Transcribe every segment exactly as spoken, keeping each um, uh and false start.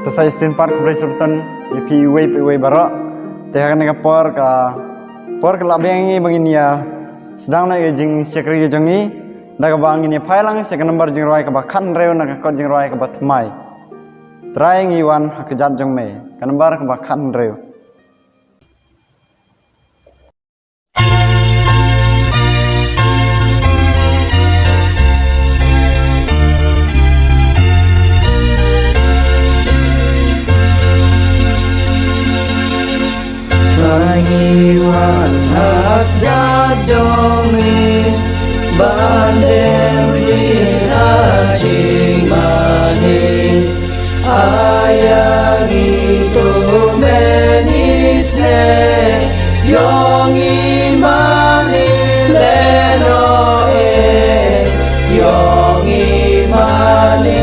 To sa shisien pat khublei shibun ïa phi iwei pa iwei baroh. Te ha kane ka por ka por ka la biang ïa ngi ba ngin ïa sdang noh ïa ka jingshakri ka jong ngi da kaba ngin ïa phai lang sha ka nambar jingrwai kaba khathynriew na ka kot jingrwai kaba thymmai. Trai ngi wan ha ka jait jong me, ka nambar kaba khathynriew. Trai ngi wan ha ka jait jong me ban dem rit ha jingmane. Ai ïa ngi to men isnei, ïong i mane lehnoh ei, ïong i mane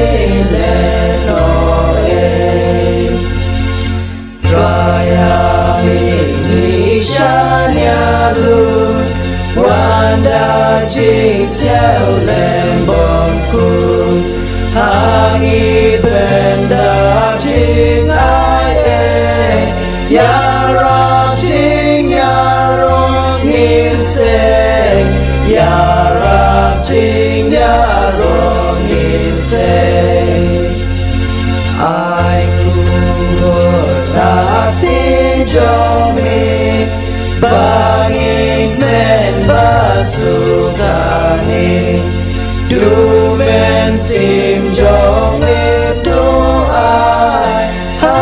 lehnoh ei. Trai ha me ngi shaniah lut, wan da jingsngew lem bymkut. Ha ngi pynban da jingai ei, ïarap jingïaroh ngin sei, ïarap jingïaroh ngin sei. Ai kumno na ka ktien jong me, ba ngin kmen bad sngewthuh ne. To mynsiem jong me to ai ha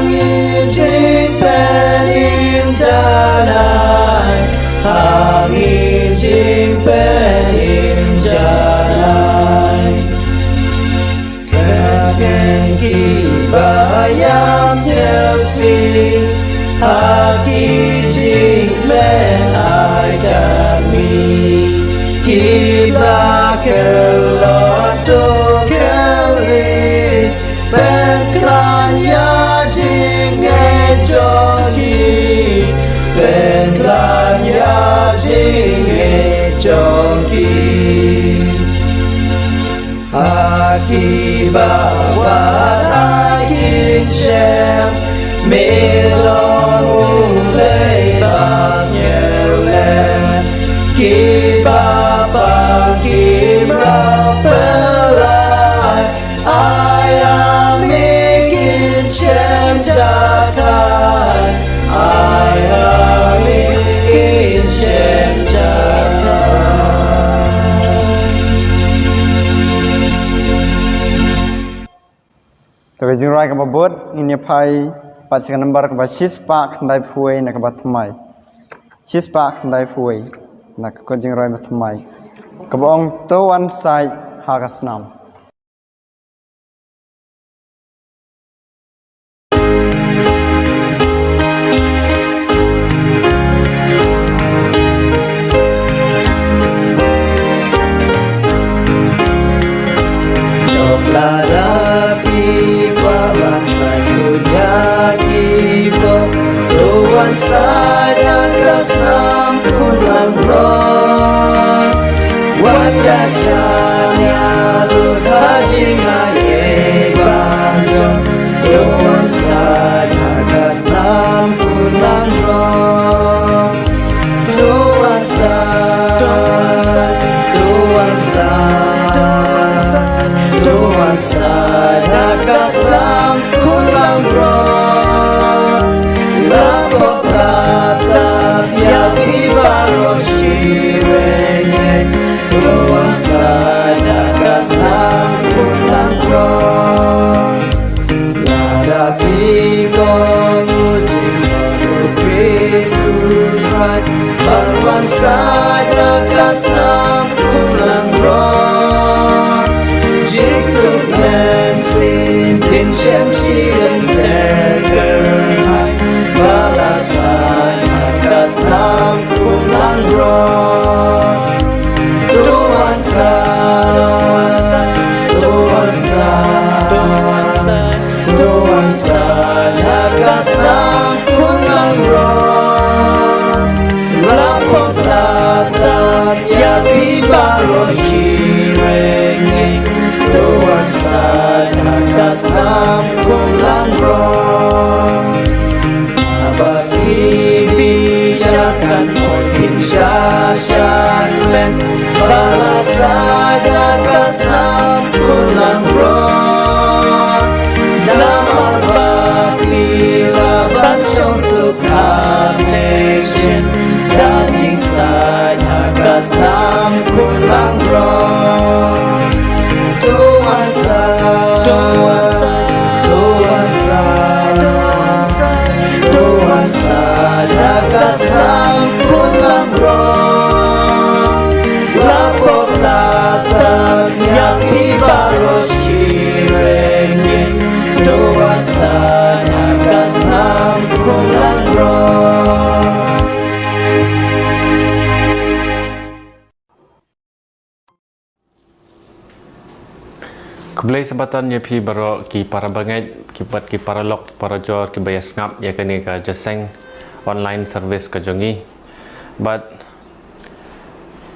ngi jingpynim janai, ha ngi jingpynim janai. Kyrteng kiba ïam sngewsih ha ki jingkmen ai kyrmi, kiba kyllon to kylli, pynkhlaiñ ïa jingngeit jong ki, pynkhlaiñ ïa jingngeit jong ki. Ha kiba wad ai ki shem, me long U Blei ba sngewlem. Kiba pang ki mraw pynlait, ai ha me kin shem jai. Ai ha me kin shem jai. Te ka jingrwai kaba bud ngin ïa phai pat sha ka nambar kaba shispah khyndaiphew wei na kaba thymmai. Shispah khyndaiphew wei na ka kot jingrwai ba thymmai, kaba ong to wan said ha ka snam. Jong lada ki ba wan said, to ïa ki pop, to wan said ha ka snam Khun Langbrot. Wat da shaniah lut ha jingai ei ba jong, to wan said ha ka snam Khun Langbrot. To wan said, to wan said, to wan said ha ka snam Khun Langbrot. La pop la tap Ban wan said ha ka snam khun langbrot. Jingsuk mynsiem, pynshem shi lynter kyrhai. Ba la said ha ka snam khun langbrot. To wan said, to wan said, to wan said ha ka snam khun langbrot. La pok la tap ïa phi baroh shi ryngit. To wan said ha ka snam khun langbrot. Ba sngewbha sha kan poi in sha shan men. Ba la said ha ka snam khun langbrot. Namar ba phi lah ban shong suk ha nation. Da jingsaid ha ka snam khun langbrot. To wan said, to wan said, to wan said, to wan said ha ka snam khun langbrot. La pok la tap ïa phi baroh shi ryngit. To wan said ha ka snam khun langbrot. Khublei Sabaton ïa phi baroh ki para bangeit, ki bad ki paralok, ki parajor, kiba ïa sngap ïa kane ka jingïaseng online service ka jong ngi. Bad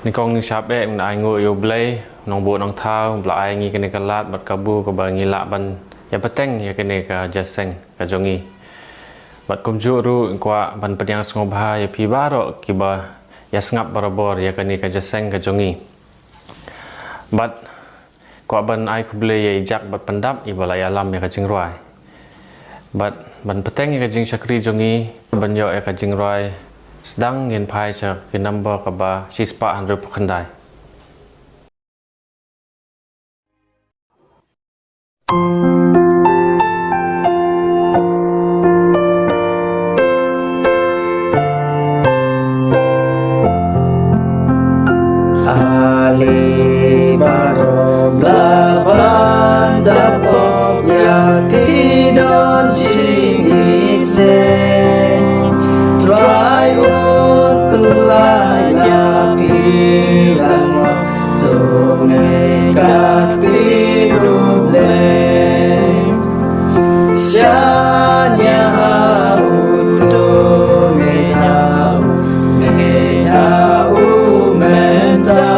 nyngkong shaphrang ngin ai nguh ïa U Blei, Nongbuh Nongthaw, ba la ai ngi kane ka lad bad kabu kaba ngi lah ban ïa bteng ïa kane ka jingïaseng ka jong ngi. Bad kumjuh ruh nga kwah ban pdiang sngewbha ïa phi baroh kiba ïa sngap barabor ïa kane ka jingïaseng ka jong ngi. Bad kwah ban ai khublei ïa i Jack bad Pyndap iba la ïalam ïa ka jingrwai. Bad ban bteng ïa ka jingshakri jong ngi ban ïoh ïa ka jingrwai sdang ngin phai sha ki number kaba shispah hynriewphew khyndai. Ale baroh ba la ban da pop ïa ki don jingïaseng. Trai un pynlait ïa phi langmut. To ngeit katto ruh lei. Shaniah ha u, to ngeit ha u, ngeit ha u mynta.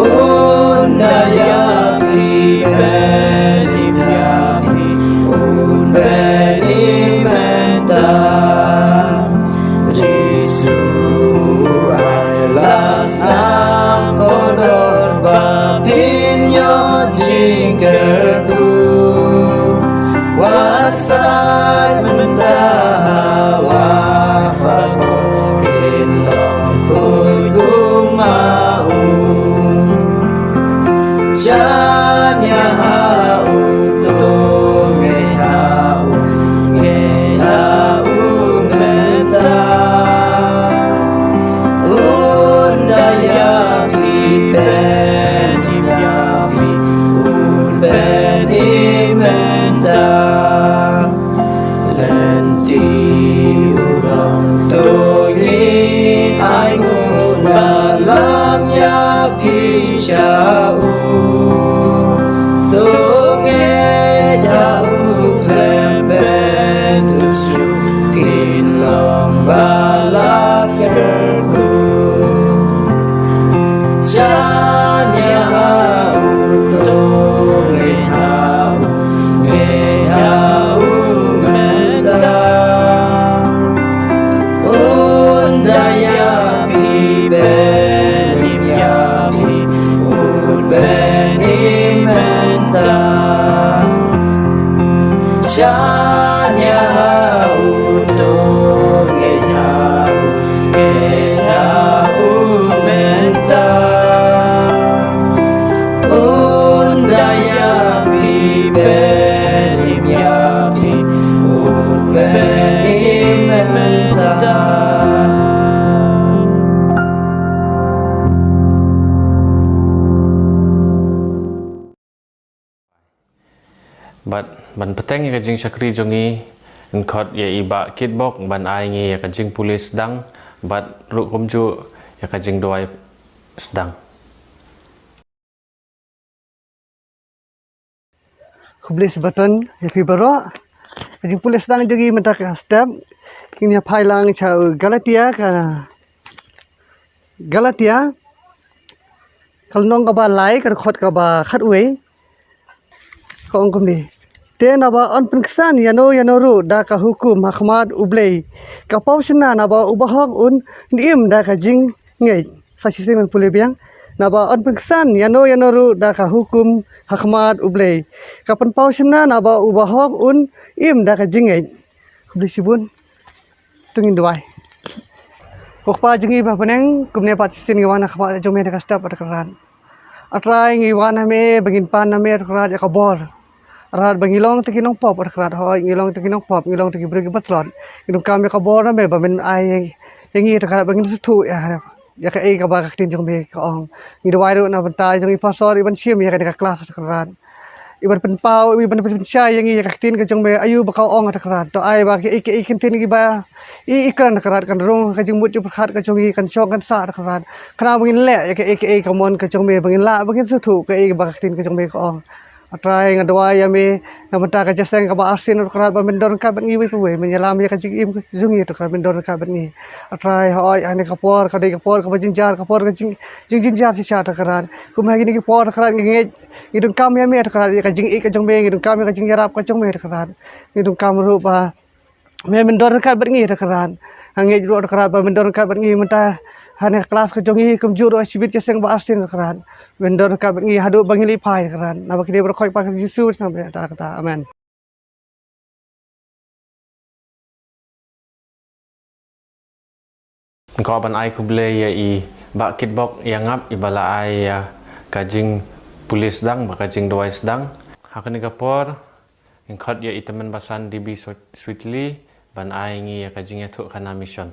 Un da ïa phi, pynim ïa phi, un pynim mynta. Jisu ai la sdang kordor ba phin ïoh jingkyrkhu. Wat said mynta ha wah bakhuid, phin long khuid kum ma u. Shaniah ha u, to ngeit ha u, ngeit ha u mynta. Un da ïa phi, pynim ïa phi, un pynim mynta. Lynti u long, to ngin ai nguh, ba lam ïa phi sha u. To ngeit ha u khlem pynduh shuh, phin long ba la kyrkhu. Shaniah ha u, to ngeit ha u, ngeit ha u mynta. Un da ïa phi, pynim ïa phi, un pynim mynta. Shaniah ha u, to ngeit ha u, ngeit Ban bteng ïa ka jingshakri jong ngi, yn khot ïa i Bah Kitbok ban ai ngi ïa ka jingpule sdang bad ruh kumjuh ïa ka jingduwai sdang. Khublei shibun ïa phi baroh. Ka jingpule sdang jong ngi mynta ka step, ngin ïa phai lang sha Galatia, ka Galatia, ka lynnong kaba lai, ka dkhot kaba khatwei. Ka ong kumne: Te naba yn pynksan ïano ïano ruh da ka hukum ha khmat U Blei, ka paw shynna naba u bahok un im da ka jingngeit. Sa shisien ngan pule biang. Naba yn pynksan ïano ïano ruh da ka hukum ha khmat U Blei, ka pynpaw shynna naba u bahok un im da ka jingngeit. Khublei shibun. To ngin duwai. Ko Kpa jong ngi ba ha bneng, kumne pat shisien ngi wan ha khmat jong me ha kane ka step, A Trai Kynrad. A Trai, ngi wan ha me ba ngin pan na me, A Trai Kynrad, ïa ka bor. A Trai Kynrad, ba ngi long tang ki nongpop, A Trai Kynrad, hooid, ngi long tang ki nongpop, ngi long tang ki briew kiba tlot. Ngi donkam ïa ka bor na me ba men ai ïa ngi, A Trai Kynrad, ba ngin sngewthuh ïa, ïa kaei kaba ka ktien jong me ka ong. Ngi duwai ruh na bynta jong i pastor, iban shim ïa kane ka klas, A Trai Kynrad, iban pynpaw, iban pynshai ïa ngi ïa ka ktien ka jong me, aïu ba ka ong, A Trai Kynrad. To ai ba kaei kaei ki ktien kiba i, i kren, A Trai Kynrad, kan rung ha ka jingmut jingpyrkhat ka jong ngi, kan shong kan sah, A Trai Kynrad. Khnang ba ngin leh ïa kaei kaei ka mon ka jong me, ba ngin lah, ba ngin sngewthuh kaei ba ka ktien ka jong me ka ong. A Trai, nga duwai ïa me na bynta ka jingïaseng kaba arsien, A Trai Kynrad, ba men don ryngkat bad ngi uwei pa uwei, men ïalam ïa ka jingim jong ngi, A Trai Kynrad, men don ryngkat bad ngi. A Trai, hooid, ha kane ka por ka dei ka por kaba jynjar, ka por ka jing, jingjynjar shisha, A Trai Kynrad. Kumba ha kine ki por, A Trai Kynrad, ngi ngeit, ngi donkam ïa me, A Trai Kynrad, ïa ka jingïeit ka jong me, ngi donkam ïa ka jingïarap ka jong me, A Trai Kynrad. Ngi donkam ruh ba me men don ryngkat bad ngi, A Trai Kynrad. Nga ngeit ruh, A Trai Kynrad, ba men don ryngkat bad ngi mynta ha kane ka klas ka jong ngi, kumjuh ruh ha shibit ka jingïaseng ba arsien, A Trai Kynrad. Men don ryngkat bad ngi haduh ba ngin leit phai, A Trai Kynrad. Naba kine baroh khot ha ka kyrteng Jisu, naba ta kata. Amen. Nga kwah ban ai khublei ïa i Bah Kitbok Ïangap, iba la ai ïa ka jingpule sdang bad ka jingduwai sdang. Ha kane ka por, nga khot ïa i Tymmen Basan D B Sweet-, Sweetley ban ai ngi ïa ka jingïathuhkhana mission.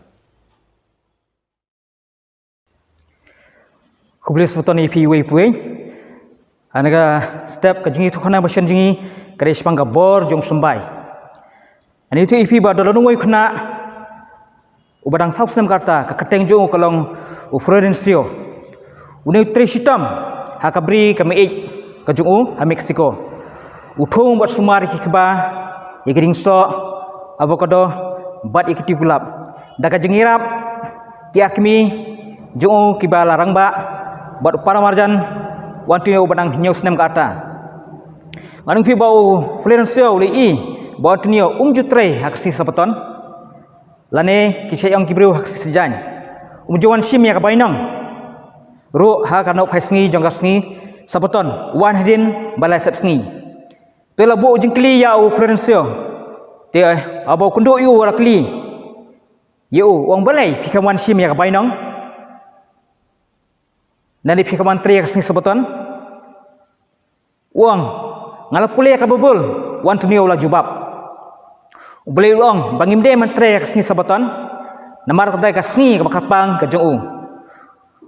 Khublei shibun ïa phi uwei pa uwei. Ha kane ka step ka jingïathuhkhana mission jong ngi ka dei shaphang ka bor jong u symbai. Ngan ïathuh ïa phi ba don la u nongwei u khynnah uba dang saw snem ka rta, ka kyrteng jong u ka long u Florencio. Une u trei shitom ha ka bri ka Mieit ka jong u ha Mexico. U thung bad sumar ïa ki kba, ïa ki dieng soh, avocado bad ïa ki tikulap. Da ka jingïarap ki ar kmie jong u kiba la rangbah bad u para marjan, u Antonio uba dang hynñiew snem ka rta. Ngan ong ïa phi ba u Florencio u la ïohi ba u Antonio um ju trei ha ka sngi Sabaton, lane ki shait ong ki briew ha ka sngi Saitjaiñ. Um ju wan shim ïa ka bainong ruh ha ka nohphai sngi jong ka sngi Sabaton, wan hadien ba lai sep sngi. Te la buh jingkylli ïa u Florencio. Te haba u kynduh ïa u, la kylli ïa u, u ong, balei phi khlem wan shim ïa ka bainong, lane phi khlem wan trei ha ka sngi Sabaton? U ong, nga la pule ïa ka Baibl. U Antonio u la jubab. U Blei u la ong ba ngim dei ban trei ha ka sngi Sabaton, namar kata ka sngi kaba kyrpang ka jong u.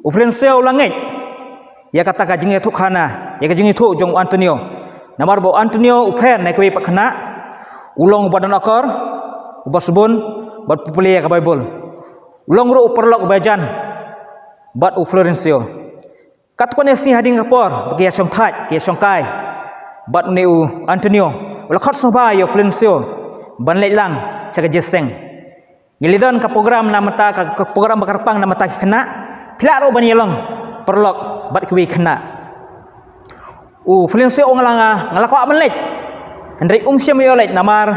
U Florencio u la ngeit ïa kata ka jingïathuhkhana, ïa ka jingïathuh jong u Antonio. Namar ba u Antonio u pher na kiwei pat khynnah, u long uba don akor, uba sbun bad u pule ïa ka Baibl. U long ruh u paralok uba jan bad u Florencio. Katto katne sngi hadien ka por ba ki ïa shongthait, ki ïa shongkai bad une u Antonio, u la khot sngewbha ïa u Florencio ban leit lang sha ka jingïaseng. Ngi la don ka program na bynta ka, ka program ba kyrpang na bynta ki khynnah. Phi lah ruh ban ïalong paralok bad kiwei ki khynnah. U Florencio u ong, nga la, nga la kwah ban leit, hynrei um shym ïoh leit namar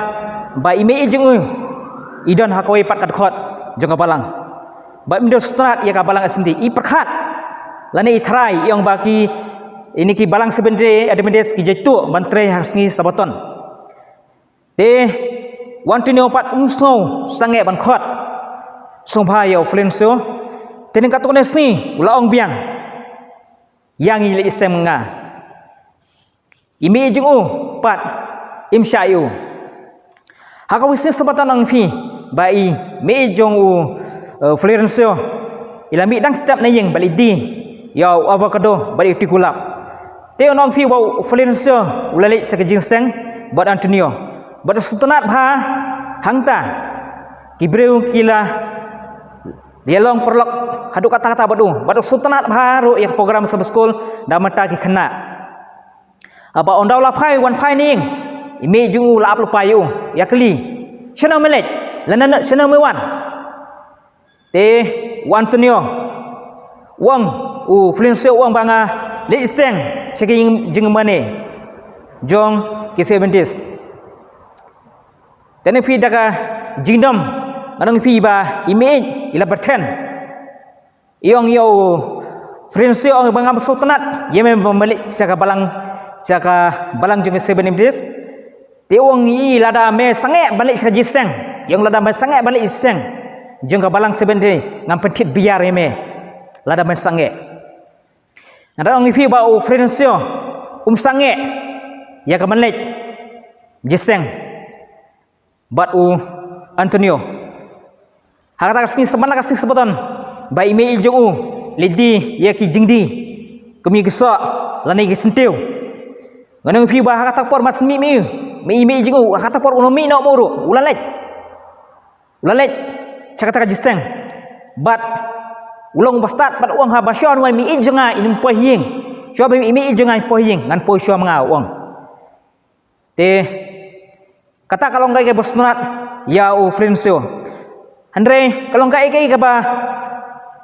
ba i mei i jong u i don ha kawei pat ka dkhot jong ka balang. Ba im dei u strat ïa ka balang Assembly, i pyrkhat lane i tharai, i ong ba ki, ine ki balang Seventh Day Adventist ki jaituh ban trei ha ka sngi Sabaton. Te u Antonio pat um sngew sangeh ban khot sngewbha ïa u Florencio. Te hadien katto katne sngi u la ong biang, ïa ngi leit ïaseng ma nga. I mei i jong u pat im shah ïa u. Ha kawei ka sngi Sabaton, ong ïa phi ba i mei i jong u, eh, Florencio i la mih dang step na ïing bad i die ïa u avocado bad i tikulap. Te ong ïa phi ba u Florencio u la leit sha ka jingïaseng bad Antonio. Bad u sngewtynnat bha hangta. Ki briew ki la ïalong paralok haduh katta katta bad u. Bad u sngewtynnat bha ruh ïa ka program Sabbath School da mynta ki khynnah. Haba ynda u la phai, wan phai na ïing, i mei jong u la ap lypa ïa u, ïa kylli. Shano me leit? Lane shano me wan? Te u Antonio u ong, u Florencio u ong ba nga leit seng sha ki jingmane jong ki Seventh-day Adventist. Te ngan ong ïa phi da ka jingdom, ngan ong ïa phi ba i mei i la bteng. I ong ïa u Florencio, ong ba ngam sngewtynnat ïa me ban leit sha ka balang, sha ka balang jong ka Seventh-day Adventist. Te u ong, i lada me sangeh ban leit sha ka jingïaseng, i ong lada me sangeh ban leit sha ka jingïaseng jong ka balang Seventh-day, ngam pynthied biar ïa me. Lada me sangeh. Nga da ong ïa phi ba u Florencio um sangeh ïa ka ban leit jingïaseng bad u Antonio. Ha kata ka sngi Sabbaton, ka sngi Sabbaton, ba i mei jong u leit die ïa ki jingdie, kum ïa ki soh lane ki syntiew. Ngan ong ïa phi ba ha kata ka por mar shu mih mih, mih, i mei jong u, ha kata ka por u la mih noh mo ruh, u la leit. U la leit sha kata ka jingïaseng. Bad u long uba stad bad u ong, haba shuwa i mei jong nga in poi ha ïing, shuwa ba i mei jong nga in poi ha ïing, ngan poi shuwa ma nga, u ong. Te kata ka long kaei kaba sngewtynnat ïa u Florencio. Hynrei ka long kaei kaei kaba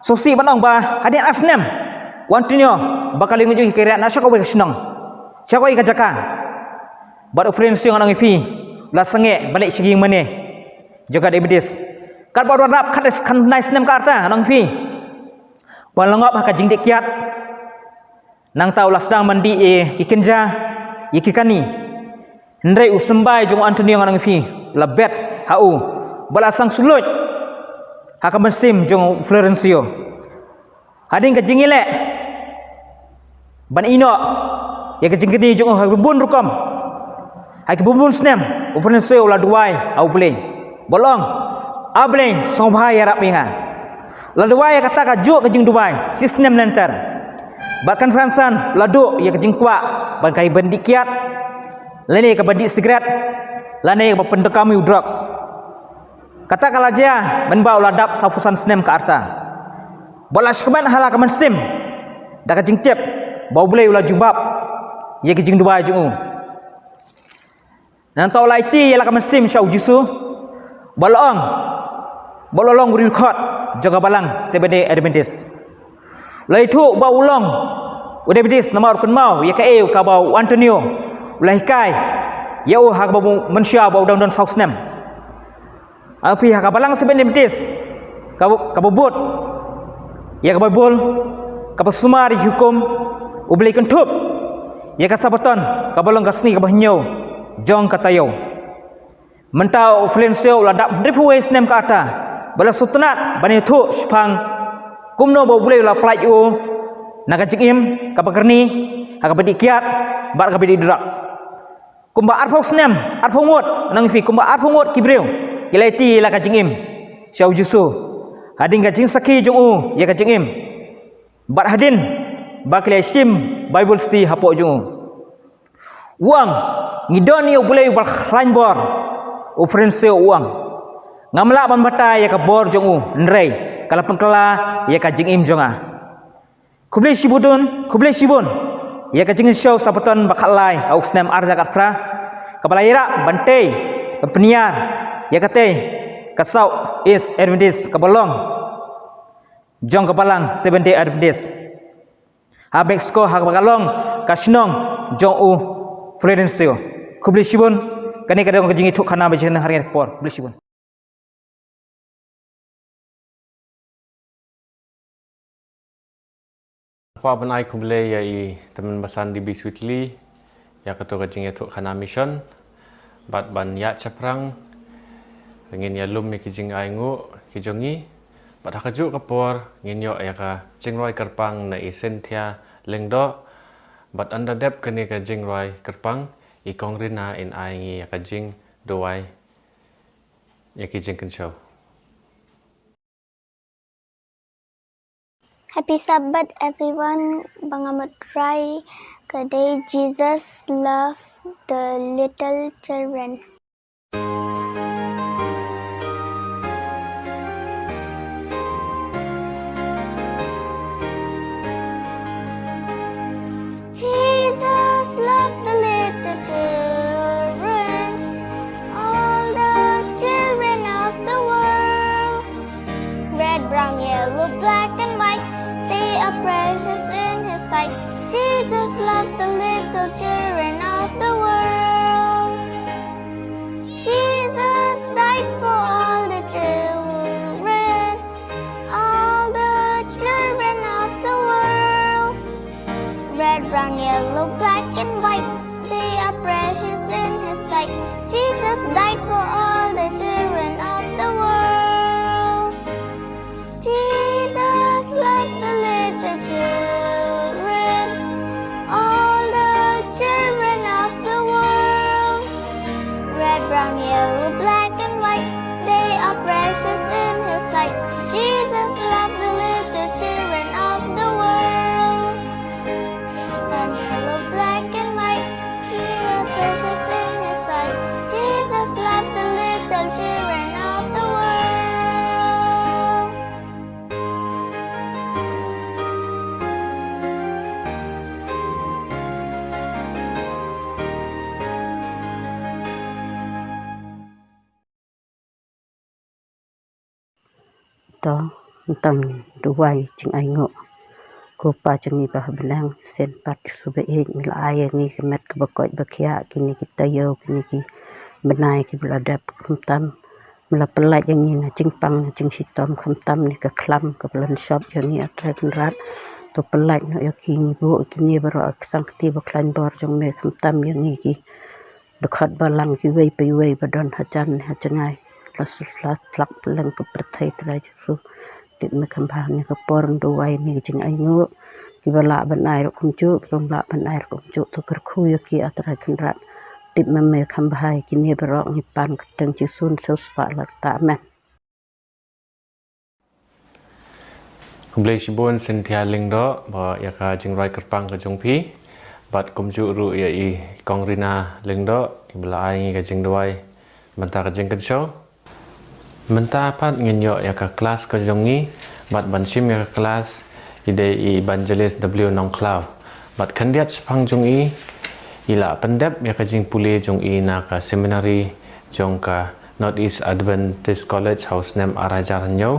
sngewsih ban ong ba hadien ar snem u Antonio ba ka la ïeng jong ka, ka riah na sha kawei ka shnong, sha kawei ka jaka. Bad u Florencio, ngan ong ïa phi, u la sangeh ban leit sha ki jingmane jong ka Adventist. Katba u dap khatkhyndai snem ka rta, ngan ong ïa phi, ba u la ngop ha ka jingdih kiad. Nangta u la sdang ban dih ïa ki kynja, ïa ki kani. Hynrei u symbai jong u Antonio, ngan ong ïa phi, u la bet ha u bad la sdang shu luid ha ka mynsiem jong u Florencio. Hadien ka jingïaleh ban ïehnoh ïa ka jingkyrkhu jong u ha ki bun rukom, ha ki bun snem, u Florencio u la duwai ha U Blei, ba u la ong, A Blei, sngewbha ïarap ïa nga. U la duwai ïa kata kajuh ka jingduwai shi snem lynter. Bad kynsan kynsan u la duh ïa ka jingkwah ban, ka ban dih kiad, lane ka ban dih sikret, lane ka ban pyndonkam ïa u drugs. Kata ka la jia mynba u la dap sawphew san snem ka rta. Bad u la shakmat ha la ka mynsiem da ka jingtip ba U Blei u la jubab ïa ka jingduwai jong u. Nangta u la aiti ïa la ka mynsiem sha U Jisu, bad u la ong, bad u la long u riewkhot jong ka balang Seventh-day Adventist. U la ïathuh ba u long u Adventist namar u kynmaw ïa kaei kaba u Antonio u la hikai ïa u ha kaba u mynsiem ba u dang don saw snem. Ngan ong ïa phi, ha ka balang Seventh-day Adventist kaba, kaba bud ïa ka Baibl, kaba sumar ïa ki hukum U Blei, kynthup ïa ka Sabbaton kaba long ka sngi kaba hynñiew jong ka taïew. Mynta u Florencio u la dap hynriewphew wei snem ka rta, bad u la sngewtynnat ban ïathuh shaphang kumno ba U Blei u la pyllait ïa u na ka jingim kaba kyrni, ha kaba dih kiad bad kaba dih drugs. Kumba arphew snem, arphew ngut, ngan ong ïa phi, kumba arphew ngut ki briew ki la aiti ïa la ka jingim sha U Jisu hadien ka jingsakhi jong u ïa ka jingim, bad hadien ba ki la shim Baibl sdang hapoh jong u. U ong, ngi don ïa U Blei uba khlaiñ bor. U Florencio u ong, ngam lah ban batai ïa ka bor jong u, hynrei ka la pynkylla ïa ka jingim jong nga. Khublei shibun, khublei shibun ïa ka jingshoh Sabbaton ba khatlai ha u snem ar hajar khatphra, kaba la ïarap ban tei, ban pynïar ïa katei ka South East Adventist kaba long jong ka balang Seventh-day Adventist ha Mexico, ha kaba ka long ka shnong jong u Florencio. Khublei shibun. Kane ka dei ka jingïathuhkhana ba jin ha kane ka por. Khublei shibun. Kwah ban ai khublei ïa i Tymmen Basan D B Sweetley ïa kato ka jingïathuhkhana mission. Bad ban ïaid shaphrang, ngin ïalum ïa ki jingainguh ki jong ngi. Bad ha kajuh ka por ngin ïoh ïa ka jingrwai kyrpang na i Cynthia Lyngdoh. Bad ynda dep kane ka jingrwai kyrpang, i Kong Rina in ai ngi ïa ka jingduwai ïa ki jingkynshew. Happy Sabbath, everyone. Ba nga mut rai ka dei Jesus Love The little children. Jesus loves the little children, all the children of the world. Red, brown, yellow, black, and white, they are precious in his sight. Jesus loves the little children of the world. Jesus died for all the children, all the children of the world. Red, brown, yellow, black, and white, they are precious in his sight. Jesus died for all the children of the world. Jesus loves the little children, all the children of the world. Red, brown, yellow, black, and white, they are precious in his sight. Jesus loves the little children of the world. And yellow, black, and white, they are precious in his sight. Jesus loves the little children of the world. To, tang duwai jingainguh. Ko Pa jong ngi ba ha bneng, sien pat shu ba ïeit me la ai ïa ngi ka met kaba koit ba khiah, kine ki taïew, kine ki bnai kiba la dep khamtam. Me la pyllait ïa ngi na jingpang na jingshitom, khamtam ne ka khlam kaba la shop ïa ngi, A Trai Kynrad. To pyllait noh ïa ki, ngi buh ïa kine baroh ha ka sangkti ba khlaiñ bor jong me, khamtam ïa ngi ki dkhot balang kiwei pa iwei ba don hajan ne hajngai, la sla tlak pylleng ka pyrthei, Trai Jisu. Tip me kham bha, ha kane ka por ngi duwai ïa kine ki jingainguh, kiba lah ban ai ruh kumjuh, kiba ym lah ban ai ruh kumjuh, to kyrkhu ïa ki, A Trai Kynrad. Tip me me kham bha ïa kine baroh, ngi pan ha ka kyrteng Jisu, ngi sngewsih, la kata, amen. Khublei shibun Cynthia Lyngdoh ba ïa ka jingrwai kyrpang ka jong phi, bad kumjuh ruh ïa i Kong Rina Lyngdoh, iba la ai ngi ka jingduwai mynta ka jingkynshew. Mynta pat ngin ïoh ïa ka klas ka jong ngi, bad ban shim ïa ka klas i dei i Evangelist W Nongkhlaw. Bad khyndiat shaphang jong i, i la pyndep ïa ka jingpule jong i na ka seminary jong ka North East Adventist College ha u snem ar hajar hynñiew.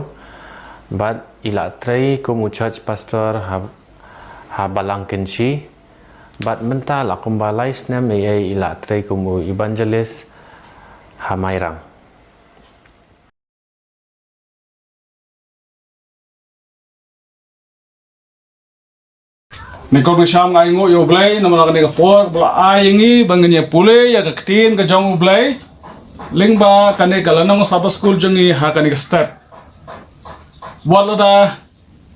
Bad i la trei kum u church pastor ha, ha Balang Kynshi. Bad mynta la kumba lai snem ei ei i la trei kum u evangelist ha Mairang. Nyngkong nyngsham nga ainguh ïa U Blei namar kane ka por ba la ai ïa ngi ba ngin ïa pule ïa ka ktien ka jong U Blei lyngba kane ka lynnong Sabbath School jong ngi ha kane ka step. Wat lada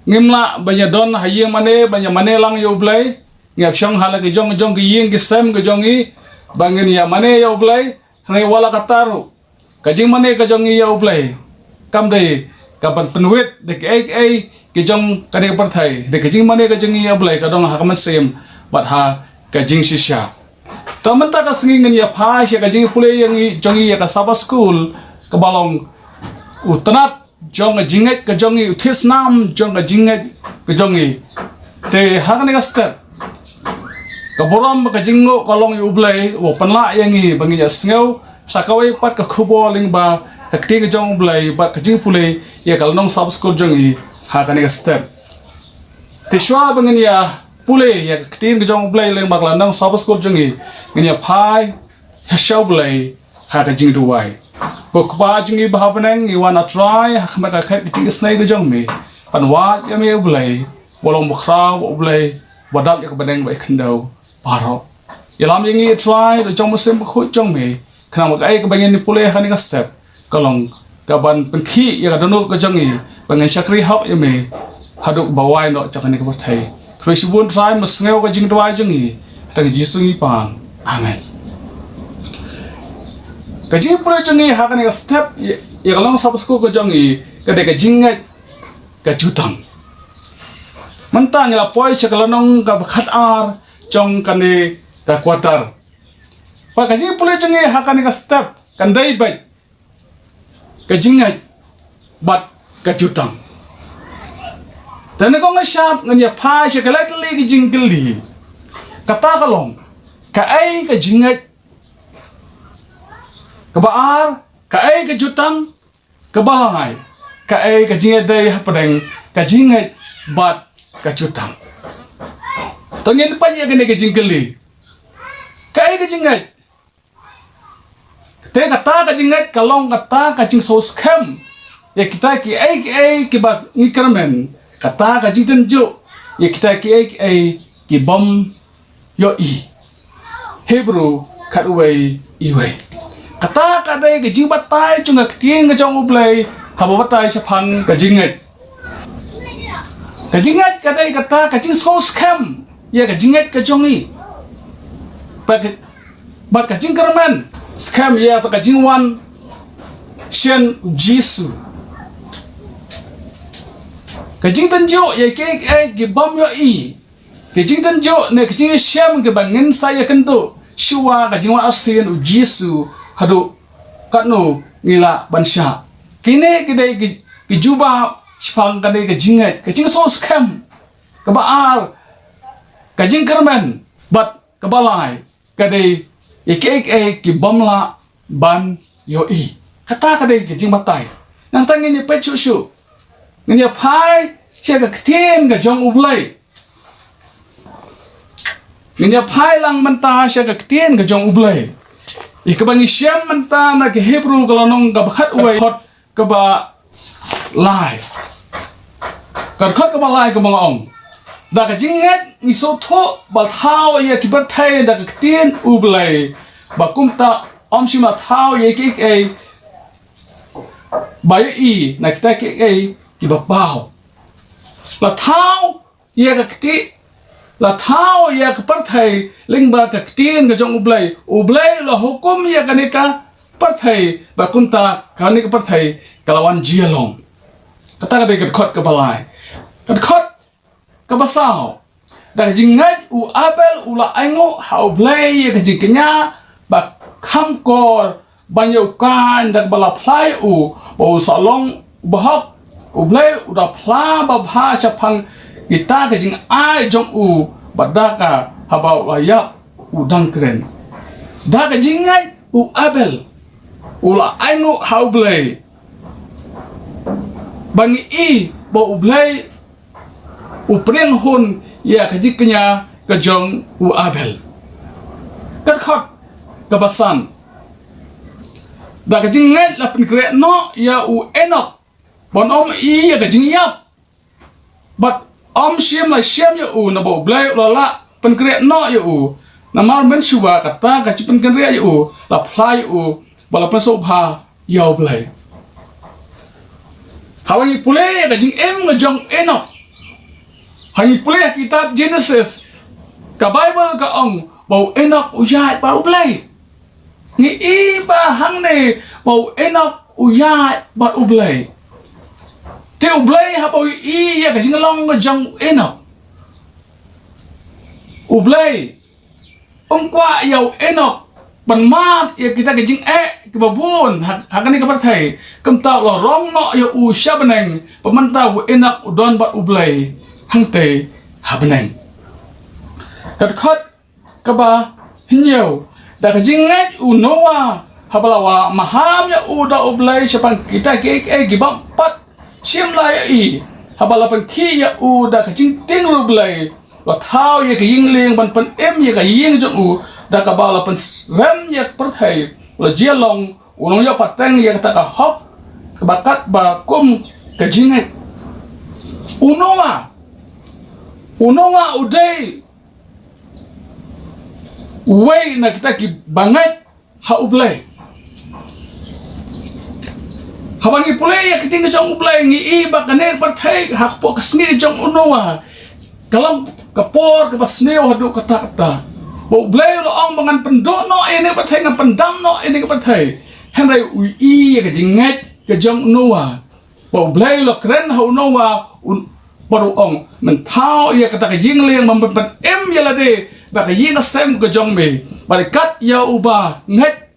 ngim lah ban ïa don ha ïing mane ban ïa mane lang ïa U Blei, ngi ap shong ha la ki jong jong ki ïing ki sem ka jong ngi ba ngin ïa mane ïa U Blei. Hynrei wat la katta ruh, ka jingmane ka jong ngi ïa U Blei kam dei ka ban pynwit da kiei kiei ki jong kane ka pyrthei. Da ka jingmane ka jong ngi ïa U Blei ka don ha ka mynsiem bad ha ka jingshisha. Te mynta ka sngi ngin ïa phai sha ka jingpule ïa ngi jong ngi ïa ka Sabbath School kaba long u tnat jong ka jingngeit ka jong ngi, u thied snam jong ka jingngeit ka jong ngi. Te ha kane ka step, ka burom bad ka jingnguh ka long ïa U Blei uba pynlah ïa ngi ba ngin ïa sngew sa kawei pat ka khubor lyngba ka ktien ka jong U Blei bad ka jingpule ïa ka lynnong Sabbath School jong ngi ha kane ka step. Te shuwa ba ngin ïa pule ïa ka ktien ka jong U Blei lyngba ka lynnong Sabbath School jong ngi, ngin ïa phai ha sha U Blei ha ka jingduwai. Ko Kpa jong ngi ba ha bneng, ngi wan, A Trai, ha khmat ka khet ka jingisynei ka jong me, ban wad ïa me, U Blei uba long bakhraw, U Blei uba dap ïa ka bneng bad ka khyndew baroh. Ïalam ïa ngi, A Trai, da jong u Mynsiem Bakhuid jong me, khnang ba kaei kaba ngin pule ha kane ka step ka long ka ban pynkhih ïa ka dohnud ka jong ngi ba ngin shakri hok ïa me haduh ba wai noh jong kane ka pyrthei. Khublei shibun Trai, me sngew ka jingduwai jong ngi, ha ka kyrteng Jisu ngi pan. Amen. Ka jingpule jong ngi ha kane ka step ïa, ïa ka lynnong Sabbath School ka jong ngi ka dei ka jingngeit ka jutang. Mynta ngi la poi sha ka lynnong kaba khatar jong kane ka quarter. Bad ka jingpule jong ngi ha kane ka step kan dei beit ka jingngeit bad ka jutang. Te na kong ka shap ngan ïa phai sha ka lai tylli ka jingkylli. Kata ka long, kaei ka jingngeit? Kaba ar, kaei ka jutang? Kaba lai, kaei ka jingïadei hapdeng ka jingngeit bad ka jutang? To ngin peit ïa kane ka jingkylli. Kaei ka jingngeit? Te kata ka jingngeit ka long kata ka jingsngewskhem ïa kita kiei kiei kiba ngi kyrmen, kata ka jingtynjuh ïa kita kiei kiei kibym ïohi. Hebru khatwei, iwei. Kata ka dei ka jingbatai jong ka ktien ka jong U Blei haba batai shaphang ka jingngeit. Ka jingngeit ka dei kata ka jingsngewskhem ïa ka jingngeit ka jong ngi. Bad ka, bad ka jingkyrmen skhem ïa kata ka jingwan shen U Jisu. Ka jingtynjuh ïa kiei kiei kibym ïohi. Ka jingtynjuh ne ka jingshem kaba ngin sa ïakynduh shuwa ka jingwan arsien U Jisu haduh katno ngi lah ban shah. Kine ki dei ki, ki jubab shaphang kane ka jingngeit, ka jingsngewskhem. Kaba ar, ka jingkyrmen, bad kaba lai ka dei ïa kiei kiei kibym lah ban ïohi. Kata ka dei ka jingbatai. Nangta ngin ïa peit shuh shuh. Ngin ïa phai sha ka ktien ka jong U Blei. Ngin ïa phai lang mynta sha ka ktien ka jong U Blei. Ïa kaba ngi shem mynta na ka Hebru ka lynnong kaba khatwei, ka dkhot kaba lai. Ka dkhot kaba lai kaba nga ong, da ka jingngeit ngi sngewthuh ba thaw ïa ki pyrthei da ka ktien U Blei, ba kumta ym shym la thaw ïa kiei kiei ba ïohi na kita kiei kiei kiba paw. La thaw ïa ka kti, la thaw ïa ka pyrthei lyngba ka ktien ka jong U Blei. U Blei u la hukum ïa kane ka pyrthei, ba kumta kane ka pyrthei ka la wan jia long. Kata ka dei ka dkhot kaba lai. Ka dkhot kaba saw, da ka jingngeit u Abel u la ainguh ha U Blei ïa ka jingkñia ba kham kor ban ïa u Kain, da kaba la phla ïa u ba u sa long u bahok. U Blei u da phla babha shaphang kita ka jingai jong u, bad da ka haba u la ïap u dang kren. Da ka jingngeit u Abel u la ainguh ha U Blei, ba ngi i ba U Blei u pdiang hun ïa ka jingkñia ka jong u Abel. Ka dkhot kaba san, da ka jingngeit la pynkhreh noh ïa u Enok ban ym i ïa ka jingïap, bad ym shym la shem ïa u, naba U Blei u la lah pynkhreh noh ïa u. Namar mynshuwa kata ka jingpynkhreh ïa u la phla ïa u ba la pynsngewbha ïa U Blei. Haba ngi pule ïa ka jingim ka jong Enok, ha ngi pule ha kitab Genesis, ka Baibl ka ong ba u Enok u ïaid bad U Blei. Ngi i ba hangne ba u Enok u ïaid bad U Blei. Te U Blei haba u i ïa ka jinglong ka jong u Enok, U Blei um kwah ïa u Enok ban mad ïa kita ki jingeh kiba bun ha, ha kane ka pyrthei. Kumta u la rong noh ïa u sha bneng, ba mynta u Enok u don bad U Blei hangtei ha bneng. Ka dkhot kaba hynñiew, da ka jingngeit u Noah, haba la wad maham ïa u da U Blei shaphang kita kiei kiei ki bym pat shym la ïohi, haba la pynkhih ïa u da ka jingtieng riewblei, la thaw ïa ka ïing lieng ban pynim ïa ka ïing jong u, da kaba la pynrem ïa ka pyrthei, la jia long u nongïoh pateng ïa kata ka hok kaba katba kum ka jingngeit. U Noah, u Noah u dei uwei na kita kiba ngeit ha U Blei. Haba ngi pule ïa ka ktien ka jong U Blei, ngi i ba kane ka pyrthei hapoh ka sngi ka jong u Noah ka long ka por kaba sniew haduh katta katta. Ba U Blei u la ong ba ngan pynduh noh ïa kane ka pyrthei, ngan pyndam noh ïa kane ka pyrthei. Hynrei u i ïa ka jingngeit ka jong u Noah, ba U Blei u la kren ha u Noah, u, bad u ong, men thaw ïa kata ka ïing lieng ban pyn, pynim ïa lade bad ka ïing ka sem ka jong me, bad kat ïa uba ngeit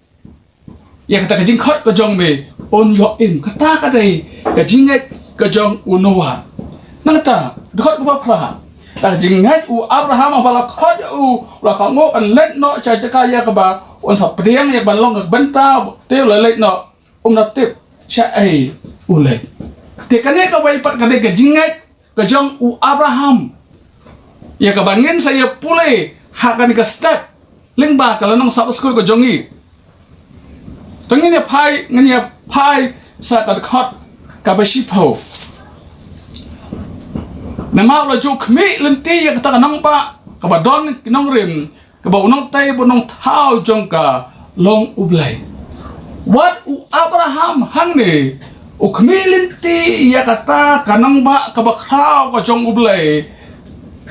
ïa kata ka jingkhot ka jong me, un ïoh im. Kata ka dei ka jingngeit ka jong u Noah. Nangta, dkhot kaba phra. Da ka jingngeit u Abraham haba la khot ïa u, u la kohnguh ban leit noh sha jaka ïa kaba un sa pdiang ïa ka ban long ka bynta, te u la leit noh, um da tip shaei u leit. Te kane kawei pat ka dei ka jingngeit ka jong u Abraham, ïa kaba ngin sa ïa pule ha kane ka step lyngba ka lynnong Sabbath School ka jong ngi. To ngin ïa phai, ngin ïa phai sa ka dkhot kaba shiphew. Namar u la ju khmih lynti ïa kata ka nongbah kaba don ki nongrim, kaba u nongtei bad u nongthaw jong ka long U Blei. Wat u Abraham hangne u khmih lynti ïa kata ka nongbah kaba khraw ka jong U Blei,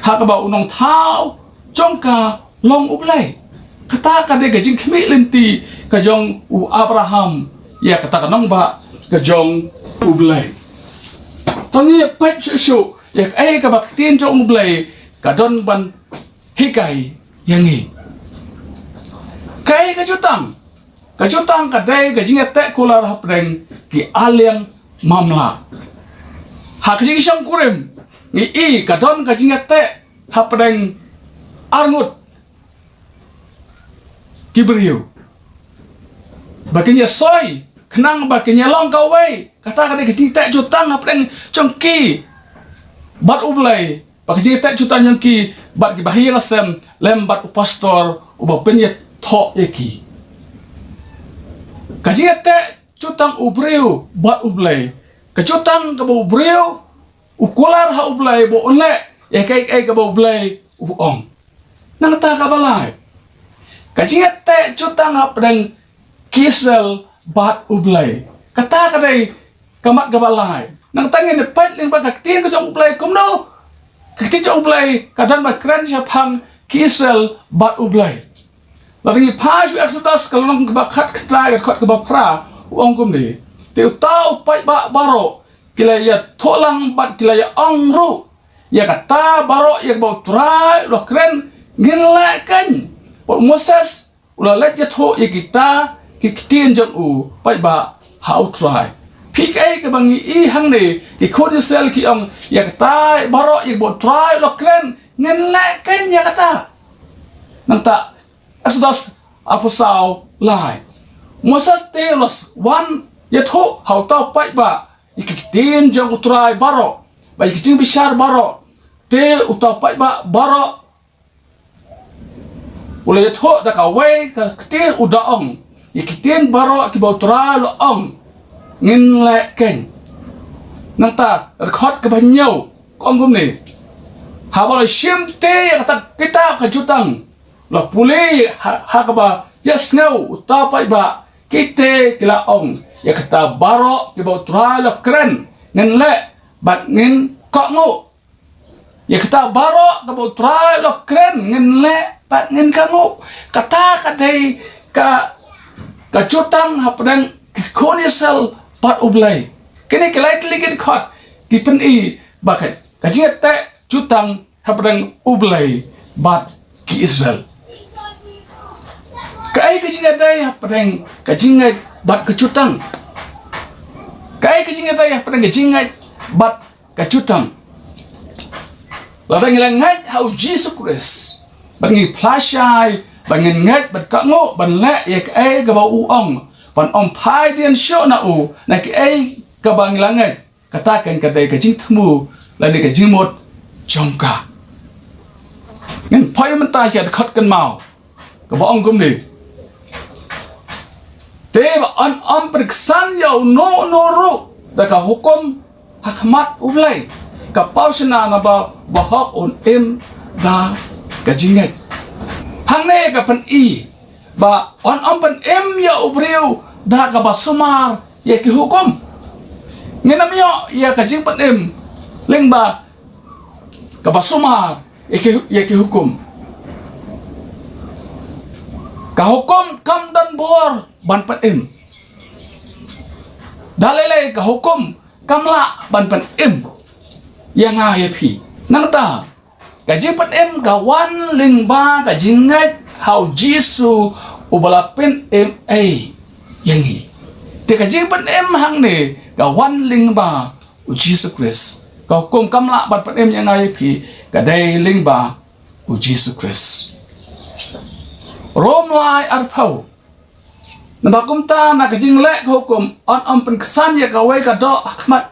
ha kaba u nongthaw jong ka long U Blei. Kata ka dei ka jingkhmih lynti ka jong u Abraham ïa kata ka nongbah ka jong U Blei. To ngin ïa peit shuh shuh ïa kaei kaba ka ktien jong U Blei ka don ban hikai ïa ngi. Kaei ka jutang? Ka jutang ka dei ka jingïateh kular hapdeng ki aliang mamla. Ha ka jingshongkurim ngi i ka don ka jingïateh hapdeng arngut ki briew ba kin ïasoi khnang ba kin ïalong kawei. Kata ka dei ka jingïateh jutang hapdeng jong ki bad U Blei, ba ka jingïateh jutang jong ki bad ki bahaïing hasem lem bad u pastor uba pynïathoh ïa ki. Ka jingïateh jutang u briew bad U Blei, ka jutang kaba u briew u kular ha U Blei ba un leh ïa kaei kaei kaba U Blei u ong. Nangta kaba lai, ka jingïateh jutang hapdeng ki Israel bad U Blei. Kata ka dei ka mat kaba lai. Nangta ngin ïa peit lyngba ka ktien ka jong U Blei kumno ka ktien jong U Blei ka don ba kren shaphang ki Israel bad U Blei. Lada ngi phai sha u Exodus ka lynnong kaba khatkhyndai, ka dkhot kaba phra, u ong kumne: Te uta u paidbah baroh ki la ïathuh lang bad ki la ïa ong ruh ïa kata baroh ïa kaba U Trai u la kren ngin leh keiñ. Bad u Moses u la leit ïathuh ïa kita ki ktien jong u paidbah ha U Trai. Phi, kaei kaba ngi i hangne, ki khun Israel ki ong ïa kata baroh ïa kaba U Trai u la kren ngin leh keiñ ïa kata. Nangta Exodus arphew saw lai, Moses te u la wan ïathuh ha uta u paidbah ïa ki ktien jong U Trai baroh bad ïa ki jingbishar baroh. Te uta u paidbah baroh u la ïathuh da kawei ka ktien, u da ong: Ïa ki ktien baroh kiba U Trai u la ong ngin leh keiñ. Nangta dkhot kaba hynñiew ka ong kumne: Haba la shim te ïa kata ka kitab ka jutang, la pule ha, ha kaba ïasngew uta u paidbah, kita ki la ong: Ïa kata baroh kiba U Trai u la kren ngin leh bad ngin kohnguh. Ïa kata baroh kaba U Trai u la kren ngin leh bad ngin kohnguh. Kata ka dei ka, ka jutang hapdeng ki khun Israel bad U Blei. Kine ki lai tylli ki dkhot ki pyni ba ka, ka jingïateh jutang hapdeng U Blei bad ki Israel. Kaei ka jingïadei hapdeng ka jingngeit bad ka jutang? Kaei ka jingïadei hapdeng ka jingngeit bad ka jutang? Lada ngi la ngeit ha U Jisu Khrist bad ngi phla shai ba ngin ngeit bad kohnguh ban leh ïa kaei kaba u ong, ban ym phai dien shuh na u na kaei kaba ngi la ngeit, kata kan ka dei ka jingthmu lane ka jingmut jong ka. Ngin poi mynta ïa ka dkhot kynmaw kaba ong kumne: Te ba yn ym pynksan ïa uno uno ruh da ka hukum ha khmat U Blei, ka paw shynna naba bahok un im da ka jingngeit. Hangne ka pyni ba yn ym pynim ïa u briew da kaba sumar ïa ki hukum. Ngin ym ïoh ïa ka jingpynim lyngba kaba sumar ïa ki, ïa ki hukum. Ka hukum kam don bor ban pynim. Da lei lei ka hukum kam lah ban pynim ïa nga ïa phi. Nangta Ka jingpynim ka wan lyngba ka jingngeit ha u Jisu uba la pynim ei ïa ngi. Te ka jingpynim hangne ka wan lyngba u Jisu Khrist. Ka hukum kam lah ban pynim ïa nga ïa phi, ka dei lyngba u Jisu Khrist. Rom lai arphew. Namar kumta na ka jingleh ka hukum, yn ym pynksan ïa kawei ka doh ha khmat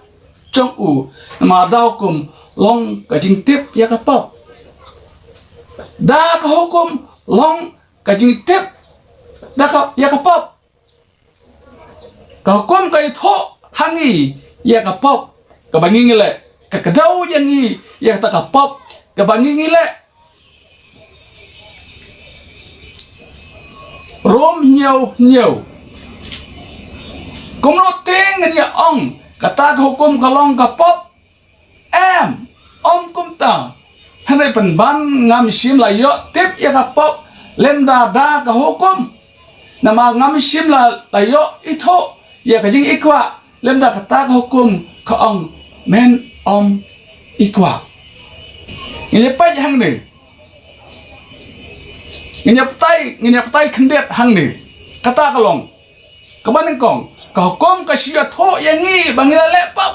jong u. Namar da hukum long ka jingtip ïa ka pop. Da ka hukum long ka jingtip da ka, ïa ka pop. Ka hukum ka ïathuh ha ngi ïa ka pop kaba ngi ngi leh. Ka kdew ïa ngi ïa kata ka pop kaba ngi ngi leh. Rom hynñiew hynñiew. Kumno te ngin ïa ong kata ka hukum ka long ka pop? Em, ym kumta. Hynrei pynban ngam shym la ïoh tip ïa ka pop lymda da ka hukum. Namar ngam shym la, la ïoh ithuh ïa ka jingïakwah lymda kata ka hukum ka ong men ym i kwah. Ngin ïa peit hangne. Ngin ïa batai, ngin ïa batai khyndiat hangne. Kata ka long, kaba nyngkong, ka hukum ka shu ïathuh ïa ngi ba ngi la leh pop.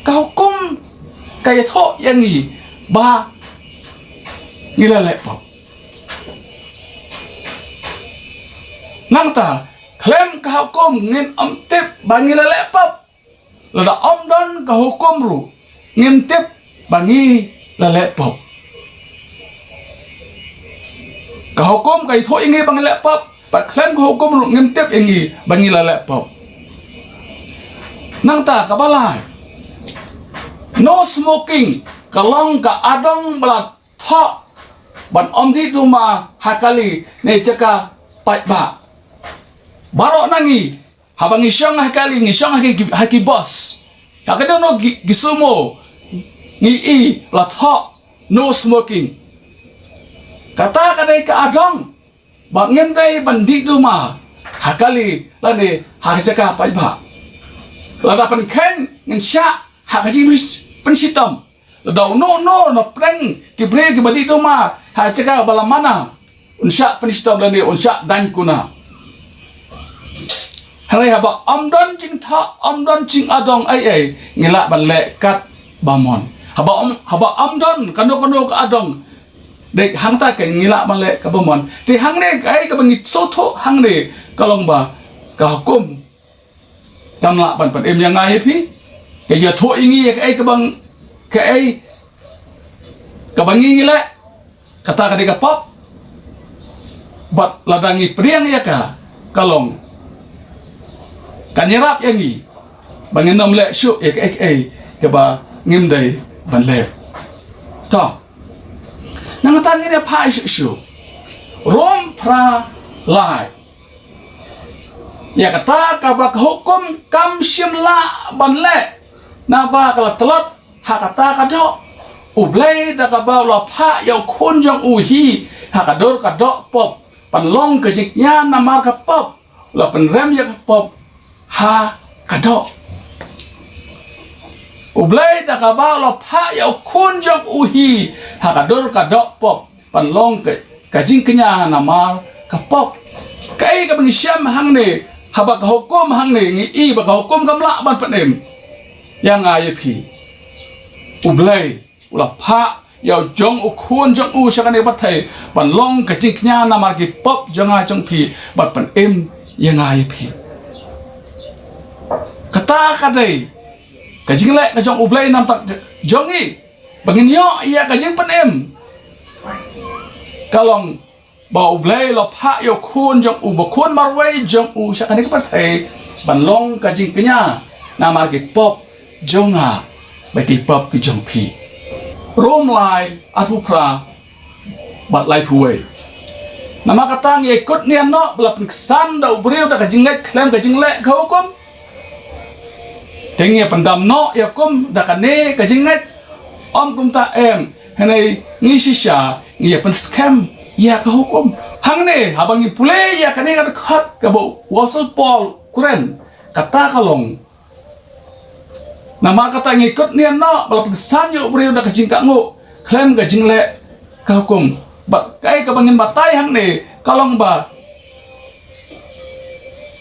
Ka hukum ka ïathuh ïa ngi ba ngi la leh pop. Nangta khlem ka hukum ngin ym tip ba ngi la leh pop. Lada ym don ka hukum ruh ngim tip ba ngi la leh pop. Ka hukum ka ïathuh ïa ngi ba ngi leh pop, bad khlem ka hukum ruh ngim tip ïa ngi ba ngi la leh pop. Nangta kaba lai, no smoking, ka long ka adong ba la thoh ban ym dih duma ha kali ne jaka paidbah. Baroh na ngi, haba ngi shong ha kali, ngi shong ha ki, ha ki bus, ha ka dang no ki, ki sumo, ngi i la thoh no smoking. Kata ka dei ka adong ba ngim dei ban dih duma ha kali lane ha ka jaka paidbah. Lada pynkheiñ ngin shah ha ka jingpynshitom. Lada uno uno na pdeng ki briew kiba dih duma ha jaka ba la mana, un shah pynshitom lane un shah daiñ kuna. Hynrei haba ym don jingthoh, ym don jingadong ei ei, ngi lah ban leh kat ba mon. Haba ym, haba ym don kano kano ka adong, dei hangta ka ngi lah ban leh kaba mon. Te hangne kaei kaba ngi sngewthuh hangne ka long ba ka hukum kam lah ban pynim ïa nga ïa phi. Ka ïathuh ïa ngi ïa kaei kaba, kaei kaba ngi ngi leh, kata ka dei ka pop. Bad lada ngi pdiang ïa ka, ka long kan ïarap ïa ngi ba ngin ym leh shuh ïa kaei kaei kaba ngim dei ban leh. To, nangta ngin ïa phai shuh shuh. Rom phra lai. Ïa kata kaba ka hukum kam shym lah ban leh, naba ka la tlot ha kata ka doh. U Blei da kaba u la phah ïa u khun jong u hi ha ka dur ka doh pop, ban long ka jingkñia namar ka pop, u la pynrem ïa ka pop ha ka doh. U Blei da kaba u la phah ïa u khun jong u hi ha ka dur ka doh pop, ban long ka, ka jingkñia namar ka pop. Kaei kaba ngi shem hangne, haba ka hukum hangne, ngi i ba ka hukum kam lah ban pynim ïa nga ïa phi. U Blei u la phah ïa u jong u khun jong u sha kane ka pyrthei, ban long ka jingkñia namar ki pop jong nga jong phi, ban pynim ïa nga ïa phi. Kata ka dei ka jingleh ka jong U Blei namar ka jong ngi. Ba ngin ïoh ïa ka jingpynim, ka long ba U Blei u la phah ïa u khun jong u, ba khun marwei jong u sha kane ka pyrthei, ban long ka jingkñia namar ki pop jong nga bad ki pop ki jong phi. Rom lai, arphew phra bad laiphew wei. Namar kata ngi ïa kut niam noh ba la pynksan da u briew da ka jingngeit khlem ka jingleh ka hukum? Te ngi ïa pyndam noh ïa hukum da kane ka jingngeit? Ym kumta em, hynrei ngi shisha ngi ïa pynskhem ïa ka hukum. Hangne haba ngi pule ïa kane ka dkhot kaba u Apostol Paul u kren, kata ka long, namar kata ngi kut niam noh ba la pynksan ïa u briew da ka jingkynnoh khlem ka jingleh ka hukum. Bad kaei kaba ngin batai hangne ka long ba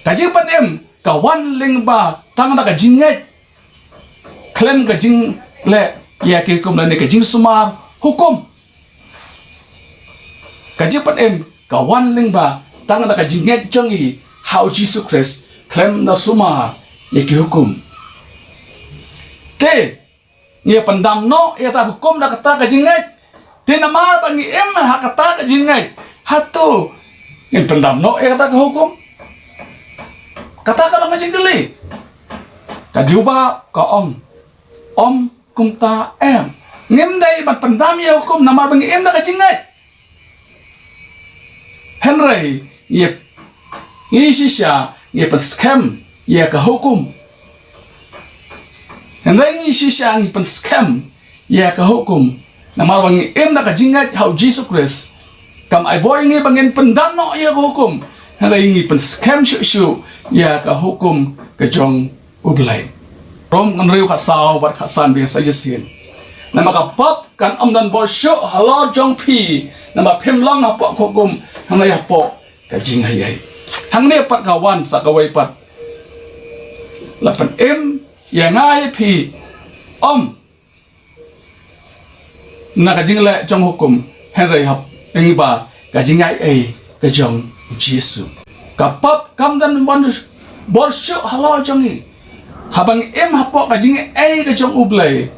ka jingpynim ka wan lyngba tang da ka jingngeit khlem ka jingleh ïa ki hukum lane ka jingsumar hukum. Ka jingpynim ka wan lyngba tang da ka jingngeit jong ngi ha u Jisu Khrist khlem da sumar ïa ki hukum. Te ngi pyndam noh ïa kata ka hukum da kata ka jingngeit. Te namar ba ngi im ha kata ka jingngeit, hato ngin pyndam noh ïa kata ka hukum? Kata ka long ka jingkylli. Ka jubab ka ong, ym kumta em. Ngim dei ban pyndam ïa hukum namar ba ngi im da ka jingngeit. Hynrei ngi, ngi shisha ngi pynskhem ïa ka hukum. Hynrei ngi shisha ngi pynskhem ïa ka hukum namar ba ngi im da ka jingngeit ha u Jisu Khrist. Kam ai bor ïa ngi ba ngin pyndam noh ïa ka hukum. Hynrei ngi pynskhem shuh shuh ïa ka hukum ka jong U Blei. Rom hynriew khatsaw bad khatsan biang sa shisien. Namar ka pop kan ym don bor shuh halor jong phi, namar phim long hapoh ka hukum, hynrei hapoh ka jingaiei. Hangne pat ka wan sa kawei pat. La pynim ïa nga ïa phi, ym na ka jingleh jong hukum, hynrei hap lyngba ka jingaiei ka jong u Jisu. Ka pop kam don bor, bor shuh halor jong ngi haba ngi im hapoh ka jingaiei ka jong U Blei.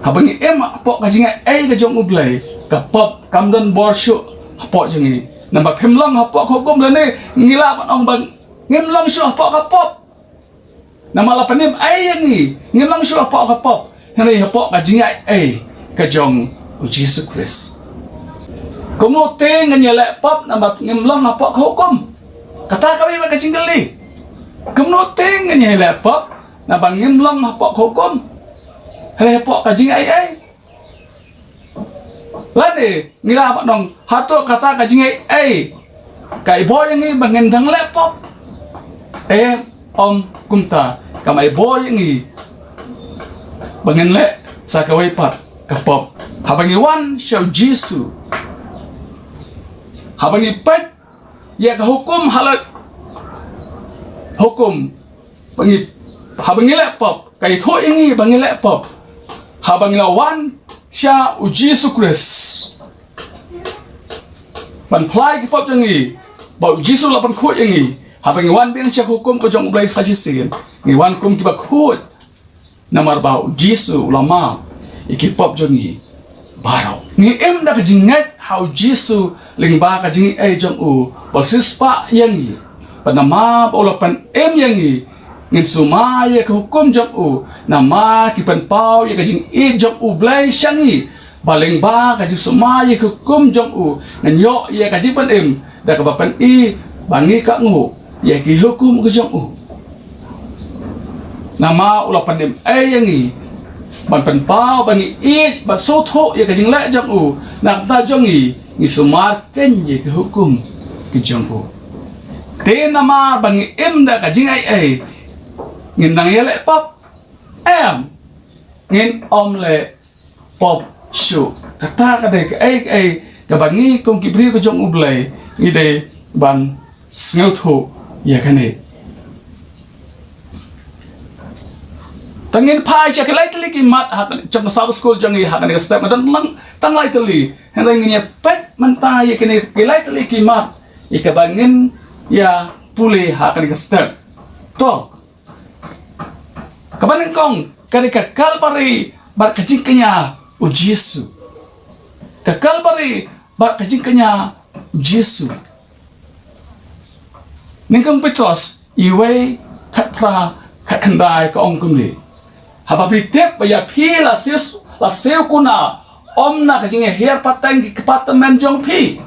Haba ngi im hapoh ka jingaiei ka jong U Blei, ka pop kam don bor shuh hapoh jong ngi. Namar phim long hapoh ka hukum lane ngi lah ban ong ba ngim long shuh hapoh ka pop. Namar la pynim ei ïa ngi, ngim long shuh hapoh ka pop, hynrei hapoh ka jingaiei ka jong u Jisu Khrist. Kumno te ngin ïaleh pop namar ngim long hapoh ka hukum? Kata ka dei ka jingkylli. Kumno te ngin ïaleh pop namar ngim long hapoh ka hukum, hynrei hapoh ka jingaiei? Lane ngi lah ban ong, hato kata ka jingaiei ka ai bor ïa ngi ba ngin dang leh pop? Em, ym kumta, kam ai bor ïa ngi ba ngin leh sa kawei pat ka pop. Haba ngi wan sha u Jisu, haba ngi peit ïa ka hukum halor hukum, ba ngi, haba ngi leh pop, ka ïathuh ïa ngi ba ngi leh pop. Haba ngi la wan sha u Jisu Khrist ban phla ïa ki pop jong ngi, ba u Jisu la pynkhuid ïa ngi. Haba ngi wan biang sha ka hukum ka jong U Blei sa shisien, ngi wan kum kiba khuid. Namar ba u Jisu u la map ïa ki pop jong ngi baroh. Ngi im da ka jingngeit ha u Jisu lyngba ka jingaiei jong u ba u la siewspah ïa ngi. Bad namar ba u la pynim ïa ngi, ngin sumar ïa ka hukum jong u. Namar ki pynpaw ïa ka jingïeit jong U Blei sha ngi, ba lyngba ka jingsumar ïa ka hukum jong u ngin ïoh ïa ka jingpynim da kaba pyni ba ngi kohnguh ïa ki hukum ka jong u. Namar u la pynim ei ïa ngi ban pynpaw ba ngi ïeit, ban sngewthuh ïa ka jingleh jong u. Na ka bynta jong ngi, ngi sumar keiñ ïa ki hukum ki jong u. Te namar ba ngi im da ka jingaiei, ngin nang ïaleh pop? Em, ngin ym leh pop shuh. Kata ka dei kaei kaei kaba ngi kum ki briew ka jong U Blei ngi dei ban sngewthuh ïa kane. Tang ngin phai sha ki lai tylli ki mat ha kane, jong ka Sabbath School jong ngi ha kane ka step, nga don lang tang lai tylli. Hynrei ngin ïa peit mynta ïa kine ki lai tylli ki mat ïa kaba ngin ïa pule ha kane ka step. To, kaba nyngkong ka dei ka Kalbari bad ka jingkñia u Jisu. Ka Kalbari bad ka jingkñia u Jisu. Nyngkong Petros wei, khatphra, khatkhyndai ka ong kumne. Haba phi tip ba ïa phi la siew, la siew kuna, ym na ka jinghiar pateng ki kpa tymmen jong phi,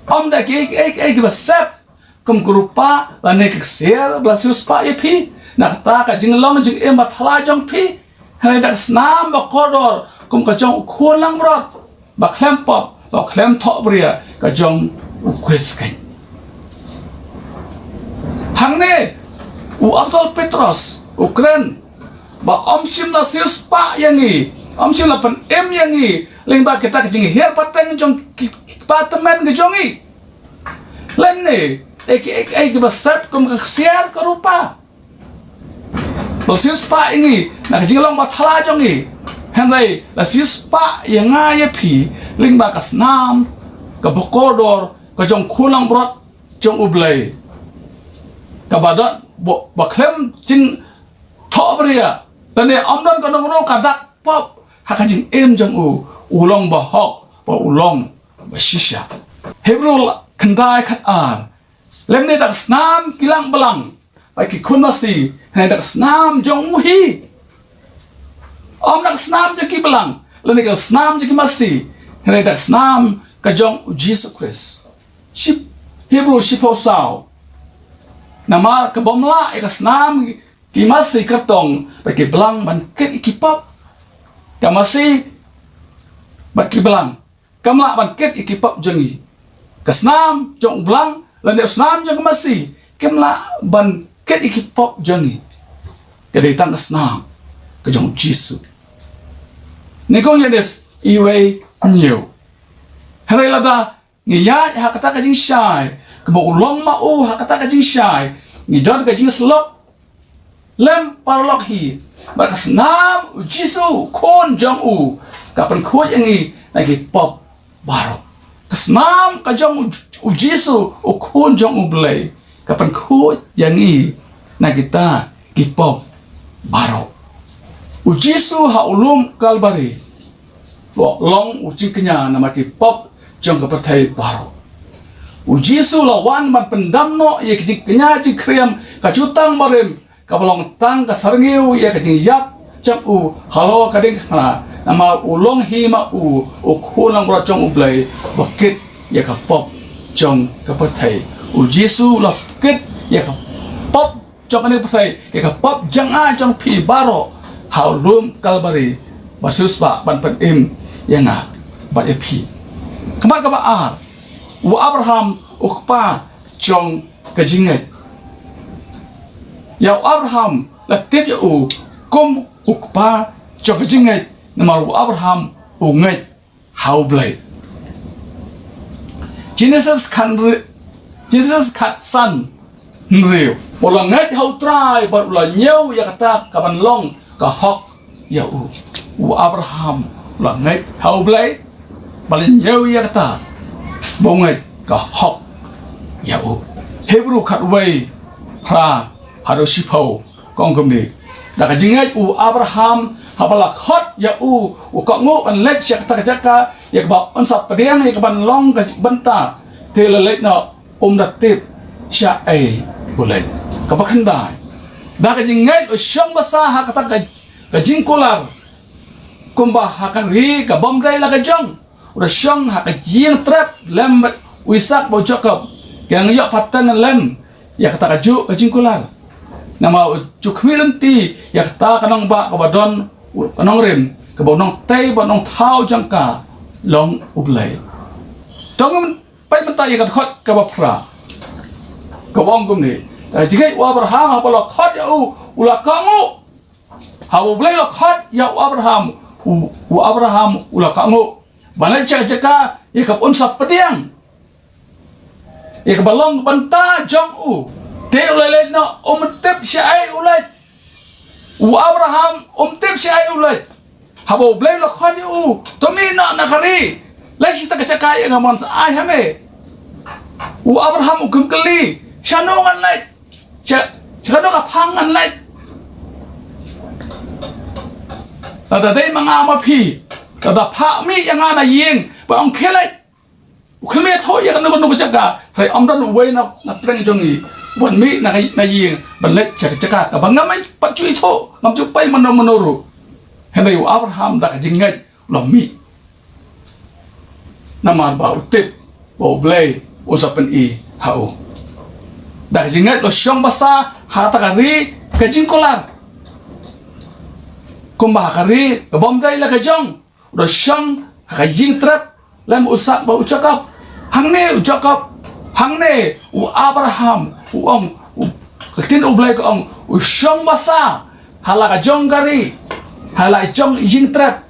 ym da kiei kiei kiba sep, kum ka rupa lane ka ksiar ba la siewspah ïa phi na kata ka jinglong jingim bathyllai jong phi, hynrei da ka snam bakordor kum ka jong u khun langbrot ba khlem pop, ba khlem thohbria, ka jong u Khrist keiñ. Hangne u Apostol Petros u kren ba ym shym la siewspah ïa ngi, ym shym la pynim ïa ngi lyngba kita ka jinghiar pateng jong ki, ki kpa tymmen ka jong ngi. Lymne ïa ki, ïa ki, ïa ki ba sep kum ka ksiar ka rupa. Ba la siewspah ïa ngi na ka jinglong bathala jong ngi, hynrei la siewspah ïa nga ïa phi lyngba ka snam kaba kordor ka jong U Khun langbrot jong U Blei, kaba don, ba, ba khlem jingthoh bria, lane ym don kano kano ka dak pop ha ka jingim jong u. U long bahok bad u long bashisha. Hebru khyndai khatar. Lymne da ka snam ki lang blang bad ki khun masi, hynrei da ka snam jong u hi. Ym da ka snam jong ki blang lane ka snam jong ki masi, hynrei da ka snam ka jong U Jisu Khrist. Shi, Hebru shiphew saw. Namar ka bym lah ïa ka snam ki masi kyrtong bad ki blang ban kit ïa ki pop. Ka masi bad ki blang kam lah ban kit ïa ki pop jong ngi. Ka snam jong u blang lane u snam jong ka masi kam lah ban kit ïa ki pop jong ngi. Ka dei tang ka snam ka jong U Jisu. Nyngkong Ïoannis wei hynñiew. Hynrei lada ngi ïaid ha kata ka jingshai, kaba u long ma u ha kata ka jingshai, ngi don ka jingsyllok lem paralok hi, bad ka snam U Jisu U Khun jong u ka pynkhuid ïa ngi na ki pop baroh. Ka snam ka jong U, U Jisu U Khun jong U Blei ka pynkhuid ïa ngi na kita ki pop baroh. U Jisu ha u lum Kalbari u long u jingkñia namar ki pop jong ka pyrthei baroh. U Jisu la wan ban pyndam noh ïa ka jingkñia jingkhriam ka jutang barim, kaba long tang ka syrngiew ïa ka jingïap jong u halor ka diengphna, namar u long hi ma u U Khun langbrot jong U Blei ba kit ïa ka pop jong ka pyrthei. U Jisu la kit ïa ka pop jong kane ka pyrthei, ïa ka pop jong nga jong phi baroh ha u lum Kalbari, ba siewspah ban pynim ïa nga bad ïa phi. Ka mat kaba ar, u Abraham u kpa jong ka jingngeit. Ïa u Abraham la tip ïa u kum u kpa jong ka jingngeit, namar u Abraham u ngeit ha U Blei. Genesis khan ri-, Genesis khatsan hynriew. U la ngeit ha U Trai bad u la ñiew ïa kata ka ban long ka hok ïa u. U Abraham u la ngeit ha U Blei bad u la ñiew ïa kata ba u ngeit ka hok ïa u. Hebru khatwei phra haduh shiphew ka ong kumne. Da ka jingngeit u Abraham haba la khot ïa u, u kohnguh ban leit sha kata ka jaka ïa kaba un sa pdiang ïa ka ban long ka bynta, te la leit noh um da tip shaei u leit. Kaba khyndai. Da ka jingngeit u shong basa ha kata ka, ka jingkular, kumba ha ka ri ka bym dei la ka jong. U da shong ha ka ïing trep lem bad u Isak bad u Jakob. Ki nang ïoh pateng lem ïa kata kajuh ka jingkular. Namar u ju khmih lynti ïa kata ka nongbah kaba don ka nongrim, kaba u nongtei bad nongthaw jong ka long U Blei. To ngin peit mynta ïa ka dkhot kaba phra, kaba ong kumne. Da ka jingngeit u Abraham haba la khot ïa u, u la kohnguh. Haba U Blei u la khot ïa u Abraham, u, u Abraham u la kohnguh ban leit sha ka jaka ïa kaba un sa pdiang, ïa kaba long bynta jong u. Te u la leit noh um tip shaei u leit. U Abraham um tip shaei u leit. Haba U Blei u la khot ïa u, to mih noh na ka ri, leit sha kata ka jaka ïa nga mon sa ai ha me. U Abraham u khlem kylli, shano ngan leit? Sha, sha kano ka phang ngan leit? Lada dei ma nga ma phi, lada phah mih ïa nga na ïing, ba ong khie leit. U khlem ïathuh ïa kano kano ka jaka, trai ym don uwei na, na pdeng jong ngi, wan mih na, na ïing ban leit sha ka jaka kaba ngam pat ju ithuh, ngam ju pei mano mano ruh. Hynrei u Abraham da ka jingngeit u la mih. Namar ba u tip ba U Blei un sa pyni ha u. Da ka jingngeit u la shong basa ha kata ka ri ka jingkular. Kumba ha ka ri ka bym dei la ka jong, u da shong ha ka ïing trep lem u Isak bad u Jakob. Hangne u Jakob, hangne u Abraham, u ong, u, ka ktien U Blei ka ong, u shong basa ha la ka jong ka ri, ha la jong ïing trep,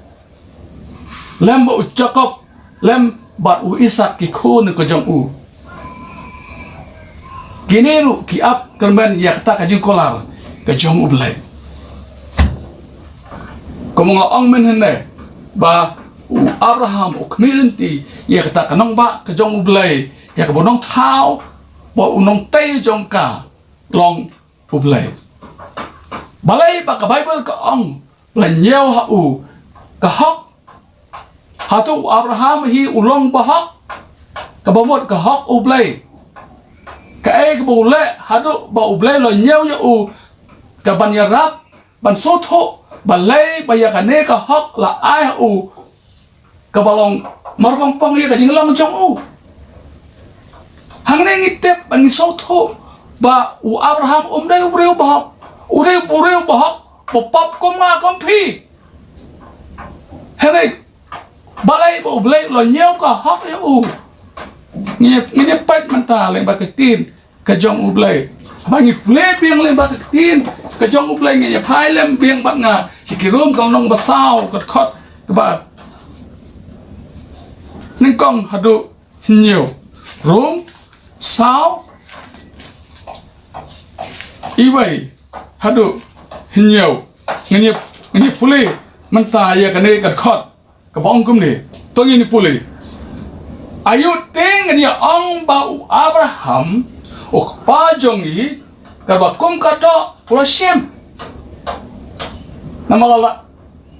lem bad u Jakob, lem bad u Isak ki khun ka jong u. Kine ruh ki ap kyrmen ïa kata ka jingkular ka jong U Blei. Kumba nga ong mynhynne ba u Abraham u khmih lynti ïa kata ka nongbah ka jong U Blei, ïa kaba u nongthaw bad u nongtei jong ka long U Blei. Balei ba ka Baibl ka ong ba la ñiew ha u ka hok? Hato u Abraham hi u long bahok? Kaba mut ka hok U Blei, kaei kaba u leh haduh ba U Blei u la ñiew ïa u, ka ban ïarap, ban sngewthuh balei ba ïa kane ka hok la ai ha u, kaba long marwangpong ïa ka jinglong jong u. Hangne ngi tip ba ngi sngewthuh ba u Abraham um dei u briew bahok. U dei u briew bahok, ba pop kum nga kum phi. Hynrei balei ba U Blei u la ñiew ka hok ïa u? Ngi, ngi peit mynta lyngba ka ktien ka jong U Blei. Ba ngi pule biang lyngba ka ktien ka jong U Blei, ngi ïa phai lem biang bad nga sha ki Rom ka lynnong ba saw, ka dkhot kaba nyngkong haduh hynñiew. Rom saw, iwei haduh hynñiew. Ngin ïa, ngin ïa pule mynta ïa kane ka dkhot kaba ong kumne. To ngin ïa pule. Aïu te ngin ïa ong ba u Abraham, u kpa jong ngi, katba kum ka doh u la shim? Namar lada,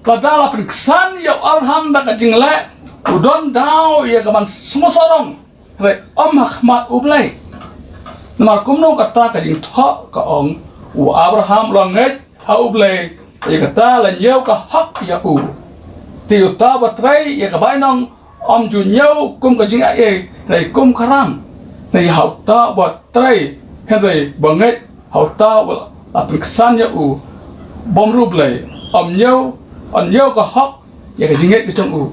lada la pynksan ïa u Abraham da ka jingleh, u don daw ïa ka ban sngewsarong, hynrei ym ha khmat U Blei. Namar kumno kata ka jingthoh ka ong, u Abraham u la ngeit ha U Blei, ïa kata la ñiew ka hok ïa u. Te uta uba trei ïa ka bainong ym ju ñiew kum ka jingaiei, hynrei kum ka ram. Hynrei ha uta uba trei hynrei ba ngeit, ha uta uba la pynksan ïa u bym riewblei, ym ñiew, ym ñiew ka hok ïa ka jingngeit ka jong u.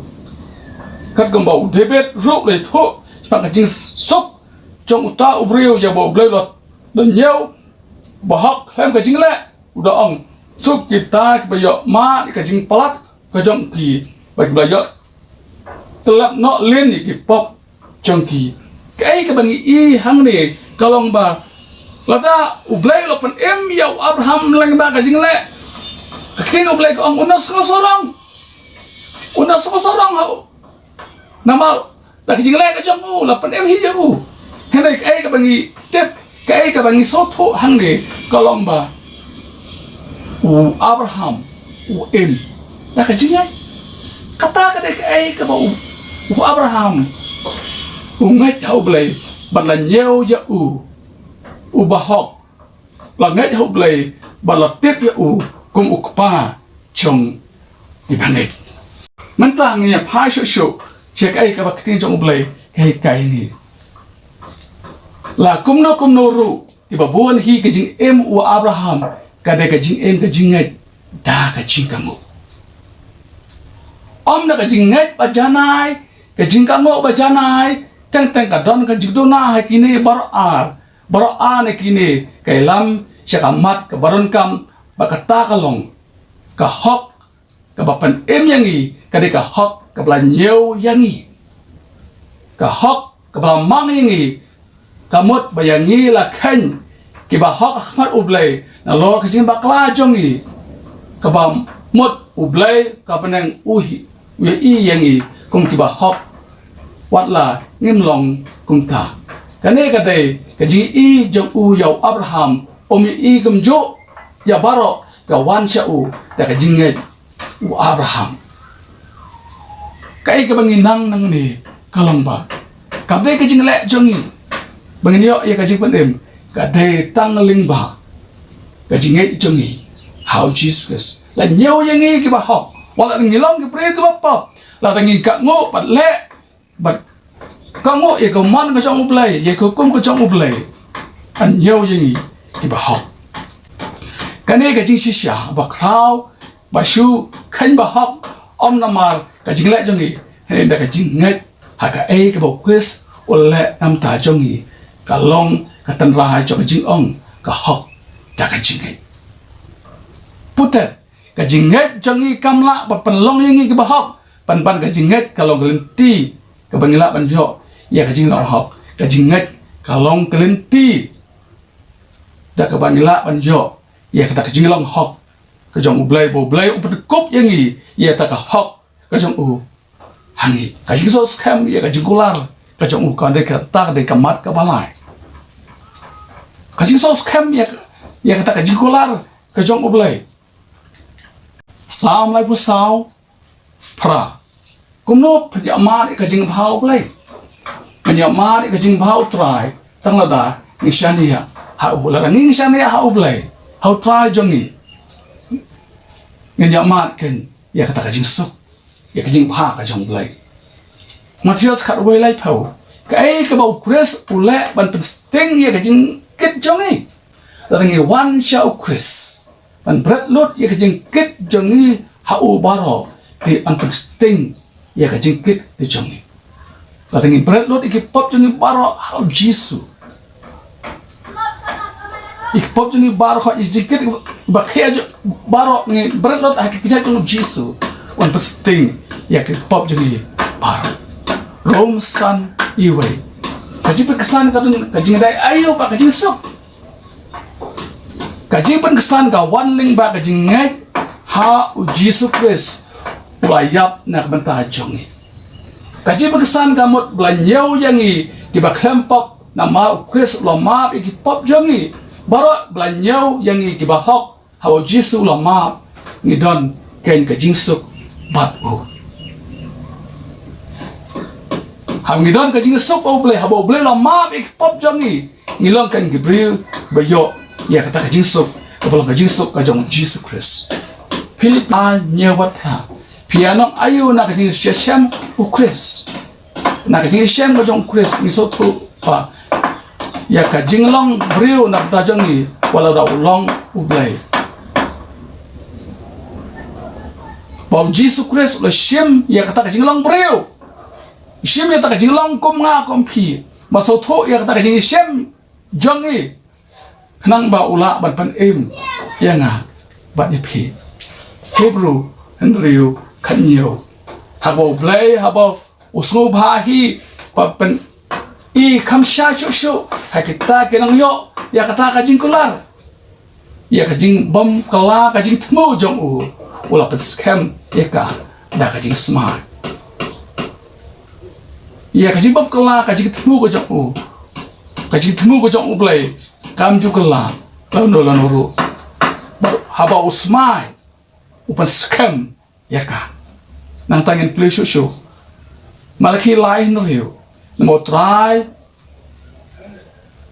Katkum ba u David ruh u la ïathuh shaphang ka jingsuk jong uta u briew ïa ba U Blei u la, u la ñiew bahok khlem ka jingleh. U da ong, suk kita kiba ïoh mad ïa ka jingpalat ka jong ki, bad kiba la ïoh tyllep noh lin ïa ki pop jong ki. Kaei kaba ngi i hangne ka long ba lada U Blei u la pynim ïa u Abraham lyngba ka jingleh, ka ktien U Blei ka ong un da sngewsarong. Un da sngewsarong ha u. Namar da ka jingleh ka jong u la pynim hi ïa u. Hynrei kaei kaba ngi tip, kaei kaba ngi sngewthuh hangne ka long ba u Abraham u im da ka jingngeit. Kata ka dei kaei kaba u, u Abraham u ngeit ha U Blei bad la ñiew ïa u u bahok. La ngeit ha U Blei bad la tip ïa u kum u kpa jong ki bangeit. Mynta ngin ïa phai shuh shuh sha kaei kaba ka ktien jong U Blei ka hikai ïa ngi. La kumno kumno ruh, kiba bun hi ka jingim u Abraham ka dei ka jingim ka jingngeit da ka jingkynmaw. Ym da ka jingngeit ba janai, ka jingkynmaw ba janai, teng teng ka don ka jingduna ha kine baroh ar, baroh ar na kine ka ïalam sha ka mat kaba donkam, ba kata ka long ka hok kaba pynim ïa ngi, ka dei ka hok kaba la ñiew ïa ngi, ka hok kaba la mang ïa ngi. Ka mut ba ïa ngi la kheiñ kiba hok ha khmat U Blei nalor ka jingbakla jong ngi. Kaba mut U Blei ka bneng u hi, u ïohi ïa ngi kum kiba hok, wat la ngim long kumta. Kane ka dei ka jingïohi jong u ïa u Abraham, um ïohi kumjuh ïa baroh, ka wan sha u da ka jingngeit u Abraham. Kaei kaba ngi nang nangne ka long ba ka dei ka jingleh jong ngi ba ngin ïoh ïa ka jingpynim, ka dei tang lyngba ka jingngeit jong ngi ha u Jisu Khrist. La ñiew ïa ngi kiba hok, wat la ngi long ki briew kiba pop, lada ngi kynmaw bad leh bad kynmaw ïa ka mon ka jong U Blei, ïa ka hukum ka jong U Blei, yn ñiew ïa ngi kiba hok. Kane ka jingshisha bakhraw ba shu kheiñ ba hok, ym namar ka jingleh jong ngi, hynrei da ka jingngeit ha kaei kaba u Khrist u leh na ka bynta jong ngi, ka long ka tynrai jong ka jingong ka hok da ka jingngeit. Put Te ka jingngeit jong ngi kam lah ban pynlong ïa ngi kiba hok, pynban ka jingngeit ka long ka lynti kaba ngi lah ban ïoh ïa ka jinglong hok. Ka jingngeit ka long ka lynti da kaba ngi lah ban ïoh ïa kata ka jinglong hok ka jong U Blei, ba U Blei u pynkup ïa ngi ïa kata ka hok ka jong u ha ngi. Ka jingsngewskhem ïa ka jingkular ka jong u ka dei kata ka dei ka mat kaba lai. Ka jingsngewskhem ïa, ïa kata ka jingkular ka jong U Blei. Salm laiphew saw, phra. Kumno phin ïa mad ïa ka jingbha U Blei? Ngan ïa mad ïa ka jingbha U Trai tang lada ngi shaniah ha u, lada ngi shaniah ha U Blei, ha U Trai jong ngi, ngan ïa mad keiñ ïa kata ka jingsuk, ïa ka jingbha ka jong U Blei. Mathaios khatwei laiphew. Kaei kaba U Khrist u leh ban pynsting ïa ka jingkit jong ngi? Lada ngi wan sha U Khrist ban bret lut ïa ka jingkit jong ngi ha u baroh, te un pynsting ïa ka jingkit ka jong ngi. Lada ngi bret lut ïa ki pop jong ngi baroh ha U Jisu, ïa ki pop jong ngi baroh, ïa ka jingkit ba khia jong baroh ngi bret lut ha ki kjat jong U Jisu, un pynsting ïa ki pop jong ngi baroh. Rom san, wei. Ka jingpynksan ka don ka jingdei aïu bad ka jingsuk? Ka jingpynksan ka wan lyngba ka jingngeit ha U Jisu Khrist u la ïap na ka bynta jong ngi. Ka jingpynksan ka mut ba la ñiew ïa ngi kiba khlem pop namar U Khrist u la map ïa ki pop jong ngi baroh, ba la ñiew ïa ngi kiba hok. Haba U Jisu u la map, ngi don keiñ ka jingsuk bad u. Haba ngi don ka jingsuk bad U Blei, haba U Blei u la map ïa ki pop jong ngi, ngi long keiñ ki briew ba ïoh ïa kata ka jingsuk, kaba long ka jingsuk ka jong U Jisu Khrist. Philippi ar, hynñiew bad phra. Phi ïa nong aïu na ka jingïashem U Khrist? Na ka jingïashem ka jong U Khrist ngi sngewthuh ba ïa ka jinglong briew na ka bynta jong ngi, wat la da u long U Blei. Ba U Jisu Khrist u la shim ïa kata ka jinglong briew. U shim ïa kata ka jinglong kum nga kum phi. Ba sngewthuh ïa kata ka jingïashem jong ngi, khnang ba u lah ban pynim ïa nga bad ïa phi. Hebru hynriew, khathynñiew. Haba U Blei, haba u sngewbha hi ba pyn-i kham shai shuh shuh ha kita ki nongïoh ïa kata ka jingkular, ïa ka jingbymkylla ka jingthmu jong u, u la pynskhem ïa ka da ka jingsmai. Ïa ka jingbymkylla ka jingthmu ka jong u, ka jingthmu ka jong U Blei kam ju kylla lano lano ruh. Bad haba u smai, u pynskhem ïa ka. Nangta ngin plie shuh shuh. Malaki lai hynriew. Namar U Trai,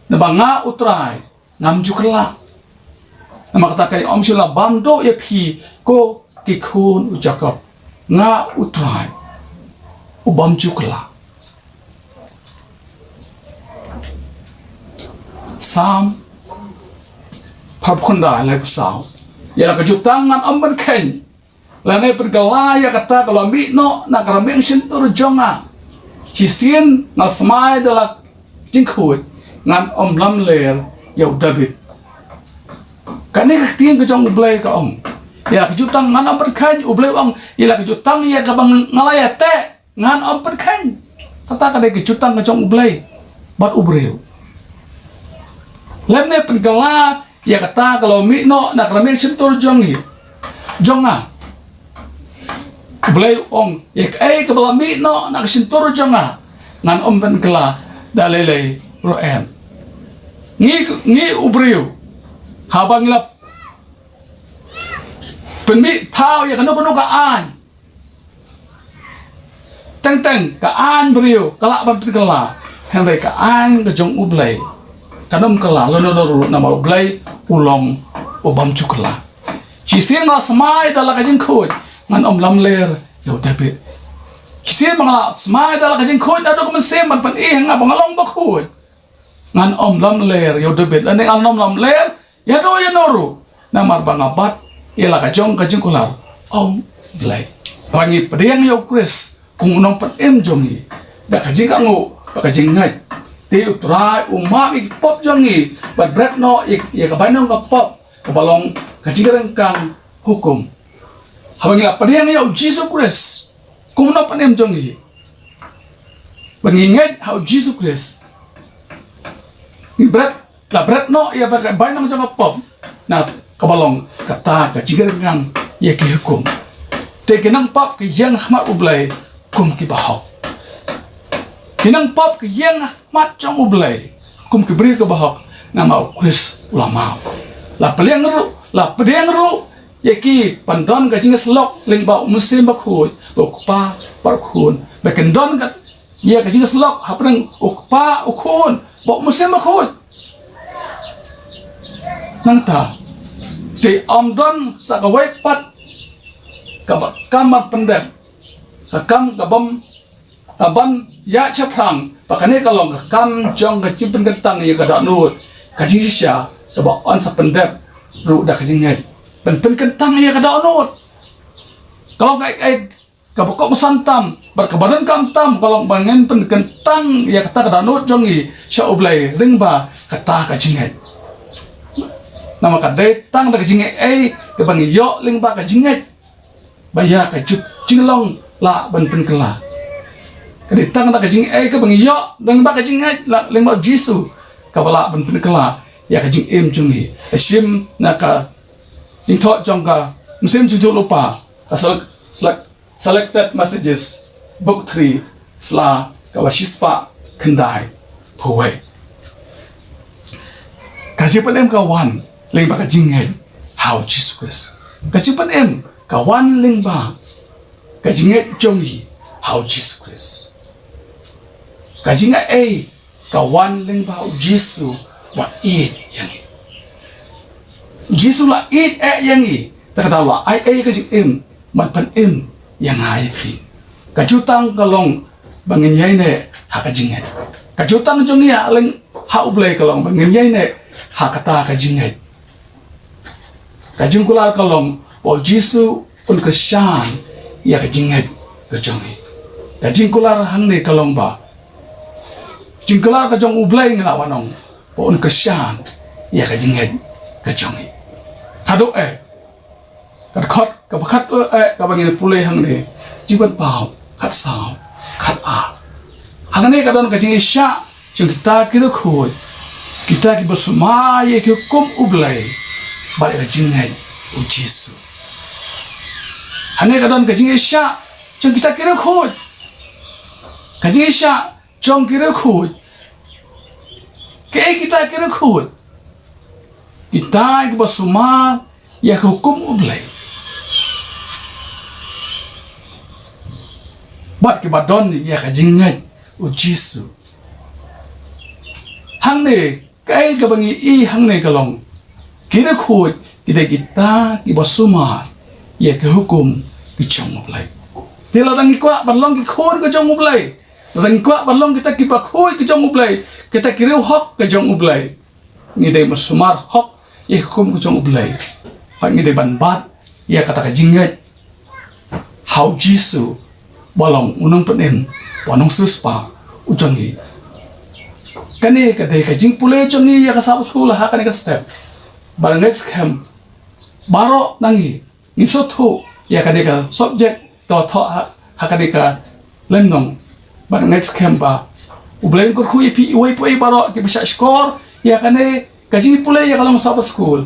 namar nga U Trai ngam ju kylla. Namar kata ka ong shuh la bam duh ïa phi, ko ki khun u Jakob. Nga U Trai u bym ju kylla. Salm phra phew khyndai, laiphew saw. Ïa la ka jutang ngan ym pynkheiñ, lane pynkylla ïa kata ka la mih noh na ka rmiang shyntur jong nga. Shisien nga smai da la jingkhuid, ngan ym lamler ïa u Dabid. Kane ka ktien ka jong U Blei ka ong, ïa la ka jutang ngan ym pynkheiñ. U Blei u ong, ïa la ka jutang ïa kaba nga la ïateh ngan ym pynkheiñ. Kata ka dei ka jutang ka jong U Blei bad u briew. Lymne pynkylla ïa kata ka la mih noh na ka rmiang shyntur jong ngi, jong nga. U Blei u ong, ïa kaei kaba la mih noh na ka shyntur jong nga, ngan ym pynkylla da lei lei ruh em. Ngi, ngi u briew, haba ngi la pynmih thaw ïa kano kano ka aiñ, teng teng ka aiñ briew ka lah ban pynkylla, hynrei ka aiñ ka jong U Blei kan ym kylla lano lano ruh, namar U Blei u long u bym ju kylla. Shisien nga la smai da la ka jingkhuid, ngan ym lamler ïa u Dabid. Shisien ba nga la smai da la ka jingkhuid naduh ka mynsiem ban pyni ha nga ba nga long bakhuid, ngan ym lamler ïa u Dabid, lane ngan ym lamler ïa no ïa no ruh, namar ba nga bat ïa la ka jong ka jingkular, ong U Blei. Ba ngi pdiang ïa U Khrist kum u nongpynim jong ngi da ka jingangnud bad ka jingngeit, te U Trai u map ïa ki pop jong ngi, bad bret noh ïa, ïa ka bainong ka pop kaba long ka jingryngkang hukum. Haba ngi la pdiang ïa u Jisu Khrist kum u nongpynim jong ngi, ba ngi ngeit ha u Jisu Khrist, ngi bret, la bret noh ïa ba ka bainong jong ka pop, na kaba long kata ka jingkyrkhu ïa ki hukum. Te ki nongpop ki ïeng ha khmat U Blei kum ki bahok. Ki nongpop ki ïeng ha khmat jong U Blei kum ki briew ki bahok, namar u Khrist u la map. La pdiang ruh, la pdiang ruh ïa ki ban don ka jingïasyllok lyngba u Mynsiem Bakhuid, ba u Kpa bad u Khun. Ba kin don ka, ïa ka jingïasyllok hapdeng u Kpa, u Khun bad u Mynsiem Bakhuid. Nangta, te ym don sa kawei pat kaba, kam ban pyndep, ka kam ka bym, ka ban ïaid shaphrang, ba kane ka long ka kam jong ka jingpynkyntang ïa ka dohnud, ka jingshisha kaba yn sa pyndep ruh da ka jingngeit. Ban pynkyntang ïa ka dohnud ka long kaei kaei kaba kongsan tam bad kaba donkam tam, ka long ba ngin pynkyntang ïa kata ka dohnud jong ngi sha U Blei lyngba kata ka jingngeit. Namar ka dei tang da ka jingngeit ei kaba ngi ïoh lyngba ka jingngeit ba ïa ka ju-, jinglong lah ban pynkylla. Ka dei tang da ka jingngeit ei kaba ngi ïoh lyngba ka jingngeit lah, lyngba u Jisu, kaba lah ban pynkylla ïa ka jingim jong ngi. Shim na ka jingthoh jong ka Mynsiem Jingthoh Lypa, ka sel-, selek-, Selected Messages, Book three, sla kaba shispah khyndai phew wei. Ka jingpynim ka wan lyngba ka jingngeit ha u Jisu Khrist. Ka jingpynim ka wan lyngba ka jingngeit jong ngi ha u Jisu Khrist. Ka jingngeit ei ka wan lyngba u Jisu ba ïeit ïa ngi. U Jisu la ïeit eh ïa ngi, te ka daw la ai ei ka jingim ban pynim ïa nga ïa phi. Ka jutang ka long ba ngin ïaineh ha ka jingngeit. Ka jutang jong ngi ha lyngba ha U Blei ka long ba ngin ïaineh ha kata ka jingngeit. Ka jingkular ka long ba u Jisu un kyrshan ïa ka jingngeit ka jong ngi. Ka jingkular hangne ka long ba jingkular ka jong U Blei, ngi lah ban ong ba un kyrshan ïa ka jingngeit ka jong ngi. Haduh eh, ka dkhot kaba khat eh, kaba ngin pule hangne, Jingpynpaw khatsaw, khatar. Hangne ka don ka jingïaishah jong kita ki riewkhuid, kita kiba sumar ïa ki hukum U Blei bad ïa ka jingngeit u Jisu. Hangne ka don ka jingïaishah jong kita ki riewkhuid. Ka jingïaishah jong ki riewkhuid. Kaei kita ki riewkhuid? Kita kiba sumar ïa ka hukum U Blei bad kiba don ïa ka jingngeit u Jisu. Hangne, kaei kaba ngi i hangne ka long, ki riewkhuid ki dei kita kiba sumar ïa ki hukum ki jong U Blei. Te lada ngi kwah ban long ki khun ki jong U Blei, lada ngi kwah ban long kita kiba khuid ki jong U Blei, kita ki riewhok ki jong U Blei, ngi dei ban sumar hok ïa ki hukum ki jong U Blei. Bad ngi dei ban bat ïa kata ka jingngeit ha u Jisu, ba long u nongpynim, ba nongsiewspah u jong ngi. Kane ka dei ka jingpule jong ngi ïa ka Sabbath School ha kane ka step. Bad ngeit skhem baroh na ngi ngin sngewthuh ïa kane ka subject kaba thoh ha, ha kane ka lynnong. Bad ngeit skhem ba U Blei un kyrkhu ïa phi iwei pa iwei baroh kiba shah shkor ïa kane ka jingpule ïa ka long Sabbath School.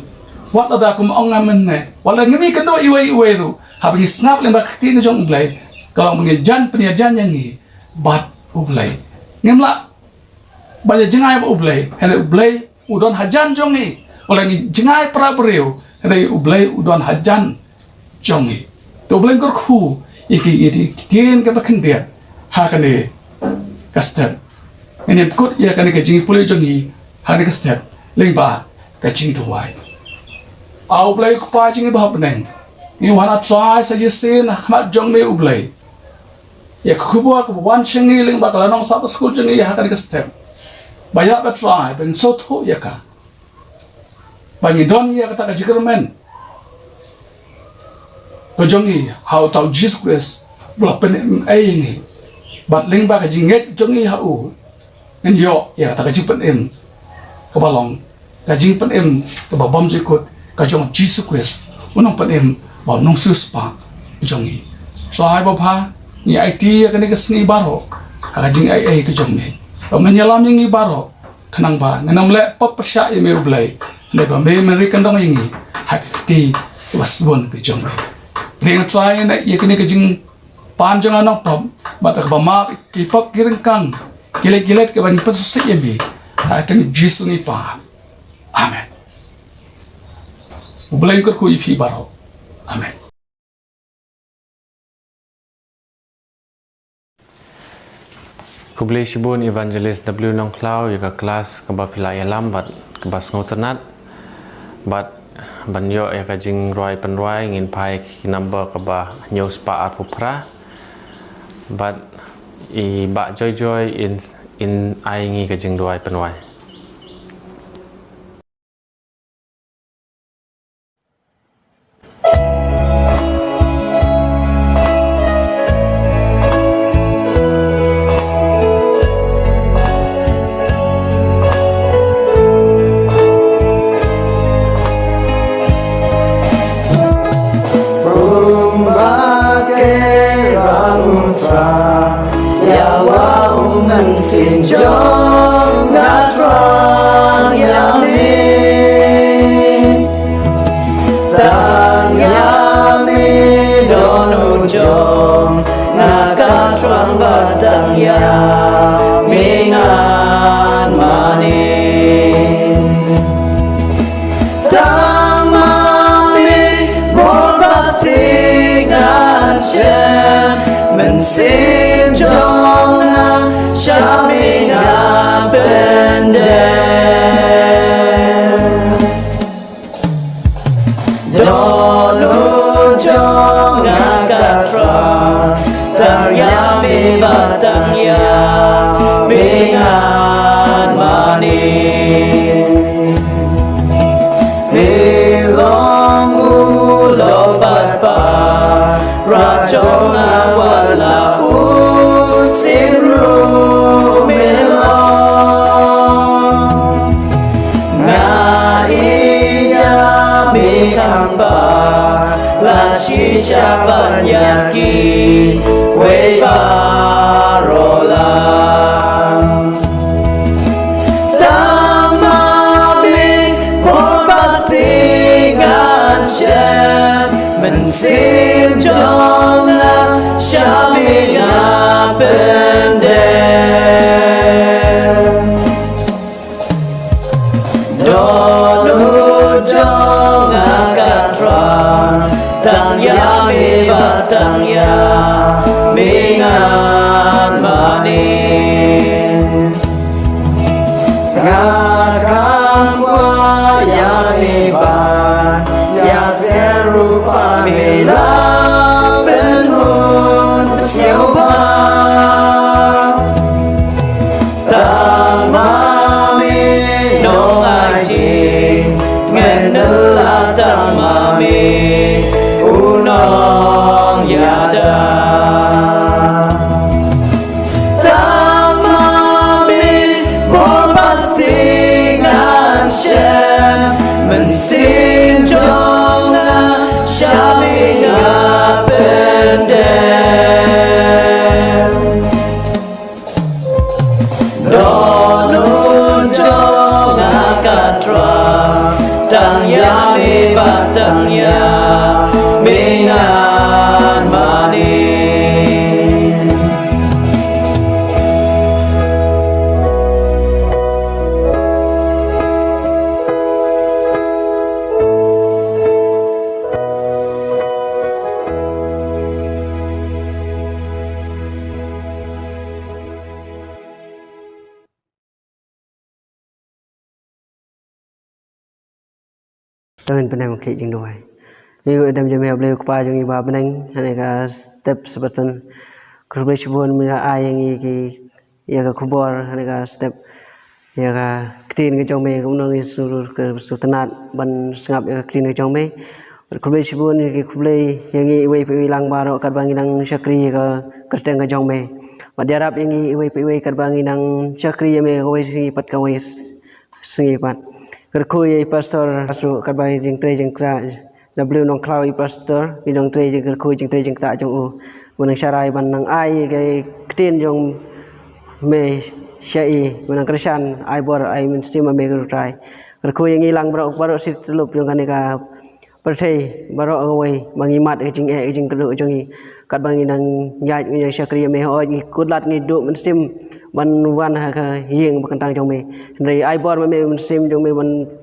Wat lada kum ong nga mynne, wat lada ngim ïakynduh iwei iwei ruh, haba ngi sngap lyngba ka ktien ka jong U Blei, ka long ba ngi jan pynïajan ïa ngi bad U Blei. Ngim lah ban ïa jngai bad U Blei, hynrei U Blei u don hajan jong ngi. Wat lada ngi jngai para briew, hynrei U Blei u don hajan jong ngi. Te U Blei un kyrkhu ïa ki, ïa ki ktien kiba khyndiat ha kane ka step. Ngin ïa pynkut ïa kane ka jingpule jong ngi ha kane ka step lyngba ka jingduwai. A U Blei Kpa jong ngi ba ha bneng, ngi wan, A Trai, sa shisien ha khmat jong me, U Blei, ïa ka khubor kaba wan sha ngi lyngba ka lynnong Sabbath School jong ngi ha kane ka step. Ba ïa, A Trai, ba ngin sngewthuh ïa ka, ba ngin don ïa kata ka jingkyrmen ka jong ngi ha uta u Jisu Khrist ba la pynim ei ïa ngi. Bad lyngba ka jingngeit jong ngi ha u, ngin ïoh ïa kata ka jingpynim kaba long ka jingpynim kaba bymjukut ka jong u Jisu Khrist, u nongpynim ba u nongsiewspah jong ngi. Sngewbha ba pha, ngi aiti ïa kane ka sngi baroh ha ka jingaiei ka jong me, ba men ïalam ïa ngi baroh, khnang ba ngin ym leh pop pyrshah ïa me U Blei, ne ba me men ri kyndong ïa ngi ha ka kti ba sbun ka jong me. Ring Trai, ïa kane ka jing pan jong nga nongpop, bad kaba map ki pop ki ryngkang, ki leit ki leit kaba ngi pynsngewsih ïa me. Ha kyrteng Jisu ngi pan. Amen. U Blei un kyrkhu ïa phi baroh. Amen. Khublei shibun Evangelist W Nongkhlaw ïa ka klas kaba phi la ïalam bad kaba sngewtynnat. Bad ban ïoh ïa ka jingrwai pynrwai ngin phai ki number kaba hynñiew spah arphew phra. Bad i Bah Joy Joy in, in ai ngi ka jingrwai pynrwai. Kumba ke rang tra, ïa wa u mynsiem jong nga thrang ïa me. Tang ïa me don u jong nga ka thrang ba tang ïa me ngan mane. Tang ma me bor ba sih ngan shem, mynsiem jong nga sha me nga pyndem. Don u jong nga ka thrang, tang ïa me bad tang ïa me ngan mane. Me long u lok bad para jong nga, wat la u sien ruh me long. Nga ïeit ïa me kham ba la shisha ban ïa kiwei baroh lang. Tang ma me bor ba sih ngan shem, mynsiem jong nga sha me nga pyndem. Don u jong nga ka thrang, tang ïa me bad tang ïa me ngan mane. Nga kham kwah ïa me bad ïa sien ruh ba me la pynhun sngewbha. Tang ma me nongaiti, ngin ïa la tang ma me u nongïada. Tang ma me bor ba sih ngan shem, mynsiem jong nga sha me nga pyndem. Don u jong nga ka thrang, tang ïa me bad tang ïa me ngan mane. To ngin pyndem khlieh jingduwai. Ïa u adam jong me, U Blei u Kpa jong ngi ba ha bneng, ha kane ka step Sabbaton, khublei shibun me la ai ïa ngi ki, ïa ka khubor ha kane ka step, ïa ka ktien ka jong me, kumno ngin sngewtynnat ban sngap ïa ka ktien ka jong me. Bad khublei shibun, ngi khublei ïa ngi iwei pa iwei lang baroh katba ngi nang shakri ïa ka kyrteng ka jong me. Bad ïarap ïa ngi iwei pa iwei katba ngi nang shakri ïa me kawei sngi pat kawei sngi pat. Kyrkhu ïa i pastor ruh katba ngi jingtrei jingkhreh W Nongkhlaw i pastor, i nongtrei jingkyrkhu jingtrei jingktah jong u. Ban nang sharai ban nang ai ka ktien jong me sha i, ban nang kyrshan, ai bor, ai mynsiem ma me ko Trai. Kyrkhu ïa ngi lang baroh baroh shi tyllup jong kane ka pyrthei baroh kawei, ba ngi mad ka jingeh ka jingkyrduh jong ngi. Katba ngi nang ïaid ngi nang shakri ïa me, hooid ngi kut lad ngi duh mynsiem ban wan ha ka ïing ba kyntang jong me. Hynrei ai bor ma me mynsiem jong me ban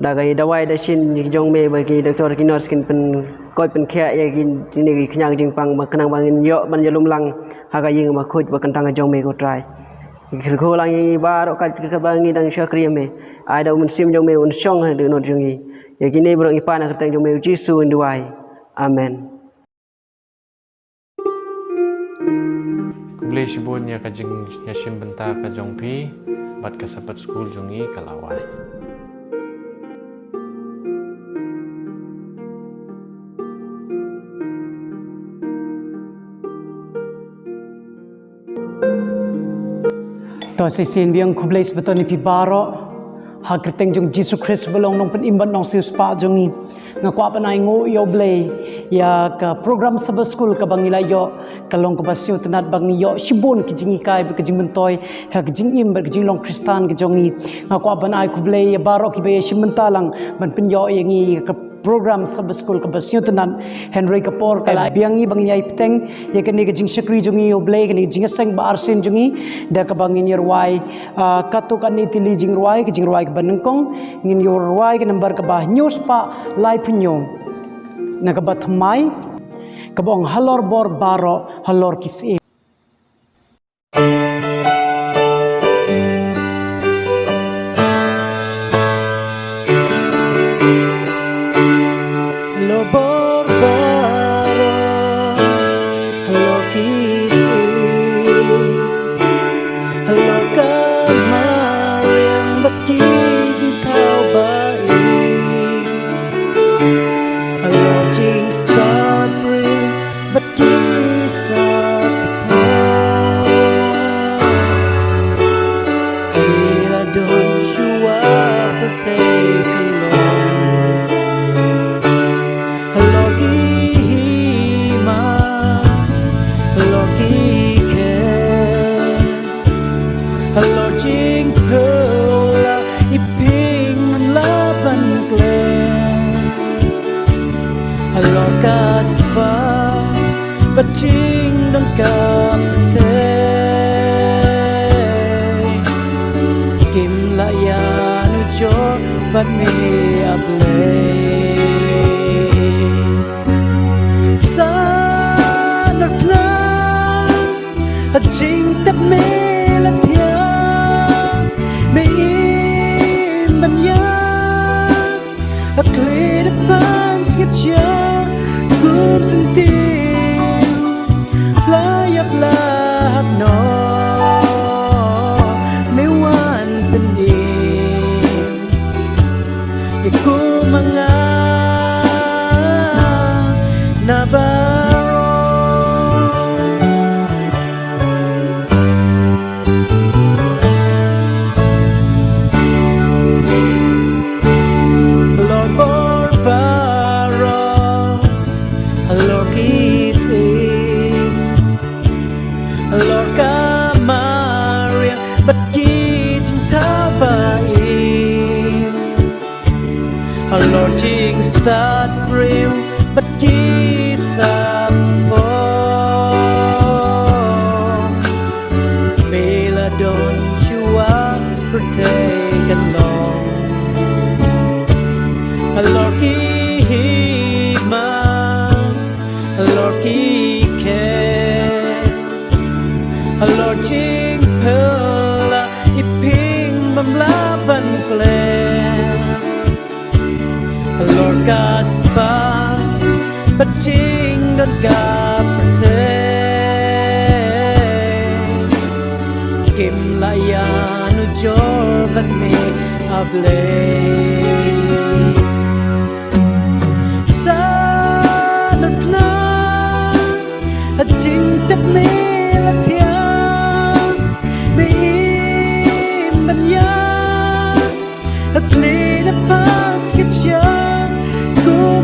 da ka dawai da shin jong me ba ki doktor ki nurse kin pynkoit pynkhiah ïa kine ki khñiang jingpang ba khnang ba ngin ïoh ban ïalum lang ha ka ïing ba khuid ba kyntang jong me ko Trai. Kyrkhu lang ïa ngi baroh kat, katba ngi dang shakri ïa me. Ai da u mynsiem jong me un shong ha dohnud jong ngi. Ïa kine baroh ngi pan ha ka kyrteng jong me u Jisu ngi duwai. Amen. Khublei shibun ïa ka jingïashim bynta ka jong phi bad ka Sabbath School jong ngi ka la wan. To shisien biang khublei shibun ïa phi baroh ha ka kyrteng jong Jisu Khrist ba long nongpynim bad nongsiewspah jong ngi. Nga kwah ban ai nguh ïa U Blei ïa ka program Sabbath School kaba ngi la ïoh, ka long kaba sngewtynnat ba ngi ïoh shibun ki jinghikai bad ka jingmyntoi ha ka jingim bad ka jinglong Khristan ka jong ngi. Nga kwah ban ai khublei ïa baroh kiba ïashim bynta lang ban pynïoh ïa ngi ïa ka program Sabbath School kaba sngewtynnat. Hynrei ka por ka la biang ngi ba ngin ïai bteng ïa kane ka jingshakri jong ngi ïa U Blei, kane ka jingïaseng ba arsien jong ngi da kaba ngin ïa rwai, ah, katto katne tylli jingrwai, ka jingrwai kaba nyngkong ngin ïa rwai ka nambar kaba hynñiew spah laiphew hynñiew na kaba thymmai, kaba ong halor bor baroh halor ki syiem. Halor bor baroh halor ki syiem, halor ka mariang bad ki jingthaw ba im, halor jingstad briew bad ki sap pop. Ngi la don shuwa pyrthei ka long. Halor ki hima, halor ki khet, halor jingphylla i pynlah ban klet. Halor ka spah bad jingdonkam te, kim lah ïanujor bad me A Blei. Sa nang tnat ha jingtep me la thiah, me im ban ïap. Ha khlieh da pan sngewsih kum syntiew, la ïap la hap noh me wan pynim. Ïa kum ma nga na baroh. Halor bor baroh halor ki syiem, halor ka mariang bad ki jingthaw ba im, halor jingstad briew bad ki sap pop. Me la don shuwa pyrthei kan long. Halor ki hima, halor ki khet, halor jingphylla i pynbam lah ban klet. Halor ka spah bad jingdonkam te, kim lah ïanujor bad me A Blei. Sa nang tnat ha jingtep me la thiah, me im ban ïap. Ha khlieh da pan sngewsih kum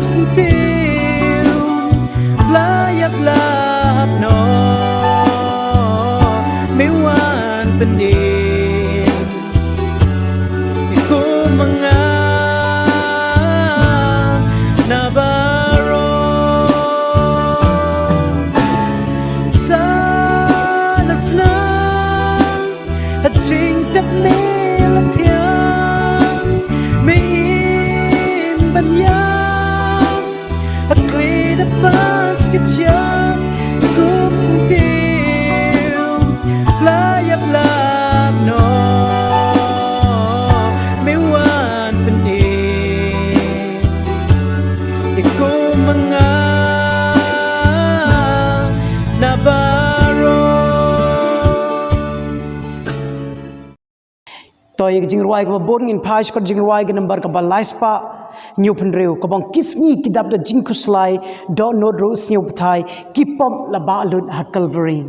Te pas ka jam kup syntiew la ïap lap noh me wan pyni ïa kum ma nga na baroh. To ïa ka jingrwai kaba bun ngin phai sha ka jingrwai ka nambar kaba lai spah hynñiew phew hynriew, kaba ong ki sngi ki dap da jingkhuslai, dohnud ruh sngewbha, ki pop la bah lut ha Calvary.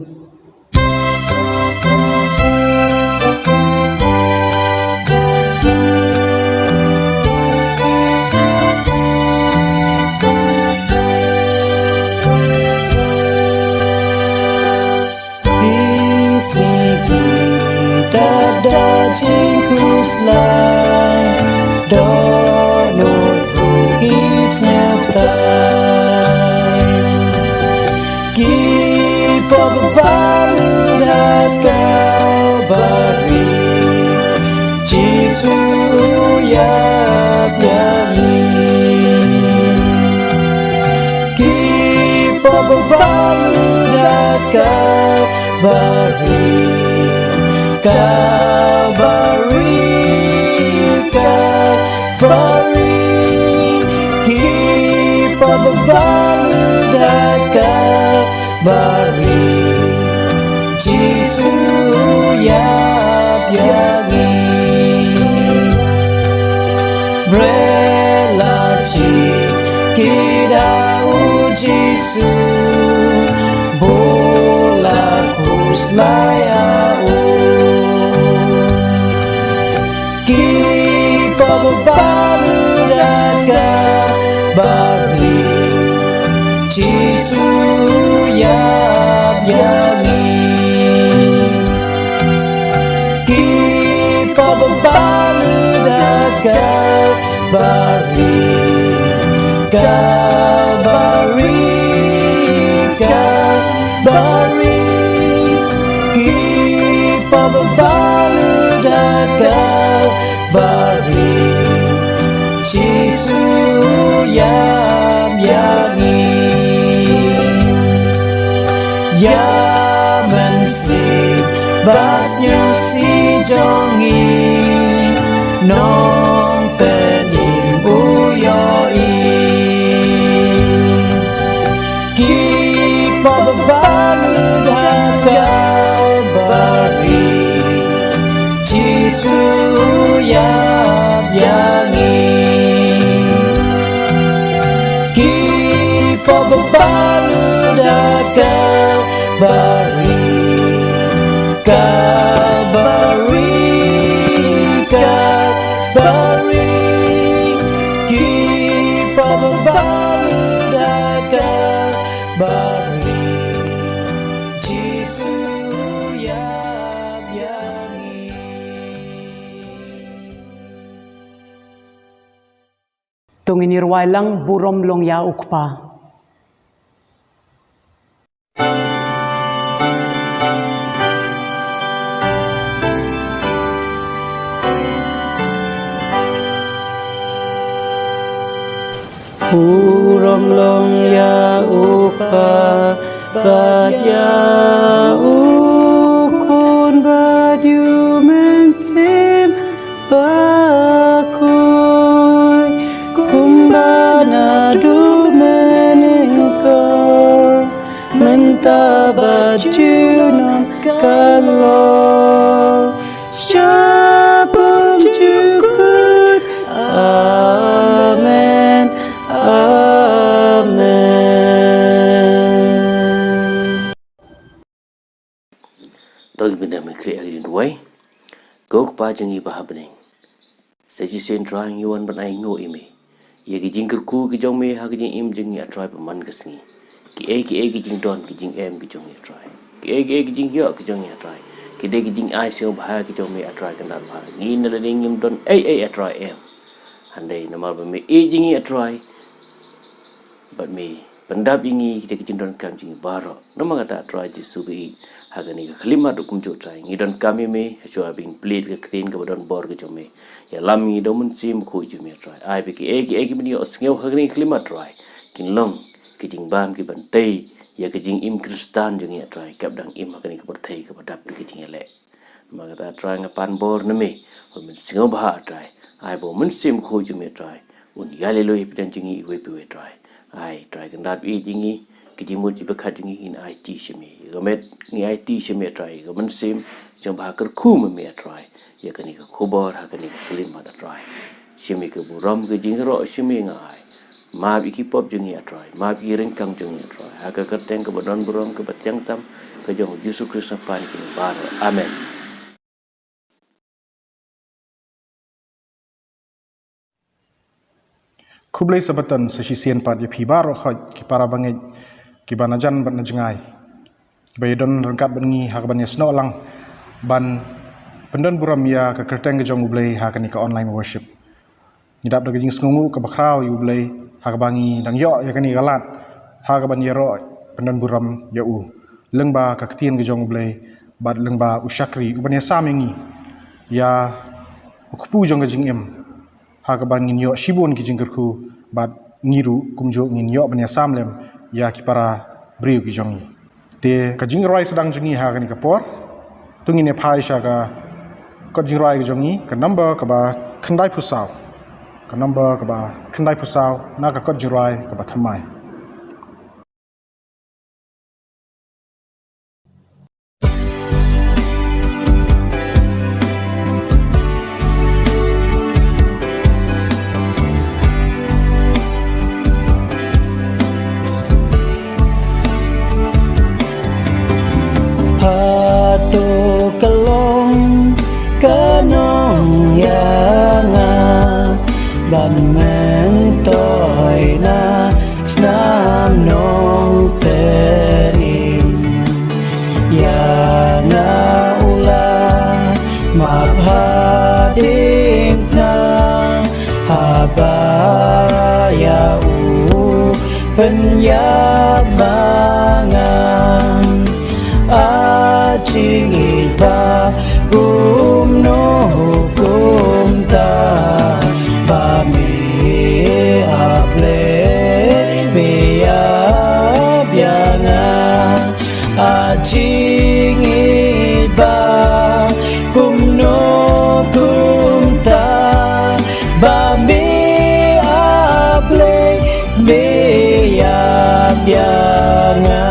Ki sngi ki dap da jingkhuslai, dohnud ruh ki sngewbha. Ki pop balut ha Kalbari, Jisu u ïap ïa ngi. Ki pop balut ha Kalbari, Kalbari, Kalbari. Ki pop balut ha Kalbari, Jisu u ïap ïa ngi. Bret la jied kit ha u Jisu, bun la khuslai ha u. Ki pop balut ha Kalbari, Jisu u ïap ïa ngi. Ki pop balut ha Kalbari, Kalbari, Kalbari. Ki pop balut ha Kalbari, Jisu u ïap ïa ngi. Ïa mynsiem basniew sih jong ngi, Nongpynim u ïohi. Ki pop balut ha Kalbari, Jisu u ïap ïa ngi. Ki pop balut ha Kalbari, Kalbari, Kalbari. Ki pop balut ha Kalbari, Jisu u ïap ïa ngi. To ngin ïa rwai lang Burom Long ïa u Kpa. Burom long ïa u Kpa bad ïa u Khun bad ïa u Mynsiem Bakhuid, kumba naduh mynnyngkong, mynta bad junom ka long, shaphang-jukut. Amen. Amen. To ngin bynta ban kren ha ka jingduwai. Ko Kpa jong ngi ba ha bneng, sa shisien Trai ngi wan ban ainguh ïa me ïa ki jingkyrkhu ki jong me ha ka jingim jong ngi, A Trai, ba man ka sngi. Kiei kiei ki jingdon ki jingem ki jong ngi, A Trai, kiei kiei ki jingïoh ki jong ngi, A Trai, ki dei ki jingai sngewbha ki jong me, A Trai, kyndat bha. Ngi na lade ngim don ei ei, A Trai, em. Hynrei namar ba me ïeit ïa ngi, A Trai, bad me pyndap ïa ngi da ki jingdonkam jong ngi baroh. Namar kata, A Trai Jisu ba ïeit, ha kane ka khyllipmat ruh kumjuh, Trai, ngi donkam ïa me. Hashwa ba ngin plie ka ktien kaba don bor ka jong me, ïalam ïa ngi da u Mynsiem Bakhuid jong me, A Trai. Ai ba kiei kiei kiba ngin ïohsngew ha kane ka khyllipmat, Trai, kin long ki jingbam ki ban tei ïa ki jingim Khristan jong ngi, A Trai, kaba dang im ha kane ka pyrthei kaba dap da ki jingïaleh. Namar kata, A Trai, nga pan bor na me, ba men sngewbha, A Trai, ai ba u Mynsiem Bakhuid jong me, A Trai, un ïaleh loi ïa phi dang jong ngi iwei pa iwei, A Trai. Ai, A Trai, kyndat ïa ngi, ki jingmut jingpyrkhat jong ngi ngin aiti sha me. Ïa ka met ngi aiti sha me, A Trai, ïa ka mynsiem jong ba ha kyrkhu ma me, A Trai, ïa kane ka khubor ha kane ka khyllipmat, A Trai. Sha me ka burom ka jingïaroh sha me nga ai. Map ïa ki pop jong ngi, A Trai, map ïa ki ryngkang jong ngi, A Trai, ha ka kyrteng kaba don burom kaba tyngeh tam ka jong U Jisu Khrist, ngi pan ïa kine baroh. Amen. Khublei Sabbaton sa shisien pat ïa phi baroh, hoi ki para bangeit kiba na jan bad na jngai, kiba ïadon ryngkat bad ngi ha kaban ïasnoh lang ban pyndon burom ïa ka kyrteng ka jong U Blei ha kane ka online worship. Ngi dap da ka jingsngewnguh kaba khraw ïa U Blei ha kaba ngi dang ïoh ïa kane ka lad ha kaban ïaroh pyndon burom ïa u lyngba ka ktien ka jong U Blei bad lyngba u shakri uban ïasam ïa ngi ïa u kpu jong ka jingim, ha kaban ngin ïoh shibun ki jingkyrkhu bad ngi ruh kumjuh ngin ïoh ban ïasam lem ïa ki para briew ki jong ngi. Te ka jingrwai sdang jong ngi ha kane ka por, to ngin ïa phai sha ka kot jingrwai ka jong ngi, ka number kaba khyndaiphew saw, ka number kaba khyndaiphew saw na ka kot jingrwai kaba thymmai. Hato ka long ka nongïalam ban myntoi na Snam Nongpynim. Ïa nga u la map hadien na, haba ïa u pynïap ma nga. A jingïeit ba kumno kumta, ba me, A Blei, me ïap ïa nga. A jingïeit ba kumno kumta, ba me, A Blei, me ïap ïa nga.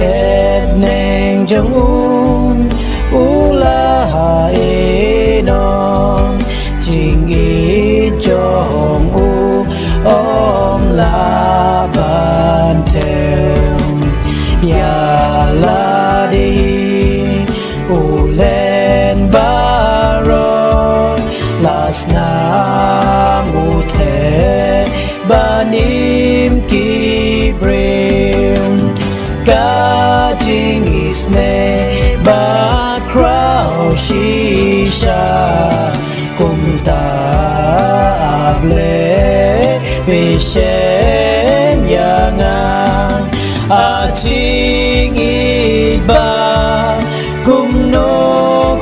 Kyrteng jong u u la ïehnoh, jingïeit jong u ym lah ban them. Ïa lade u len baroh, la snam u theh ban im ki briew. Ka jingisynei ba khraw shisha, kumta, A Blei, me shem ïa nga. A jingïeit ba kumno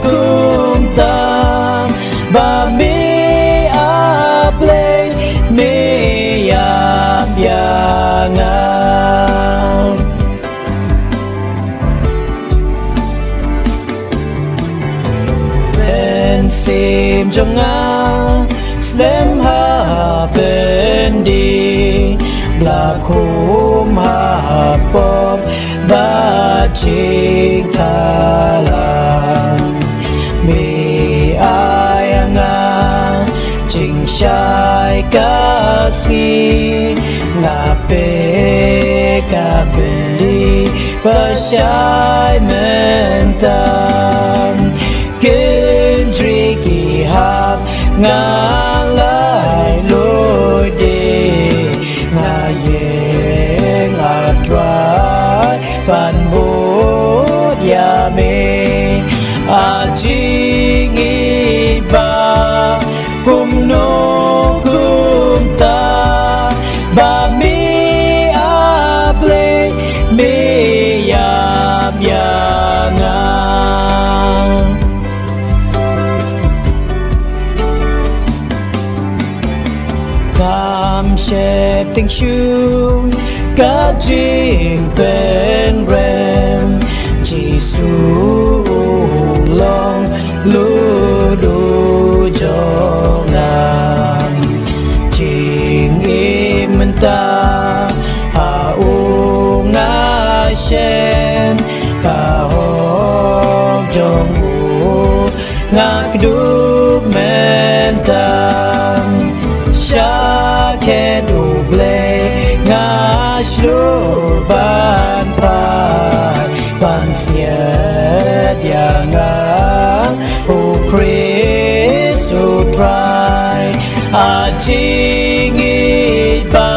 kumta, ba me, A Blei, me ïap ïa nga. Mynsiem jong nga slem ha pyndieng, la khum ha pop bad jingthala. Me ai ïa nga jingshai ka sngi, nga peit ka bynta ba shai mynta. Kynjri ki hap nga laitluid de, nga ïeng, A Trai, ban bud ïa me. A jingïeit ba kumno kumta, ba me, A Blei, me ïap ïa nga. Sheptieng shuh ka jingpynrem, Jisu u long ludu jong nga. Jingim mynta ha u nga shem, ka hok jong u nga kdup mynta. Sha khet U Blei nga shlur ban phai, ban siat ïa nga U Khrist U Trai. A jingïeit ba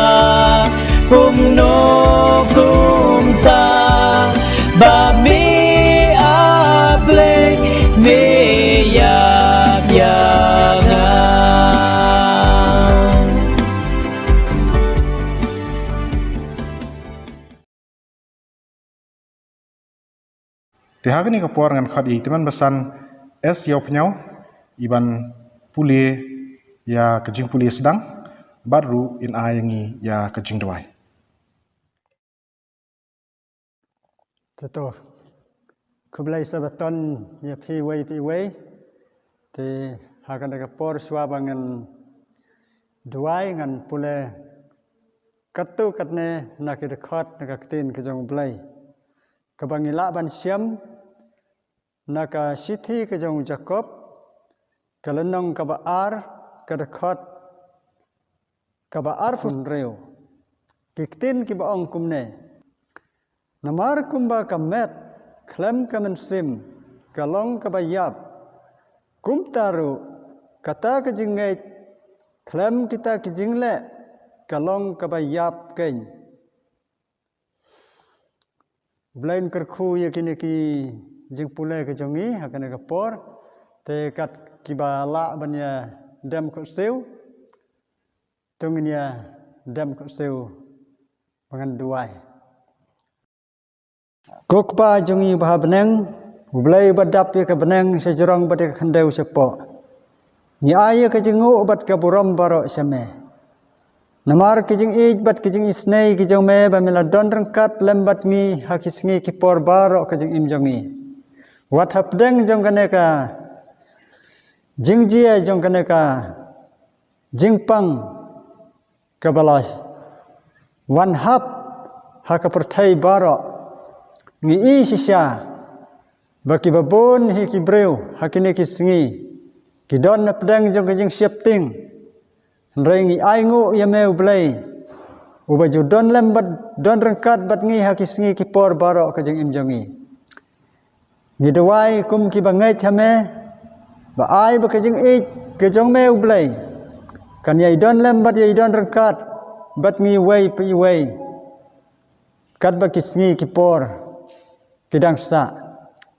kumno kumta, ba me, A Blei, me ïap ïa nga. Te ha kane ka por ngan khot ïa i tymmen basan S Ïawphniaw, i ban pule ïa ka jingpule sdang, bad ruh in ai ïa ngi ïa ka jingduwai. Te to, khublei Sabbaton ïa phi iwei pa iwei. Te ha kane ka por shuwa ba ngan duwai, ngan pule katto katne na ki dkhot na ka ktien ka jong U Blei, kaba ngi lah ban shem na ka shithi ka jong u Jakob, ka lynnong kaba ar, ka dkhot kaba arphew hynriew. Ki ktien kiba ong kumne: Namar kumba ka met khlem ka mynsiem ka long kaba ïap, kumta ruh kata ka jingngeit khlem kita ki jingleh ka long kaba ïap keiñ. U Blei un kyrkhu ïa kine ki jingpule ka jong ngi ha kane ka por. Te kat kiba lah ban ïa dem khutsiew, to ngin ïa dem khutsiew ba ngan duwai. Ko Kpa jong ngi uba ha bneng, U Blei uba dap ïa ka bneng shajrong bad ïa ka khyndew shapoh, ngi ai ïa ka jingnguh bad ka burom baroh sha me. Namar ka jingïeit bad ka jingisynei ka jong me ba me la don ryngkat lem bad ngi ha ki sngi ki por baroh ka jingim jong ngi. Wat hapdeng jong kane ka jingjia, jong kane ka jingpang kaba la wan hap ha ka pyrthei baroh, ngi i shisha ba kiba bun hi ki briew ha kine ki sngi ki don hapdeng jong ka jingsheptieng. Hynrei ngi ainguh ïa me U Blei, uba ju don lem bad don ryngkat bad ngi ha ki sngi ki por baroh ka jingim jong ngi. Ngi duwai kum kiba ngeit ha me, ba ai ba ka jingïeit ka jong me U Blei kan ïai don lem bad ïai don ryngkat bad ngi iwei pa iwei, katba ki sngi ki por ki dang sah.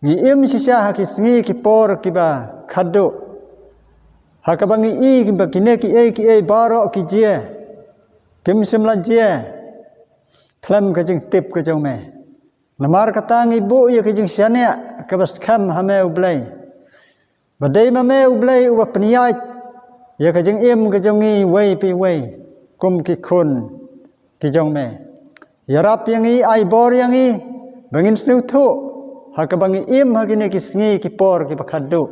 Ngi im shisha ha ki sngi ki por kiba khatduh, ha kaba ngi i ba kine kiei kiei baroh ki jia, kim shym la jia khlem ka jingtip ka jong me. Namar kata ngi buh ïa ka jingshaniah kaba skhem ha me U Blei, ba dei ma me U Blei uba pynïaid ïa ka jingim ka jong ngi iwei pa iwei kum ki khun ki jong me. Ïarap ïa ngi, ai bor ïa ngi ba ngin sngewthuh ha kaba ngi im ha kine ki sngi ki por kiba khatduh,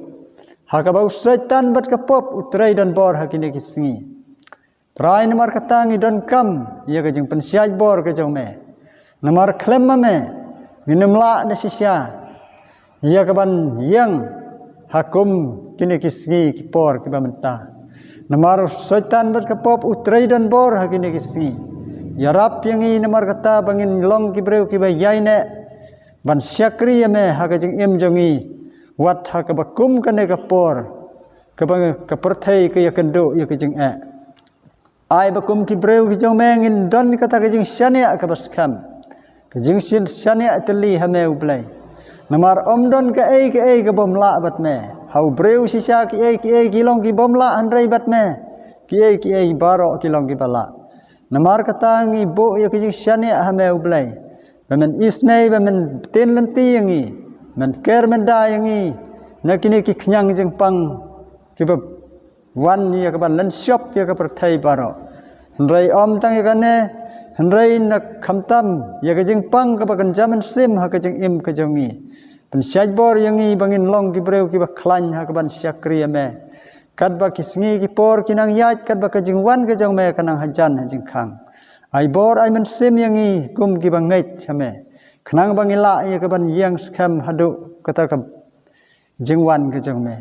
ha kaba u Soitan bad ka pop u trei don bor ha kine ki sngi. Trai, namar kata ngi donkam ïa ka jingpynshai bor ka jong me. Namar khlem ma me ngin ym lah da shisha ïa ka ban ïeng ha kum kine ki sngi ki por kiba mynta. Namar u Soitan bad ka pop u trei don bor ha kine ki sngi. Ïarap ïa ngi namar kata ba ngin long ki briew kiba ïaineh ban shakri ïa me ha ka jingim jong ngi, wat ha kaba kum kane ka por kaba ka pyrthei ka ïakynduh ïa ka jingeh. Ai ba kum ki briew ki jong me ngin don kata ka jingshaniah kaba skhem, ka jingshaniah tylli ha me U Blei. Namar ym don kaei kaei ka bym lah bad me. Ha u briew shisha kiei kiei ki long ki bym lah, hynrei bad me kiei kiei baroh ki long kiba lah. Namar kata ngi buh ïa ka jingshaniah ha me U Blei, ba men isynei, ba men btin lynti ïa ngi, men ker men da ïa ngi na kine ki khñiang jingpang kiba wan ïa ka ban lynshop ïa ka pyrthei baroh. Hynrei ym tang ïa kane, hynrei na khamtam ïa ka jingpang kaba kynja mynsiem ha ka jingim ka jong ngi. Pynshait bor ïa ngi ba ngin long ki briew kiba khlaiñ ha kaban shakri ïa me. Katba ki sngi ki por ki nang ïaid, katba ka jingwan ka jong me ka nang hajan ha jingkhang. Ai bor ai mynsiem ïa ngi kum kiba ngeit ha me, khnang ba ngi lah ïa kaban ïeng skhem haduh kata ka jingwan ka jong me.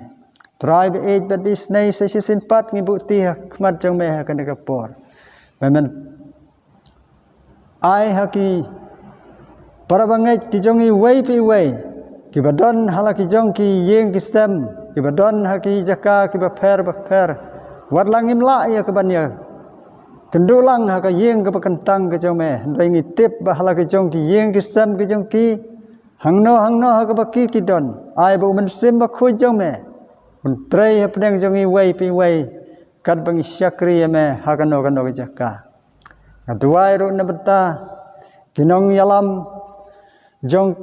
Trai, ba ïeit bad ba isynei, sa shisien pat ngi buh kti ha khmat jong me ha kane ka por. Me men ai ha ki para bangeit ki jong ngi iwei pa iwei, kiba don ha la ki jong ki ïing ki sem, kiba don ha ki jaka kiba pher ba pher. Wat la ngim lah ïa kaban ïa kynduh lang ha ka ïing kaba kyntang ka jong me, hynrei ngi tip ba ha la ki jong ki ïing ki sem ki jong ki, hangno hangno ha kaba ki ki don, ai ba U Mynsiem Bakhuid jong me un trei hapdeng jong ngi iwei pa iwei, katba ngi shakri ïa me ha kano kano ka jaka. Nga duwai ruh na bynta ki nongïalam jong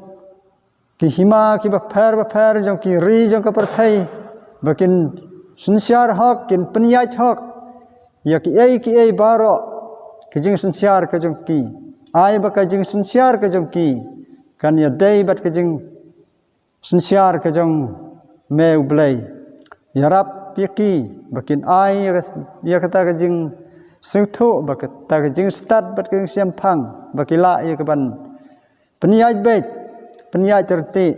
ki hima kiba pher ba pher, jong ki ri jong ka pyrthei, ba kin synshar hok, kin pynïaid hok ïa kiei kiei baroh ka jingsynshar ka jong ki. Ai ba ka jingsynshar ka jong ki kan ïadei bad ka jing synshar ka jong me U Blei. Ïarap ïa ki ba kin ai ïa ka, ïa kata ka jingsngewthuh, ba kata ka jingstad bad ka jingshemphang, ba ki lah ïa kaban pynïaid beit, pynïaid rynti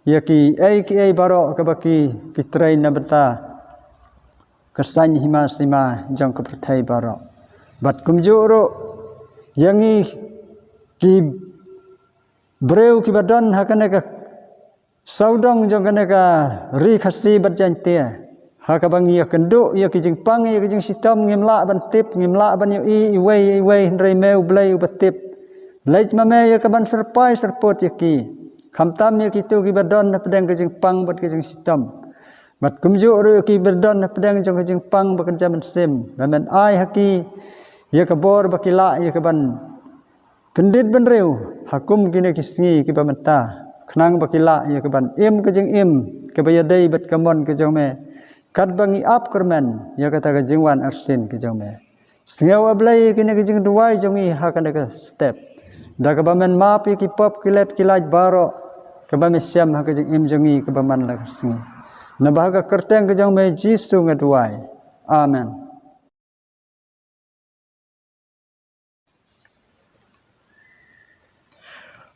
ïa kiei kiei baroh kaba ki, ki trei na bynta ka saiñ hima sima jong ka pyrthei baroh. Bad kumjuh ruh ïa ngi ki briew kiba don ha kane ka sawdong jong kane ka Ri Khasi bad Jaiñtia, ha kaba ngi ïakynduh ïa ki jingpang, ïa ki jingshitom, ngim lah ban tip, ngim lah ban ïohi iwei iwei, hynrei me U Blei uba tip. Leit ma me ïa kaban syrpai syrput ïa ki, khamtam ïa kito kiba don hapdeng ka jingpang bad ka jingshitom. Bad kumjuh ruh ïa kiba don hapdeng jong ka jingpang ba kynja mynsiem, ba men ai ha ki ïa ka bor ba ki lah ïa kaban kyndit bynriew ha kum kine ki sngi kiba mynta, khnang ba ki lah ïa kaban im ka jingim kaba ïadei bad ka mon ka jong me, katba ngi ap kyrmen ïa kata ka jingwan arsien ka jong me. Sngew, A Blei, ïa kine ki jingduwai jong ngi ha kane ka step, da kaba men map ïa ki pop ki let ki lait baroh kaba me shem ha ka jingim jong ngi kaba man la ka sngi. Naba ha ka kyrteng ka jong me Jisu nga duwai. Amen.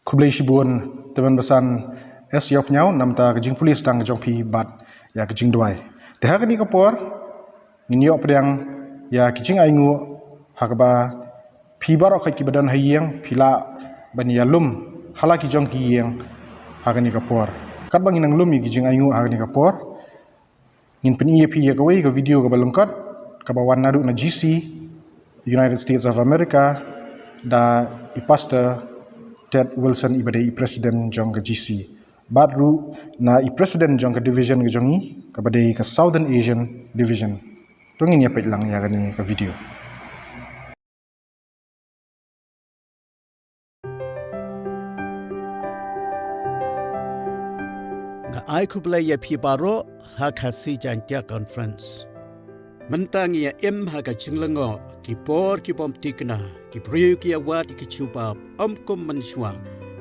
Khublei shibun, Tymmen Basan S Ïawphniaw, namta ka jingpule sdang ka jong phi bad ïa ka jingduwai. Te ha kane ka por ngin ïoh pdiang ïa ki jingainguh ha kaba phi baroh khoit kiba don ha ïing phi lah ban ïalum ha la ki jong ki ïing ha kane ka por. Katba ngin nang lum ïa ki jingainguh ha kane ka por, ngin pyni ïa phi ïa kawei ka video kaba lyngkot, kaba wan naduh na G C, United States of America, da i Pastor Ted Wilson, iba dei i President jong ka G C. Bad ruh na i President jong ka division ka jong ngi, kaba dei ka Southern Asian Division. To ngin ïa peit lang ïa kane ka video. Nga ai khublei ïa phi baroh ha Khasi Jaiñtia Conference. Mynta ngi ïa im ha ka jinglyngngoh, ki por ki bym thikna, ki briew ki ïa wad ïa ki jubab ym kum mynshuwa.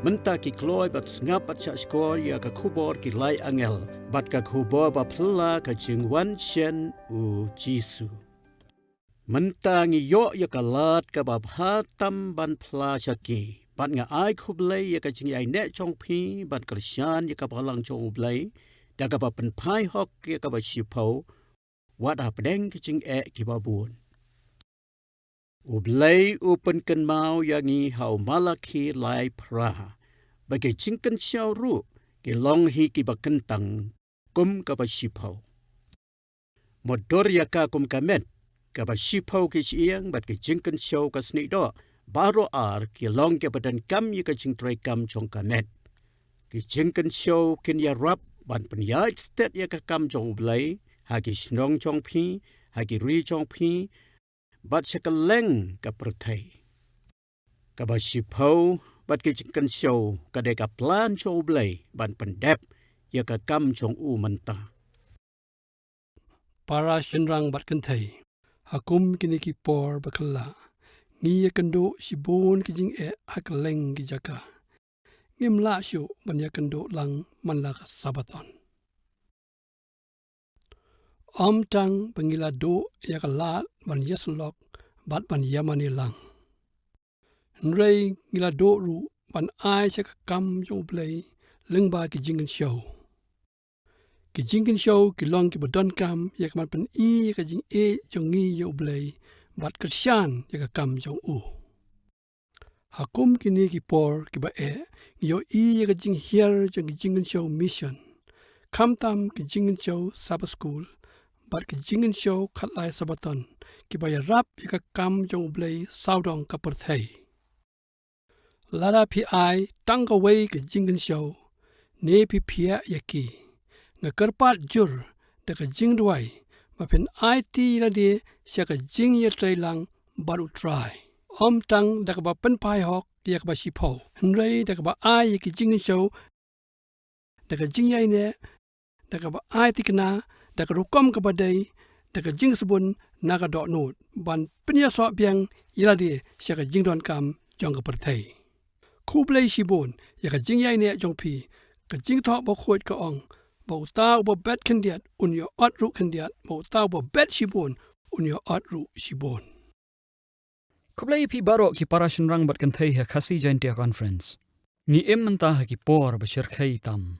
Mynta ki kloi bad sngap bad shahshkor ïa ka khubor ki lai angel bad ka khubor ba phylla ka jingwan shen U Jisu. Mynta ngi ïoh ïa ka lad kaba bha tam ban phla sha ki. Bad nga ai khublei ïa ka jingïaineh jong phi ban kyrshan ïa ka balang jong U Blei, da kaba pynphai hok ïa kaba shiphew, wat hapdeng ki jingeh kiba bun. U Blei u pynkynmaw ïa ngi ha u Malakhi lai phra, ba ki jingkynshew ruh ki long hi kiba kyntang kum kaba shiphew. Mutdur ïa ka kum ka met, kaba shiphew ki shyieng bad ki jingkynshew ka sniehdoh, baroh ar ki long kiba donkam ïa ka jingtrei kam jong ka met. Ki jingkynshew kin ïarap ban pynïaid stet ïa ka kam jong U Blei, ha ki shnong jong phi, ha ki ri jong phi, bad sha kylleng ka pyrthei. Kaba shiphew bad ki jingkynshew ka dei ka plan jong U Blei ban pyndep ïa ka kam jong u mynta. Para shynrang bad kynthei, Ha kum kine ki por ba kylla, ngi ïakynduh shibun ki jingeh ha kylleng ki jaka. Ngim lah shuh ban ïakynduh lang man la ka Sabbaton. Ym tang ba ngi la duh ïa ka lad ban ïasyllok bad ban ïamane lang, hynrei ngi la duh ruh ban ai sha ka kam jong U Blei lyngba ki jingkynshew. Ki jingkynshew ki long kiba donkam ïa ka ban pyni ïa ka jingïeit jong ngi ïa U Blei bad kyrshan ïa ka kam jong u. Ha kum kine ki por kiba eh, ngi ïohi ïa ka jinghiar jong ki jingkynshew mission, khamtam ki jingkynshew Sabbath School bad ki jingkynshew khatlai Sabbaton, kiba ïarap ïa ka kam jong U Blei sawdong ka pyrthei. Lada phi ai tang kawei ka jingkynshew ne phi phiah ïa ki, nga kyrpad jur da ka jingduwai ba phin aiti ïa lade sha ka jingïatreilang bad U Trai, ym tang da kaba pynphai hok ïa kaba shiphew, hynrei da kaba ai ïa ki jingkynshew da ka jingïaineh, da kaba ai thikna, da ka rukom kaba dei, da ka jingsbun na ka dohnud, ban pynïasoh biang ïa lade sha ka jingdonkam jong ka pyrthei. Khublei shibun ïa ka jingïaineh jong phi. Ka Jingthoh Bakhuid ka ong ba uta uba bet khyndiat un ïa-ot ruh khyndiat, ba uta uba bet shibun un ïa-ot ruh shibun. Khublei ïa phi baroh ki para shynrang bad kynthei ha Khasi Jaintia Conference. Ngi im mynta ha ki por ba shyrkhei tam.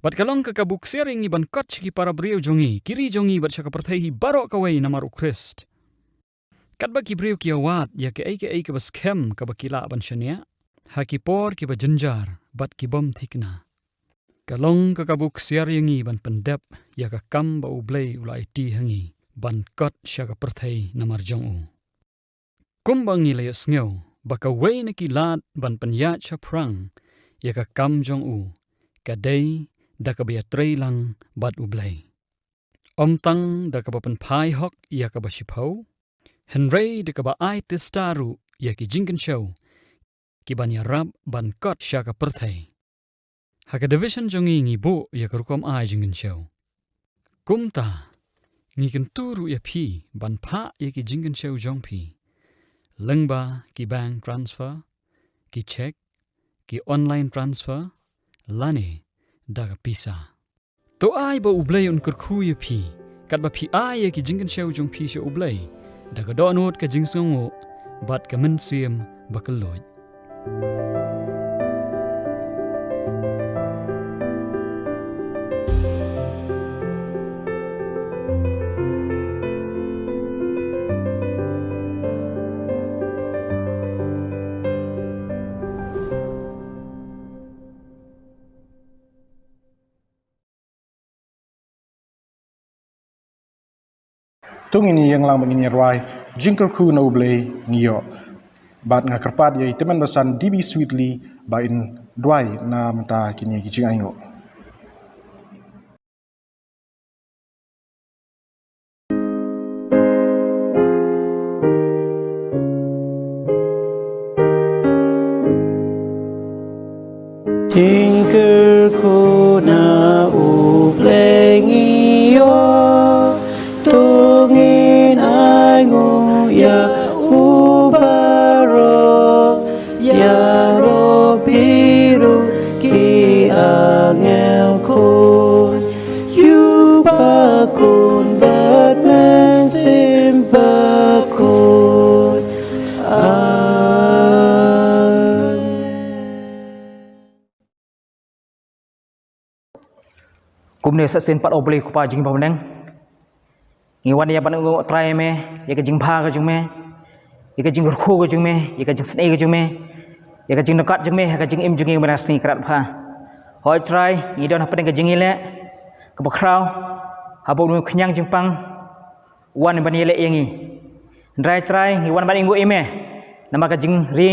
Bad ka long ka kabu ksiar ïa ngi ban kot sha ki para briew jong ngi, ki ri jong ngi bad sha ka pyrthei hi baroh kawei namar U Khrist. Katba ki briew ki ïawad ïa kaei kaei kaba skhem kaba ki lah ban shaniah ha ki por kiba jynjar bad ki bym thikna, ka long ka kabu ksiar ïa ngi ban pyndep ïa ka kam ba U Blei u la aiti ha ngi ban kot sha ka pyrthei namar jong u. Kumba ngi la ïohsngew ba kawei na ki lad ban pynïaid shaphrang ïa ka kam jong u ka dei da kaba ïatreilang bad U Blei, ym tang da kaba pynphai hok ïa kaba shiphew, hynrei da kaba ai tista ruh ïa ki jingkynshew ki ban ïarap ban kot sha ka pyrthei. Ha ka division jong ngi ngi buh ïa ka rukom ai jingkynshew. Kumta, ngi kyntu ruh ïa phi ban phah ïa ki jingkynshew jong phi lyngba ki bank transfer, ki cheque, ki online transfer lane da ka pisa. To ai ba U Blei un kyrkhu ïa phi katba phi ai ïa ki jingkynshew jong phi sha U Blei da ka dohnud, ka jingsngewnguh bad ka mynsiem bakylluid. To ngin ïeng lang ba ngin ïa rwai Jingkyrkhu na U Blei ngi ïoh. Bad nga kyrpad ïa i Tymmen Basan D B Sweetley ba in duwai na mynta kine ki jingainguh. Jingkyrkhu na U Blei ngi ïoh, to ngin ainguh ïa u baroh, ïaroh phi ruh ki angel khuid, ïa u Kpa, Khun bad Mynsiem Bakhuid. Amen. Kumne sa shisien pat, O Blei Kpa jong ngi ba ha bneng. Ngi wan ïa ban ïoh Trai me, ïa ka jingbha ka jong me, ïa ka jingkyrkhu ka jong me, ïa ka jingsnei ka jong me, ïa ka jingnohkhat jong me ha ka jingim jong ngi mynta ka sngi, Kynrad Bha. Hooid Trai, ngi don hapdeng ka jingïaleh kaba khraw, haba u khñiang jingpang u wan ban ïaleh ïa ngi. Hynrei Trai, ngi wan ban ainguh ïa me namar ka jingri,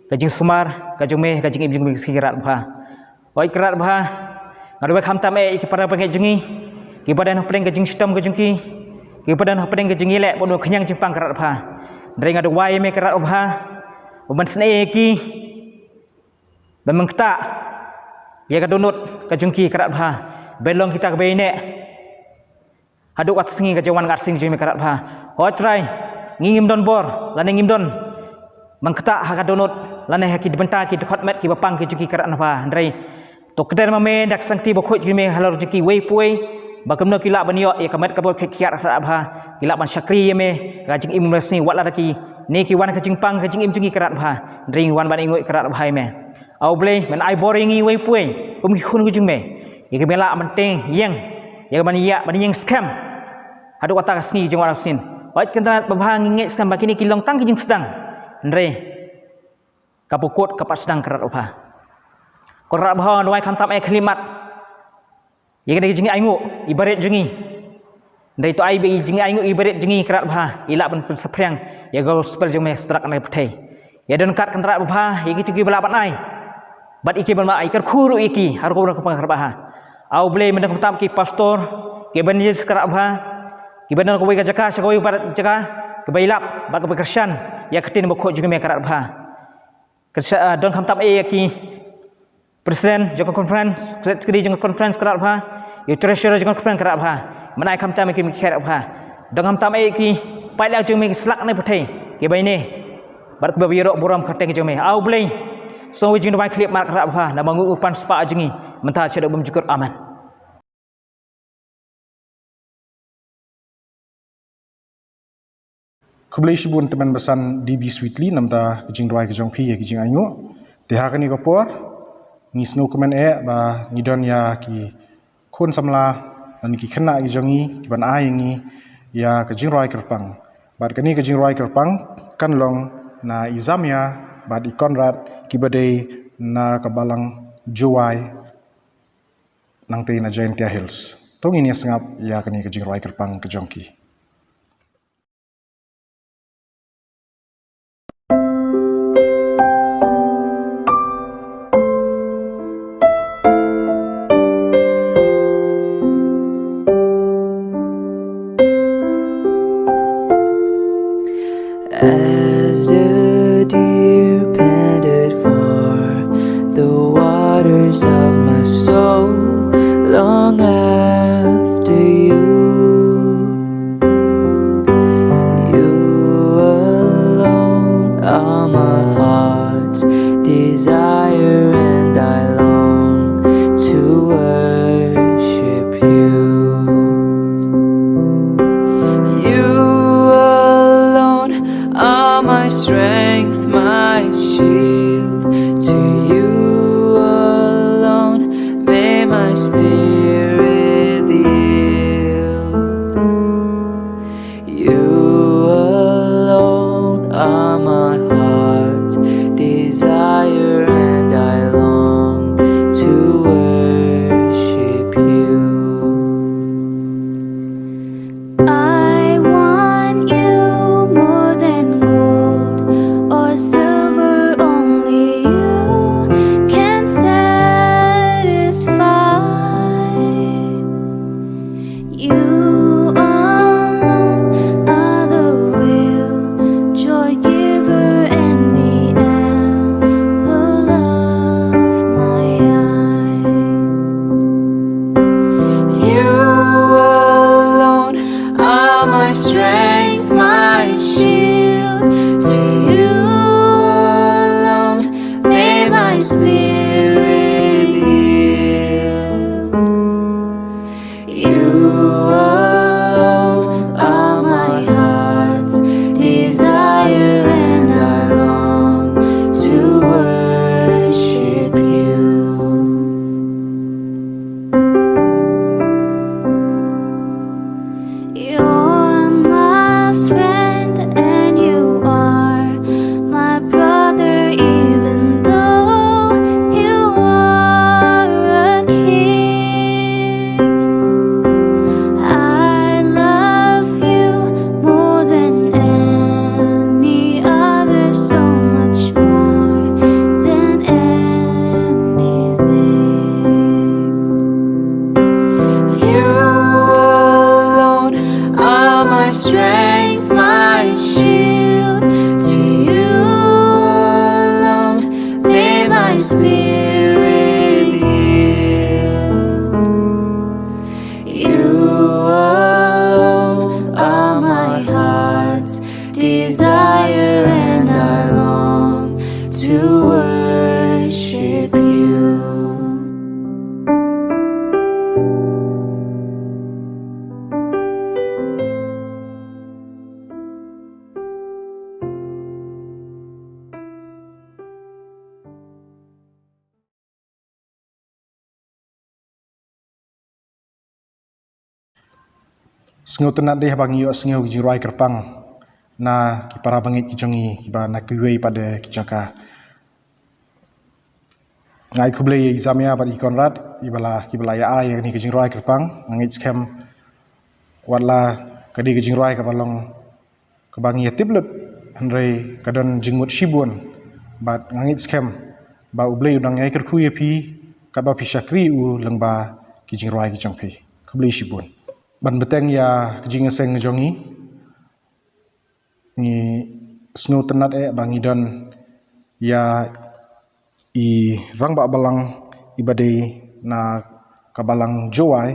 ka jingsumar ka jong me, ka jingim jong me, Kynrad Bha. Hooid Kynrad Bha, nga duwai khamtam eh ïa ki para bangeit jong ngi kiba don hapdeng ka jingshitom ka jong ki, kiba don hapdeng ka jingïaleh bad u khñiang jingpang, Kynrad Bha. Hynrei nga duwai ïa me, Kynrad Bha, ba men sngewsih ïa ki, ba men ktah ïa ka dohnud ka jong ki, Kynrad Bha, ban long kita kiba ïaineh Haduh wat sngi ka jingwan ka arsing jong me Kynrad Bha. Hooid Trai, ngi ngim don bor lane ngim don ban ktah ha ka dohnud lane ha ki bynta ki dkhot met kiba pang ki jong ki Kynrad Bha. Hynrei to kdar ma me da ka sangti bakhuid jong me halor jong kiwei pa wei ba kumno ki lah ban ïoh ïa ka met kaba kheiñ khia Kynrad Bha, ki lah ban shakri ïa me ha ka jingim ba sni, wat la da kine ki wan ka jingpang ka jingim jong ki Kynrad Bha. Hynrei ngi wan ban ainguh Kynrad Bha ïa me. A U Blei, men ai bor ïa ngi uwei pa uwei kum ki khun ki jong me, ïa kiba lah ban tieng ïeng, ïa kiban ïa ban ïeng skhem haduh kata ka sngi jong ka arsien. Hooid Kynrad Bha, ngi ngeit skhem ba kine ki long tang ki jingsdang, hynrei ka pukot ka pat sdang Kynrad Bha. Kynrad Bha, duwai khamtam eh khyllipmat ïa kane ka jingainguh iba rit jong ngi. Hynrei to ai ba i jingainguh iba rit jong ngi Kynrad Bha i lah ban pynsaphriang ïa ka gospel jong me sha baroh ki pyrthei. Ïa don kat Kynrad Bha ïa kito kiba lah ban ai bad ïa kiba lah ban kyrkhu ruh ïa ki ha rukom rukom Kynrad Bha. A U Blei, men don khamtam ki pastor, ki evangelist Kynrad Bha, kiba don kawei ka jaka sha kawei pat jaka, kiba ïalap bad kiba kyrshan ïa ka ktien bakhuid jong me Kynrad Bha. Kyrshan, ah, don khamtam eh ïa ki president jong ka conference, secretary jong ka conference Kynrad Bha, ïa u treasurer jong ka conference Kynrad Bha. Men ai khamtam ïa ki, me Kynrad Bha. Don khamtam eh ïa ki paidlang jong me ki slak ne pyrthei kiba ine bad kiba ïaroh burom kyrteng jong me. A U Blei, sngewbha jingduwai khyllipmat Kynrad Bha, namar ngi u pan spah jong ngi mynta shaduh bymjukut. Amen. Khublei shibun tymmen basan D B Sweetly namar ka jingduwai ka jong phi ïa ka jingainguh. Te ha kane ka por ngi sngewkmen eh ba ngi don ïa ki khun samla lane ki khynnah ki jong ngi kiban ai ïa ngi ïa ka jingrwai kyrpang. Bad kane ka jingrwai kyrpang kan long na i Zamia bad i Conrad kiba dei na ka balang Jowai nangtei na Jaintia Hills. To ngin ïa sngap ïa kane ka jingrwai kyrpang ka jong ki. As the deer panteth for the waters of my soul, long after you. You alone are my heart's desire, and I long to worship you. You alone are my strength, my shield. To you alone may my spirit yield. You alone are my heart's desire, and I long to worship you. I want you more than gold or silver, only you can satisfy. You alone are the real joy giver and the apple of my eye. You alone are my strength, my shield. To you alone may my spirit yield. You alone are my heart's desire, and I long to worship you. You're my friend and you are my brother, even though you are a king. I love you more than any other, so much more than anything. You alone are my strength, my shield. To you alone may my spirit yield. You Sngewtynnad de haba ngi ïohsngew ki jingrwai kyrpang na ki para bangeit ki jong ngi kiba na kiwei pat de ki jaka. Nga ai khublei ïa i Zamia bad i Conrad iba la, kiba la ïa ai ïa kane ka jingrwai kyrpang. Nga ngeit skhem wat la ka dei ka jingrwai kaba long kaba ngi ïa tip lut, hynrei ka don jingmut shibun. Bad nga ngeit skhem ba U Blei u dang ïai kyrkhu ïa phi katba phi shakri ïa u lyngba ki jingrwai ki jong phi. Khublei shibun. Ban bteng ïa ka jingïaseng jong ngi, ngi sngewtynnad eh ba ngi don ïa i rangbah balang iba dei na ka balang Jowai,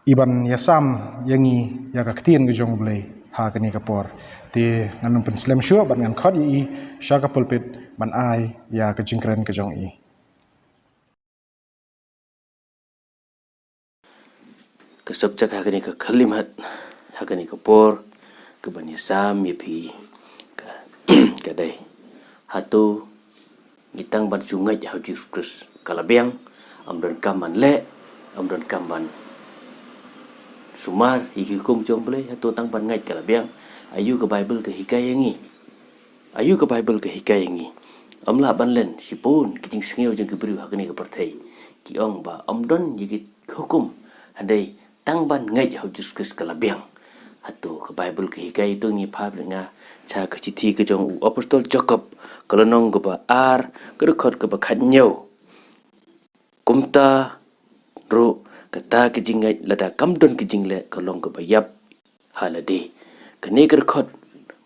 iban ïasam ïa ngi ïa ka ktien ka jong U Blei ha kane ka por. Te ngan ym pynslem shuh bad ngan khot ïa i sha ka pulpit ban ai ïa ka jingkren ka jong i. Ka subject ha kane ka khyllipmat, ha kane ka por, kaban ïasam ïa phi ka, ka dei: Hato ngi tang ban shu ngeit ha u Jisu Khrist ka la biang? Ym don kam ban leh, ym don kam ban sumar ïa ki hukum jong U Blei, hato tang ban ngeit ka la biang? Aïu ka Baibl ka hikai ïa ngi? Aïu ka Baibl ka hikai ïa ngi? Ym lah ban len shibun ki jingsngew jong ki briew ha kane ka pyrthei. Ki ong ba ym don ïa ki hukum, hynrei tang ban ngeit ha u Jisu Khrist ka la biang. Hato ka Baibl ka hikai ïa to? Ngi phai bad nga sha ka shithi ka jong u apostol Jakob, ka lynnong kaba ar, ka dkhot kaba khathynñiew. Kumta ruh kata ka jingngeit, lada kam don ka jingleh, ka long kaba ïap ha lade. Kane ka dkhot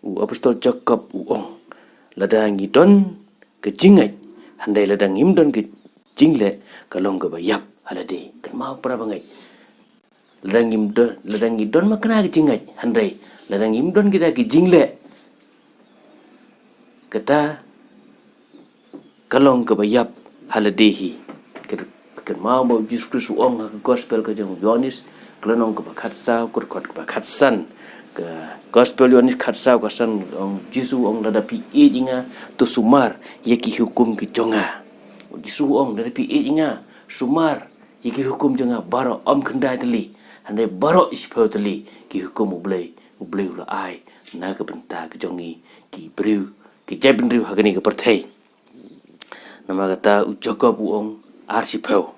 u apostol Jakob u ong, lada ngi don ka jingngeit, hynrei lada ngim don ka jingleh, ka long kaba ïap ha lade. Kynmaw para bangeit, lada ngim don, lada ngi don ma kane ka jingngeit, hynrei lada ngim don kita ki jingleh, kata ka long kaba ïap ha lade hi. Kynmaw ba u Jisu Khrist u ong ha ka gospel ka jong u Ïoannis, ka lynnong kaba khatsaw, ka dkhot kaba khatsan. Ka gospel Ïoannis khatsaw, khatsan, ong Jisu u ong, lada phi ïeit ïa nga, to sumar ïa ki hukum ki jong nga. U Jisu u ong, lada phi ïeit ïa nga, sumar ïa ki hukum jong nga baroh, ym khyndai tylli, hynrei baroh shiphew tylli ki hukum U Blei, U Blei u la ai na ka bynta ka jong ngi ki briew, ki jaitbynriew ha kane ka pyrthei. Namar kata u Jakob u ong ar shiphew.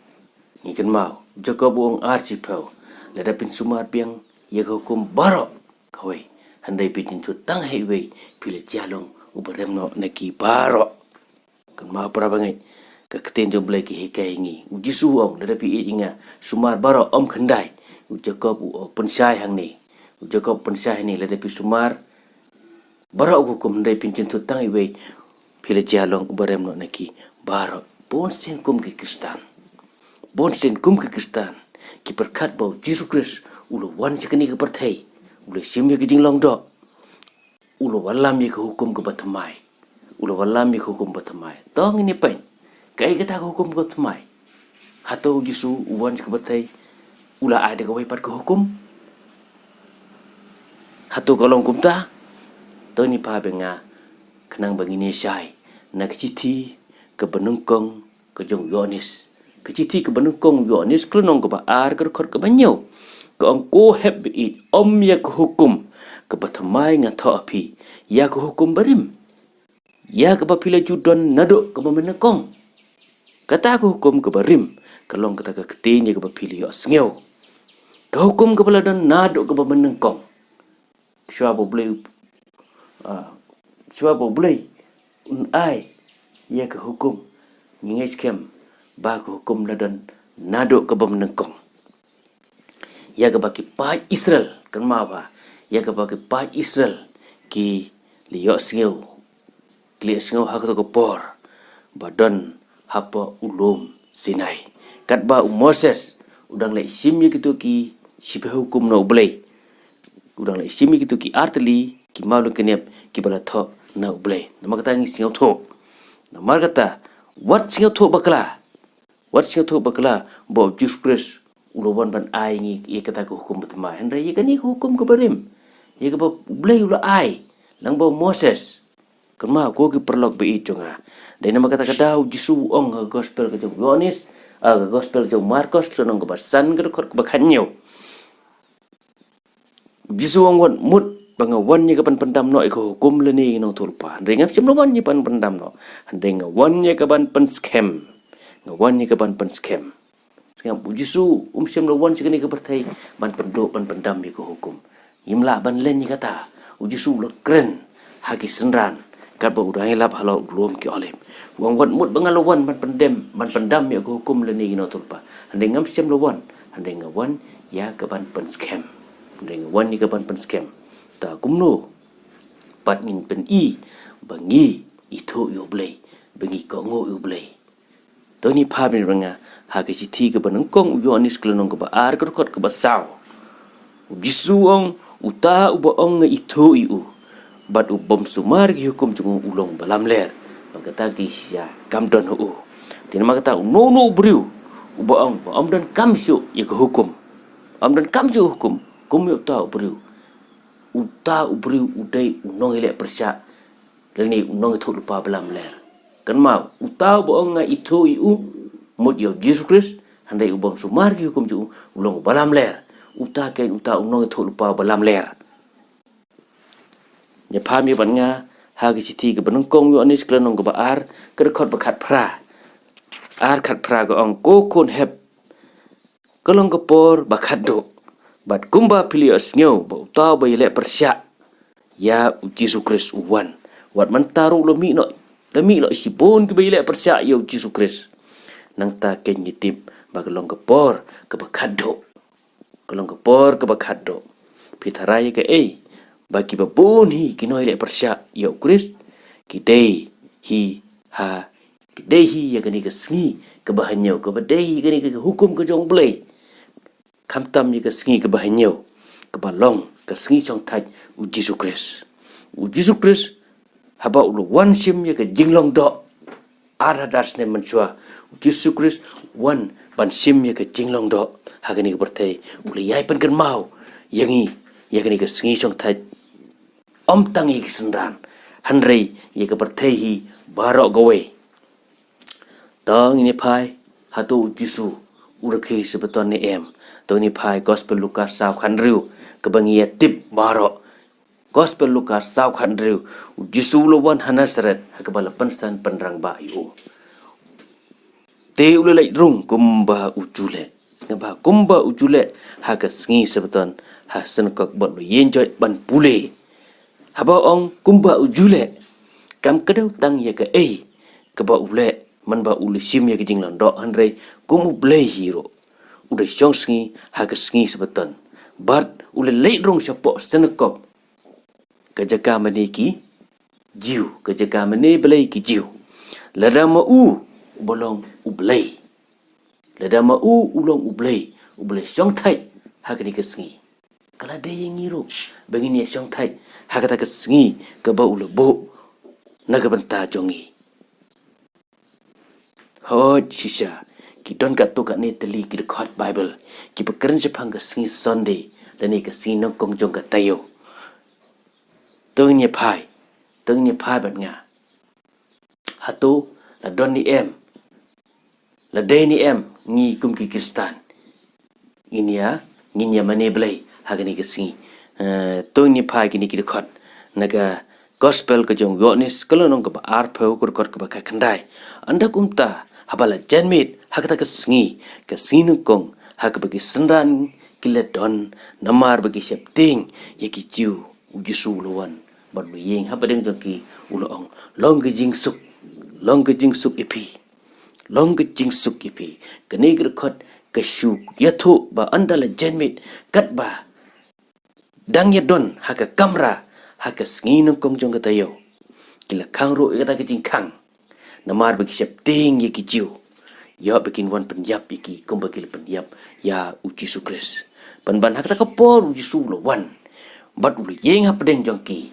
Ngi kynmaw, u Jakob u ong ar shiphew. Lada phin sumar biang ïa ka hukum baroh kawei, hynrei phin jynthut tang ha iwei, phi la jia long uba rem noh na ki baroh. Kynmaw para bangeit, ka ktien jong U Blei ka hikai ïa ngi. U Jisu u ong, lada phi ïeit ïa nga, sumar baroh, ym khyndai. U Jakob u pynshai hangne. U Jakob u pynshai hangne, lada phi sumar baroh ki hukum, hynrei phin jynthut tang iwei, phi la jia long uba rem noh na ki baroh. Bun sien kum ki Khristan, bun sien kum ki Khristan ki pyrkhat ba u Jisu Khrist u la wan sha kane ka pyrthei, u la shim ïa ka jinglong doh, u la wallam ïa ka hukum kaba thymmai. U la wallam ïa ka hukum kaba thymmai. To ngin ïa peit, kaei kata ka hukum kaba thymmai? Hato u Jisu u wan sha ka pyrthei u la ai da kawei pat ka hukum? Hato ka long kumta? To ngin ïa phai bad nga khnang ba ngin ïa shai na ka shithi kaba nyngkong ka jong u Ïoannis. Ka shithi kaba nyngkong u Ïoannis, ka lynnong kaba ar, ka dkhot kaba hynñiew. Ka ong, ko hep ba ïeit, ym ïa ka hukum kaba thymmai nga thoh ha phi, ïa ka hukum barim, ïa kaba phi la ju don naduh kaba mynnyngkong. Kata ka hukum kaba rim ka long kata ka ktien ïa kaba phi la ïohsngew. Ka hukum kaba la don naduh kaba mynnyngkong. Shuwa ba U Blei, ah, shuwa ba U Blei un ai ïa ka hukum, ngi ngeit skhem ba ka hukum la don naduh kaba mynnyngkong. Ïa kaba ki paid Israel, kynmaw ba, ïa kaba ki paid Israel ki la ïohsngew, ki la ïohsngew ha kato ka por ba don hapoh u lum Sinai. Katba u Moses u dang leit shim ïa kito ki shiphew hukum na U Blei, u dang leit shim ïa kito ki artylli ki maw lyngkniap kiba la thoh na U Blei. Namar kata ngi sngewthuh. Namar kata, wat sngewthuh bakla. Wat sngewthuh bakla ba u Jisu Khrist u la wan ban ai ngi ïa kata ka hukum ba thymmai, hynrei ïa kane ka hukum kaba rim, ïa kaba U Blei u la ai lyngba u Moses. Kynmaw ko ki paralok ba ïeit jong nga, dei namar kata ka daw u Jisu u ong ha ka gospel ka jong u Ïoannis, ha ka gospel ka jong u Markos, ka lynnong kaba san, ka dkhot kaba khathynñiew. U Jisu u ong wat mut ba nga wan ïa ka ban pyndam noh ïa ka hukum lane ïa ki nongïathuhlypa. Hynrei ngam shym la wan ïa ka ban pyndam noh. Hynrei nga wan ïa ka ban pynskhem. Nga wan ïa ka ban pynskhem. Sngap, u Jisu um shym la wan sha kane ka pyrthei ban pynduh ban pyndam ïa ka hukum. Ngim lah ban len ïa kata. U Jisu u la kren ha ki synran katba u dang ïalap halor u lum ki Olib. U ong wat mut ba nga la wan ban pyndam, ban pyndam ïa ka hukum lane ïa ki nongïathuhlypa. Hynrei ngam shym la wan. Hynrei nga wan ïa ka ban pynskhem. Hynrei nga wan ïa ka ban pynskhem. Ta kumno pat ngin pyni ba ngi ithuh ïa U Blei, ba ngi kohnguh ïa U Blei? To ngin ïa phai bniah bad nga ha ka shithi kaba nyngkong u Ïoannis ka lynnong kaba ar ka dkhot kaba saw. U Jisu u ong, uta uba ong nga ithuh ïa u, bad u bym sumar ki hukum jong u, u long ba lamler. Bad kata ka jingshisha kam don ha u. Te namar kata uno uno u briew uba ong ba ym donkam shuh ïa ka hukum, ym donkam shuh hukum, kum ïa uta u briew, uta u briew u dei u nongïaleh pyrshah lane u nongïathuhlypa ba lamler. Kynmaw, uta uba ong nga ithuh ïa u, mut ïa U Jisu Khrist, hynrei u bym sumar ki hukum jong u, u long ba lamler. Uta keiñ uta u nongïathuhlypa ba lamler. Ngin ïa phai bniah bad nga ha ka shithi kaba nyngkong u Ïoannis ka lynnong kaba ar ka dkhot ba khatphra. Ar khatphra ka ong, ko khun hep, ka long ka por ba khatduh. Bad kumba phi la ïohsngew ba uta uba ïaleh pyrshah ïa U Jisu Khrist u wan, wat mynta ruh la mih noh, la mih noh shibun kiba ïaleh pyrshah ïa U Jisu Khrist. Nangta keiñ ngi tip ba ka long ka por kaba khatduh. Ka long ka por kaba khatduh. Phi tharai ïa kaei ba kiba bun hi ki nongïaleh pyrshah ïa U Khrist ki dei hi ha, ki dei hi ïa kane ka sngi kaba hynñiew, kaba dei hi kane ka hukum ka jong U Blei. Khamtam ïa ka sngi kaba hynñiew, kaba long ka sngi shongthait U Jisu Khrist. U Jisu Khrist haba u la wan shim ïa ka jinglong doh ar hajar snem mynshuwa, U Jisu Khrist u wan ban shim ïa ka jinglong doh ha kane ka pyrthei. U la ïai pynkynmaw ïa ngi ïa kane ka sngi shongthait. Ym tang ïa ki synran, hynrei ïa ka pyrthei hi baroh kawei. To ngin ïa phai, hato U Jisu u rakhe shi baton ne em? To ngin ïa phai Gospel Lukas saw khathynriew, kaba ngi ïa tip baroh. Gospel Lukas saw khathynriew, U Jisu u la wan ha Nasaret, ha kaba la pynsan pynrangbah ïa u. Te u la leit rung kumba u ju leh. Sngap bha, kumba u ju leh ha ka sngi Sabaton ha synagog, bad u la ïeng joit ban pule. Haba ong kumba u ju leh, kam kdew tang ïa kaei kaba u leh, mynba u la shim ïa ka jinglong doh, hynrei kum U Blei hi ruh u da shong sngi ha ka sngi Sabaton. Bad u la leit rung shapoh synagog, ka jaka mane ki Jiw, ka jaka mane blei ki Jiw. Lada ma u uba long U Blei, lada ma u u long U Blei, U Blei shongthait ha kane ka sngi, ka la dei ïa ngi ruh ba ngin ïa shongthait ha kata ka sngi kaba u la buh na ka bynta jong ngi. Hooid shisha, ki don katto katne tylli ki dkhot Baibl kiba kren shaphang ka sngi Sunday lane ka sngi nyngkong jong ka taïew. To ngin ïa phai, to ngin ïa phai bad nga. Hato la don ne em, la dei ne em ngi kum ki Khristan ngin ïa, ngin ïa mane blei ha kane ka sngi? Eh, to ngin ïa phai kine ki dkhot na ka Gospel ka jong u Ïoannis, ka lynnong kaba arphew, ka dkhot kaba khatkhyndai. Ynda kumta, haba la janmiet ha kata ka sngi, ka sngi nyngkong, ha kaba ki synran ki la don, namar ba ki sheptieng ïa ki Jiw, U Jisu u la wan bad u la ïeng hapdeng jong ki, u la ong, long ka jingsuk, long ka jingsuk ïa phi, long ka jingsuk ïa phi. Kane ka dkhot ka shu ïathuh ba ynda la janmiet, katba dang ïa don ha ka kamra ha ka sngi nyngkong jong ka taïew, ki la khang ruh ïa kata ka jingkhang, namar ba ki sheptieng ïa ki Jiw, ïoh ba kin wan pynïap ïa ki kumba ki la pynïap ïa U Jisu Khrist. Pynban ha kata ka por U Jisu u la wan bad u la ïeng hapdeng jong ki,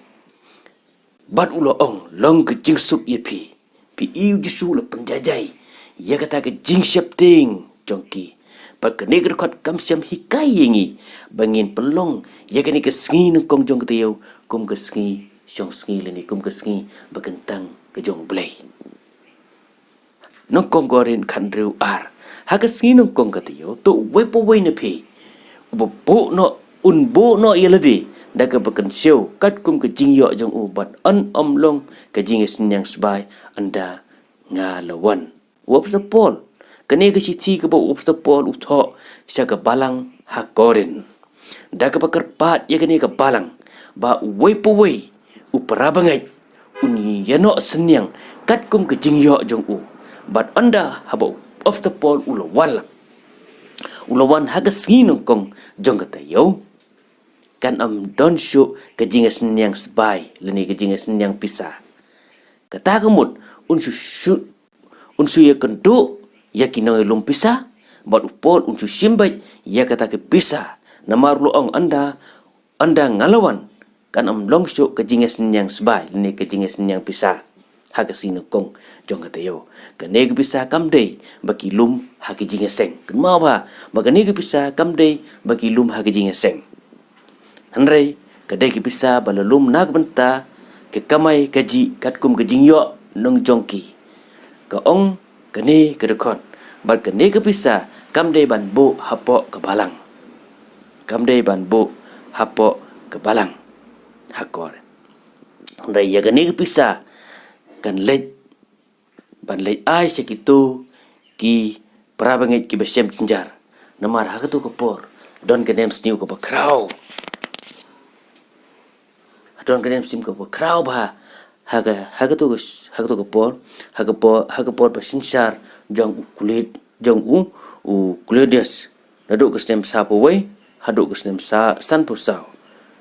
bad u la ong, long ka jingsuk ïa phi. Phi i, U Jisu u la pynjaijai ïa kata ka jingsheptieng jong ki. Bad kane ka dkhot kam shym hikai ïa ngi ba ngin pynlong ïa kane ka sngi nyngkong jong ka taïew kum ka sngi shongsngi lane kum ka sngi ba kyntang ka jong U Blei. Nyngkong Korinth khathynriew ar. Ha ka sngi nyngkong ka taïew, to uwei pa uwei na phi uba buh noh un buh noh ïa lade da kaba kynshew katkum ka jingïoh jong u, bad yn ym long ka jingïasynñiang sbai ynda nga la wan. U Apostol Paul, kane ka shithi kaba u Apostol Paul u thoh sha ka balang ha Korinth. Da kaba kyrpad ïa kane ka balang ba uwei pa uwei u para bangeit un ïanoh synñiang katkum ka jingïoh jong u. Bad ynda haba u Apostol Paul u la wan lang, u la wan ha ka sngi nyngkong jong ka taïew, kan ym don shuh ka jingïasynñiang sbai lane ka jingïasynñiang pisa. Kata ka mut un shu shu un shu ïakynduh ïa ki nongïalum pisa, bad u Paul un shu shim beit ïa kata ka pisa. Namar u la ong, ynda, ynda nga la wan, kan ym long shuh ka jingïasynñiang sbai lane ka jingïasynñiang pisa ha ka sngi nyngkong jong ka taïew. Kane ka pisa kam dei ba ki lum ha ka jingïaseng. Kynmaw bha ba kane ka pisa kam dei ba ki lum ha ka jingïaseng. Hynrei ka dei ka pisa ba la lum na ka bynta ka kamai kajih katkum ka jingïoh nong jong ki. Ka ong kane ka dkhot, bad kane ka pisa kam dei ban buh hapoh ka balang. Kam dei ban buh hapoh ka balang ha Korinth. Hynrei ïa kane ka pisa kan leit ban leit ai sha kito ki para bangeit kiba shem jynjar. Namar ha kato ka por don ka nemsniew kaba khraw. Don ka nemsniew kaba khraw bha ha ka, ha kato ka, ha kato ka por, ha ka por, ha ka por ba synshar jong u Klod-, jong u, u Klodias. Naduh ka snem saphew wei haduh ka snem sa-, sanphew saw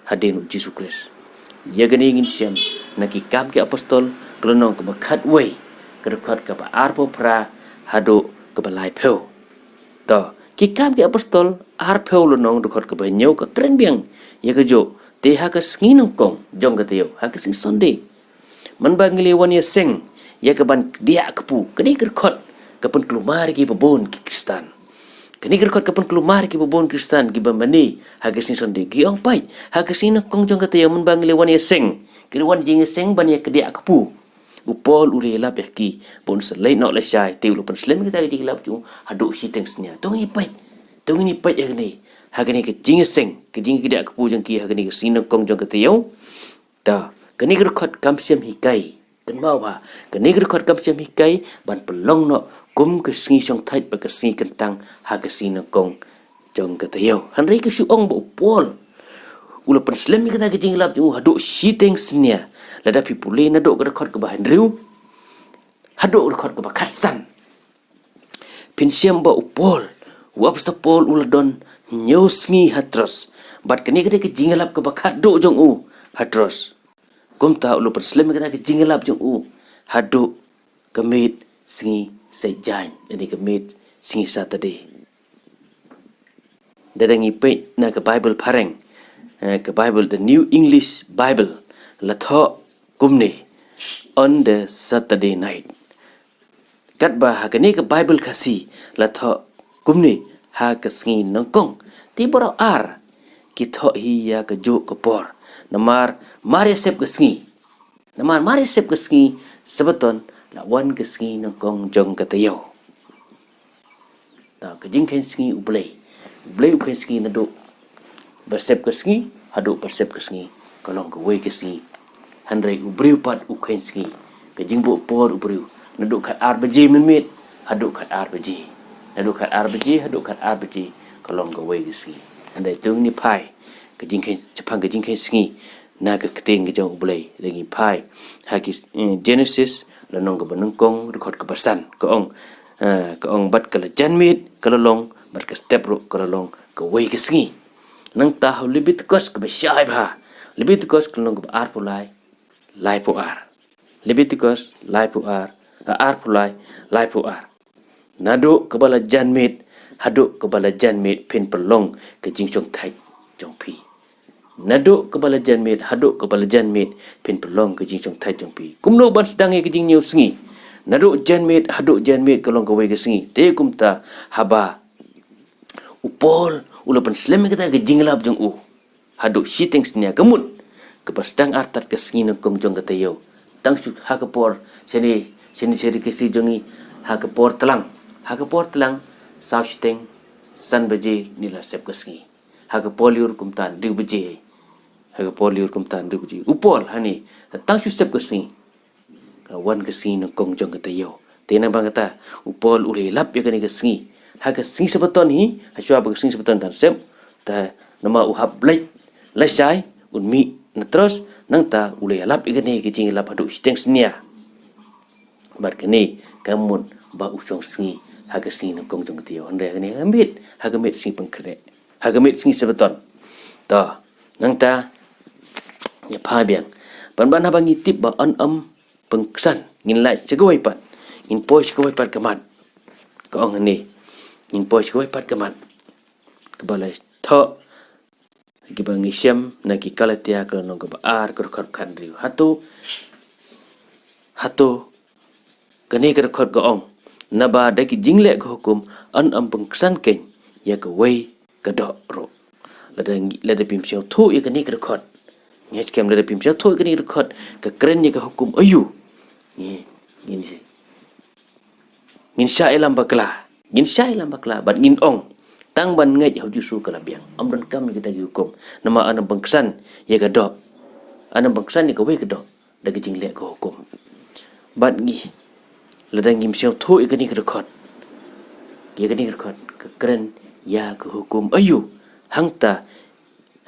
hadien u Jisu Khrist. Ïa kane ngin shem na Ki Kam ki Apostol, ka lynnong kaba khatwei, ka dkhot kaba arphew phra haduh kaba laiphew. To, Ki Kam ki Apostol arphew, lynnong, dkhot kaba hynñiew, ka kren biang ïa kajuh. Te ha ka sngi nyngkong jong ka taïew, ha ka sngi Sunday, mynba ngi la wan ïaseng ïa kaban kdiah kpu, kane ka dkhot ka pynkulmar ïa ki babun ki Khristan. Kane ka dkhot ka pynkulmar ïa ki babun Khristan kiba mane ha ka sngi Sunday. Ki ong, peit, ha ka sngi nyngkong jong ka taïew mynba ngi la wan ïaseng, ki la wan jingïaseng ban ïa kdiah kpu. U Paul u la ïalap ïa ki ba un sa leit noh lashai, te u la pynslem ïa kata ka jingïalap jong u haduh shiteng synñia. To ngin ïa peit, to ngin ïa peit ïa kane, ha kane ka jingïaseng, ka jingkdiah kpu jong ki ha kane ka sngi nyngkong jong ka taïew. Ta, kane ka dkhot kam shym hikai. Kynmaw bha, kane ka dkhot kam shym hikai ban pynlong noh kum ka sngi shongthait bad ka sngi kyntang ha ka sngi nyngkong jong ka taïew. Hynrei ka shu ong ba u Paul u la pynslem ïa kata ka jingïalap jong u haduh shiteng synñia. Lada phi pule naduh ka dkhot kaba hynriew haduh ka dkhot kaba khatsan, phin shem ba u Paul, u Apostol Paul, u la don hynñiew sngi ha Troas. Bad kane ka dei ka jingïalap kaba khatduh jong u ha Troas. Kumta u la pynslem ïa kata ka jingïalap jong u haduh ka miet sngi Saitjaiñ, lane ka miet sngi Saturday. Lada ngi peit na ka Baibl phareng, eh, ka Baibl, the New English Bible, la thoh kumne, on the Saturday night. Katba ha kane ka Baibl Khasi la thoh kumne, ha ka sngi nyngkong. Te baroh ar ki thoh hi ïa kajuh ka por. Namar mar ïasep ka sngi. Namar mar ïasep ka sngi Sabaton la wan ka sngi nyngkong jong ka taïew. Ta ka jingkheiñ sngi U Blei. U Blei u kheiñ sngi naduh ba sep ka sngi haduh ba sep ka sngi, ka long kawei ka sngi. Hynrei u briew pat u kheiñ sngi, ka jingbuh por u briew, naduh khatar baje mynmiet haduh khatar baje. Naduh khatar baje haduh khatar baje, ka long kawei ka sngi. Hynrei to ngin ïa phai ka jingkheiñ, shaphang ka jingkheiñ sngi na ka ktien ka jong U Blei. Lada ngi phai ha ki, eh, Genesis, lynnong kaba nyngkong, dkhot kaba san, ka ong, eh, ka ong, bad ka la janmiet ka la long, bad ka step ruh ka la long kawei ka sngi. Nangta ha u Lebitikos kaba shai bha, Lebitikos ka lynnong kaba arphew lai, laiphew ar. Lebitikos laiphew ar, eh, arphew lai, laiphew ar. Naduh kaba la janmiet haduh kaba la janmiet phin pynlong ka jingshongthait jong phi. Naduh kaba la janmiet haduh kaba la janmiet phin pynlong ka jingshongthait jong phi. Kumno ban sdang ïa ka jingñiew sngi? Naduh janmiet haduh janmiet ka long kawei ka sngi. Te kumta haba u Paul u la pynslem ïa kata ka jingïalap jong u haduh shiteng synñia, ka mut kaba sdang artat ka sngi nyngkong jong ka taïew. Tang shu ha ka por shane, shane sha ri Khasi jong ngi, ha ka por tlang, ha ka por tlang, saw shiteng, san baje ne la sep ka sngi. Ha ka por lyiur kumta hynriew baje. Ha ka por lyiur kumta hynriew baje. U Paul hangne, tang shu sep ka sngi, ka wan ka sngi nyngkong jong ka taïew. Te namar kata, u Paul u la ïalap ïa kane ka sngi. Ha ka sngi Sabaton hi, hashwa ba ka sngi Sabaton kan sep, te namar u hap leit lashai, un mih na tros, nangta u la ïalap ïa kane ka jingïalap haduh shiteng synñia. Bad kane ka mut ba u shong sngi ha ka sngi nyngkong jong ka taïew. Hynrei ha kane ha ka miet, ha ka miet sngi Pynkhreh, ha ka miet sngi Sabaton. To, nangta, ïa pha biang. Pynban haba ngi tip ba yn ym pynksan, ngin lait sha kawei pat. Ngin poi sha kawei pat ka mat. Ka ong hangne, ngin poi sha kawei pat ka mat. Kaba la thoh, kiba ngi shem na ki Galatia ka lynnong kaba ar, ka dkhot khathynriew. Hato, hato, kane ka dkhot ka ong, naba da ki jingleh ka hukum, yn ym pynksan keiñ ïa kawei ka doh ruh. Lada ngi, lada phim sngewthuh ïa kane ka dkhot. Ngi skhem lada phim sngewthuh ïa kane ka dkhot, ka kren ïa ka hukum aïu. Ngi, ngi, ngin shah ïalam bakla. Ngin shah ïalam bakla, bad ngin ong, tang ban ngeit ha u Jisu ka la biang. Ym donkam ïa kita ki hukum. Namar yn ym pynksan ïa ka doh. Yn ym pynksan ïa kawei ka doh da ka jingleh ka hukum. Bad ngi, lada ngim sngewthuh ïa kane ka dkhot, ïa kane ka dkhot, ka kren ïa ka hukum aïu. Hangta,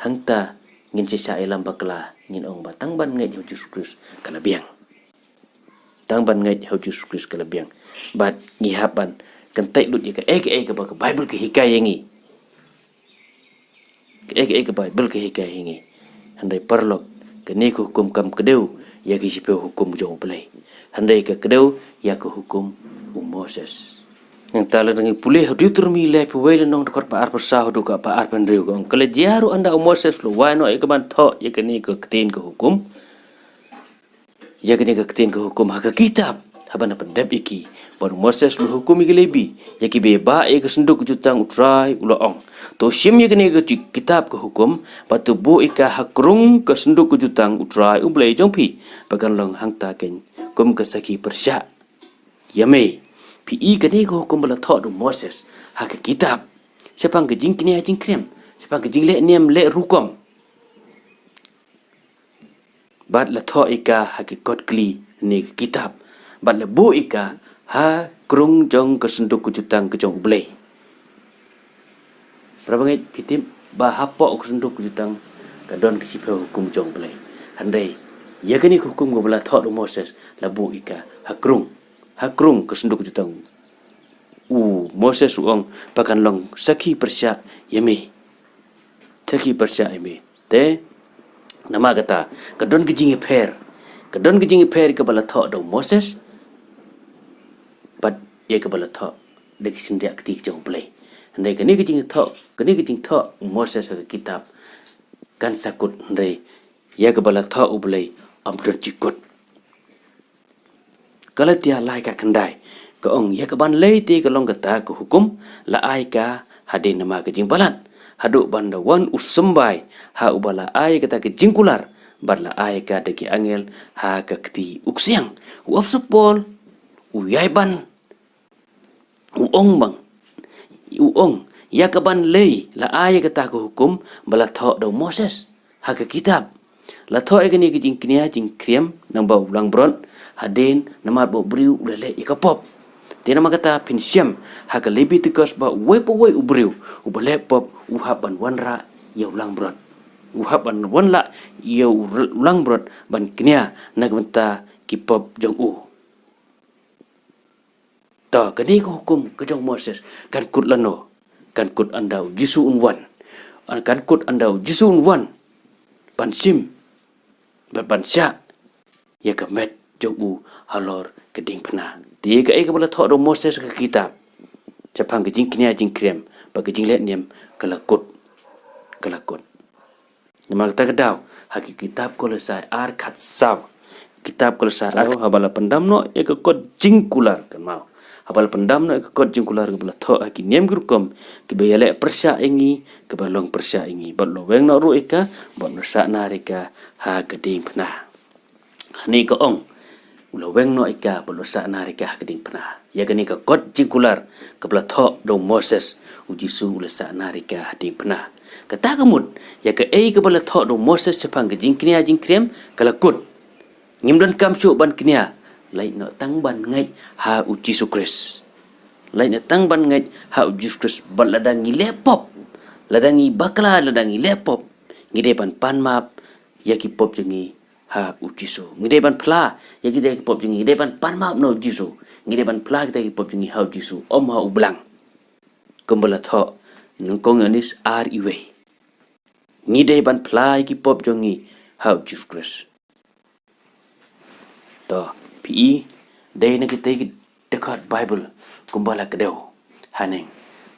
hangta ngin sa shah ïalam bakla, ngin ong ba tang ban ngeit ha u Jisu Khrist ka la biang. Tang ban ngeit ha u Jisu Khrist ka la biang. Bad ngi hap ban kyntait lut ïa kaei kaei kaba ka Baibl ka hikai ïa ngi. Kaei kaei ka Baibl ka hikai ïa ngi. Hynrei paralok, kane ka hukum kam kdew ïa ki shiphew hukum jong U Blei. Hynrei ka kdew ïa ka hukum u Moses. Nangta lada ngi pule ha Deuteronomi laiphew wei lynnong, dkhot ba arphew saw haduh kaba arphew hynriew, ka ong, ka la jia ruh ynda u Moses u la wai noh ïa ka ban thoh ïa kane ka ktien ka hukum. Ïa kane ka ktien ka hukum ha ka kitab, haba na pyndep ïa ki. Bad u Moses u la hukum ïa ki Lebi, ïa kiba ïabah ïa ka synduk ka jutang U Trai, u la ong, to shim ïa kane ka ji-, kitab ka hukum, bad to buh ïa ka ha krung ka synduk ka jutang U Trai U Blei jong phi, ba kan long hangta keiñ kum ka sakhi pyrshah ïa me. Phi i, kane ka hukum ba la thoh da u Moses ha ka kitab, shaphang ka jingkñia jingkñiam, shaphang ka jingleh niam leh rukom. Bad la thoh ïa ka ha ki kot kli ne ka kitab. Bad la buh ïa ka ha krung jong ka synduk ka jutang ka jong U Blei. Para bangeit, phi tip ba hapoh ka synduk ka jutang ka don ka shiphew hukum jong U Blei. Hynrei ïa kane ka hukum kaba la thoh da u Moses, la buh ïa ka ha krung, ha krung ka synduk ka jutang. U Moses u ong, ba kan long sakhi pyrshah ïa me. Sakhi pyrshah ïa me. Te namar kata, ka don ka jingïapher. Ka don ka jingïapher kaba la thoh da u Moses bad ïa kaba la thoh da ki synriah kti ka jong U Blei. Hynrei kane ka jingthoh, kane ka jingthoh u Moses ha ka kitab kan sa kut, hynrei ïa kaba la thoh U Blei ym don jingkut. Galatia lai khatkhyndai, ka ong, ïa ka ban lei te ka long kata ka hukum, la ai ka hadien namar ka jingpalat, haduh ban da wan u symbai ha uba la ai kata ka jingkular, bad la ai ka da ki angel ha ka kti u ksiang. U apostol Paul u ïai ban, u ong bang, u ong, ïa ka ban lei la ai ïa kata ka hukum ba la thoh da u Moses ha ka kitab. La thoh ïa kane ka jingkñia jingkñiam namar u langbrot, hadien namar ba u briew u la leh ïa ka pop. Te namar kata phin shem ha ka Lebitikos ba uwei pa uwei u briew uba leh pop u hap ban wanrah ïa u langbrot. U hap ban wanrah ïa u r-, langbrot ban kñia na ka bynta ki pop jong u. To, kane ka hukum ka jong u Moses kan kut lano? Kan kut ynda u Jisu un wan. Kan kut ynda u Jisu un wan ban shim bad ban shah ïa ka met jong u halor ka diengphna. Te kaei kaba la thoh da u Moses ha ka kitab shaphang ka jingkñia jingkñiam bad ka jingleh niam ka la kut. Ka la kut. Namar kata ka daw, ha ki kitab Kolosai ar khatsaw. Kitab Kolosai ar, haba la pyndam noh ïa ka kot jingkular, kynmaw. Haba la pyndam noh ïa ka kot jingkular kaba la thoh ha ki niam ki rukom kiba ïaleh pyrshah ïa ngi, kaba long pyrshah ïa ngi. Bad la weng noh ruh ïa ka, bad la sah nar ïa ka ha ka diengphna. Hangne ka ong, u la weng noh ïa ka bad u la sah nar ïa ka ha ka diengphna. Ïa kane ka kot jingkular kaba la thoh da u Moses, u Jisu u la sah nar ïa ka ha diengphna. Kata ka mut, ïa kaei kaba la thoh da u Moses shaphang ka jingkñia jingkñia, ka la kut. Ngim donkam shuh ban kñia, lait noh tang ban ngeit ha u Jisu Khrist. Lait noh tang ban ngeit ha u Jisu Khrist, bad lada ngi leh pop, lada ngi bakla, lada ngi leh pop, ngi dei ban pan map ïa ki pop jong ngi ha u Jisu. Ngi dei ban phla ïa kita ki pop jong ngi, ngi dei ban pan map na u Jisu. Ngi dei ban phla kita ki pop jong ngi ha u Jisu, ym ha u blang. Kumba la thoh nyngkong Ïoannis ar iwei. Ngi dei ban phla ïa ki pop jong ngi ha u Jisu Khrist. To, phi i, dei na kitei ki dkhot Baibl kumba la kdew haneng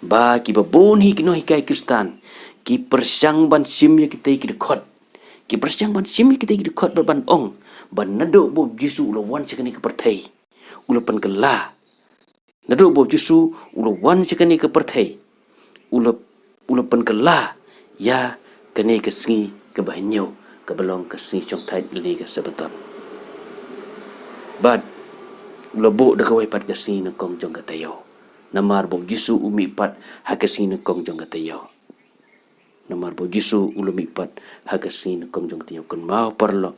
ba kiba bun hi ki nonghikai Khristan ki pyrshang ban shim ïa kitei ki dkhot. Ki pyrshang ban shim ïa kitei ki dkhot bad ban ong ba naduh ba u Jisu u la wan sha kane ka pyrthei, u la pynkylla. Naduh ba u Jisu u la wan sha kane ka pyrthei, u la, u la pynkylla ïa kane ka sngi kaba hynñiew, kaba long ka sngi shongthait lane ka Sabaton. Bad u la buh da kawei pat ka sngi nyngkong jong ka taïew. Namar ba u Jisu u mihpat ha ka sngi nyngkong jong ka taïew. Namar ba u Jisu u la mihpat ha ka sngi nyngkong jong ka taïew. Kynmaw paralok,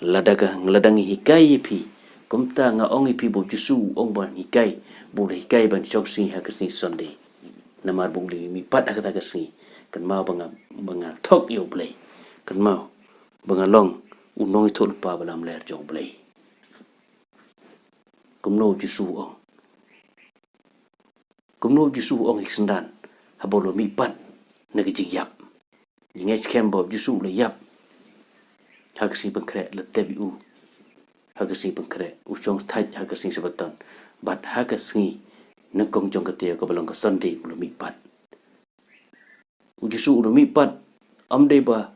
lada ka, lada ngi hikai ïa phi, kumta nga ong ïa phi ba u Jisu u ong ban hikai, ba u la hikai ban shong sngi ha ka sngi Sunday. Namar ba u la mihpat ha kata ka sngi. Kynmaw ba nga, ba nga thok ïa u Blei. Kynmaw ba nga long u nongïathuhlypa ba lamler jong u Blei. Kumno u Jisu u ong? Kumno u Jisu u ong ïa ki synran haba u la mihpat na ka jingïap? Ngi ngeit skhem ba u Jisu u la ïap ha ka sngi Pynkhreh, la tep ïa u ha ka sngi Pynkhreh, u shong sthait ha ka sngi Sabaton, bad ha ka sngi nyngkong jong ka taïew kaba long ka Sunday u la mihpat. U Jisu u la mihpat, ym dei ba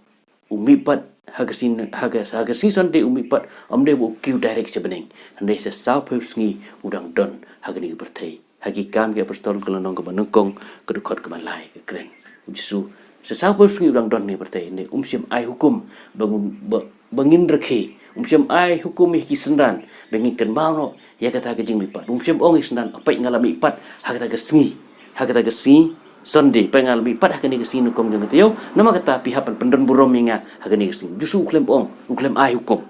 u mihpat ha ka sngi, ha ka, ha ka sngi Sunday u mihpat, ym dei ba u kiew direct sha bneng. Hynrei sa sawphew sngi u dang don ha kane ka pyrthei. Ha Ki Kam ki Apostol ka lynnong kaba nyngkong, ka dkhot kaba lai ka kren. U Jisu sa sawphew sngi u dang don ha kane ka pyrthei, hynrei um shym ai hukum ba ngin, ba, ba ngin rkhie. Um shym ai hukum ïa ki synran ba ngin kynmaw noh ïa kata ka jingmihpat. Um shym ong ïa ki synran, peit nga la mihpat ha kata ka sngi, ha kata ka sngi Sunday, peit nga la mihpat ha kane ka sngi nyngkong jong ka taïew, namar kata phi hap ban pyndon burom ïa nga ha kane ka sngi. U Jisu u khlem ong, u khlem ai hukum.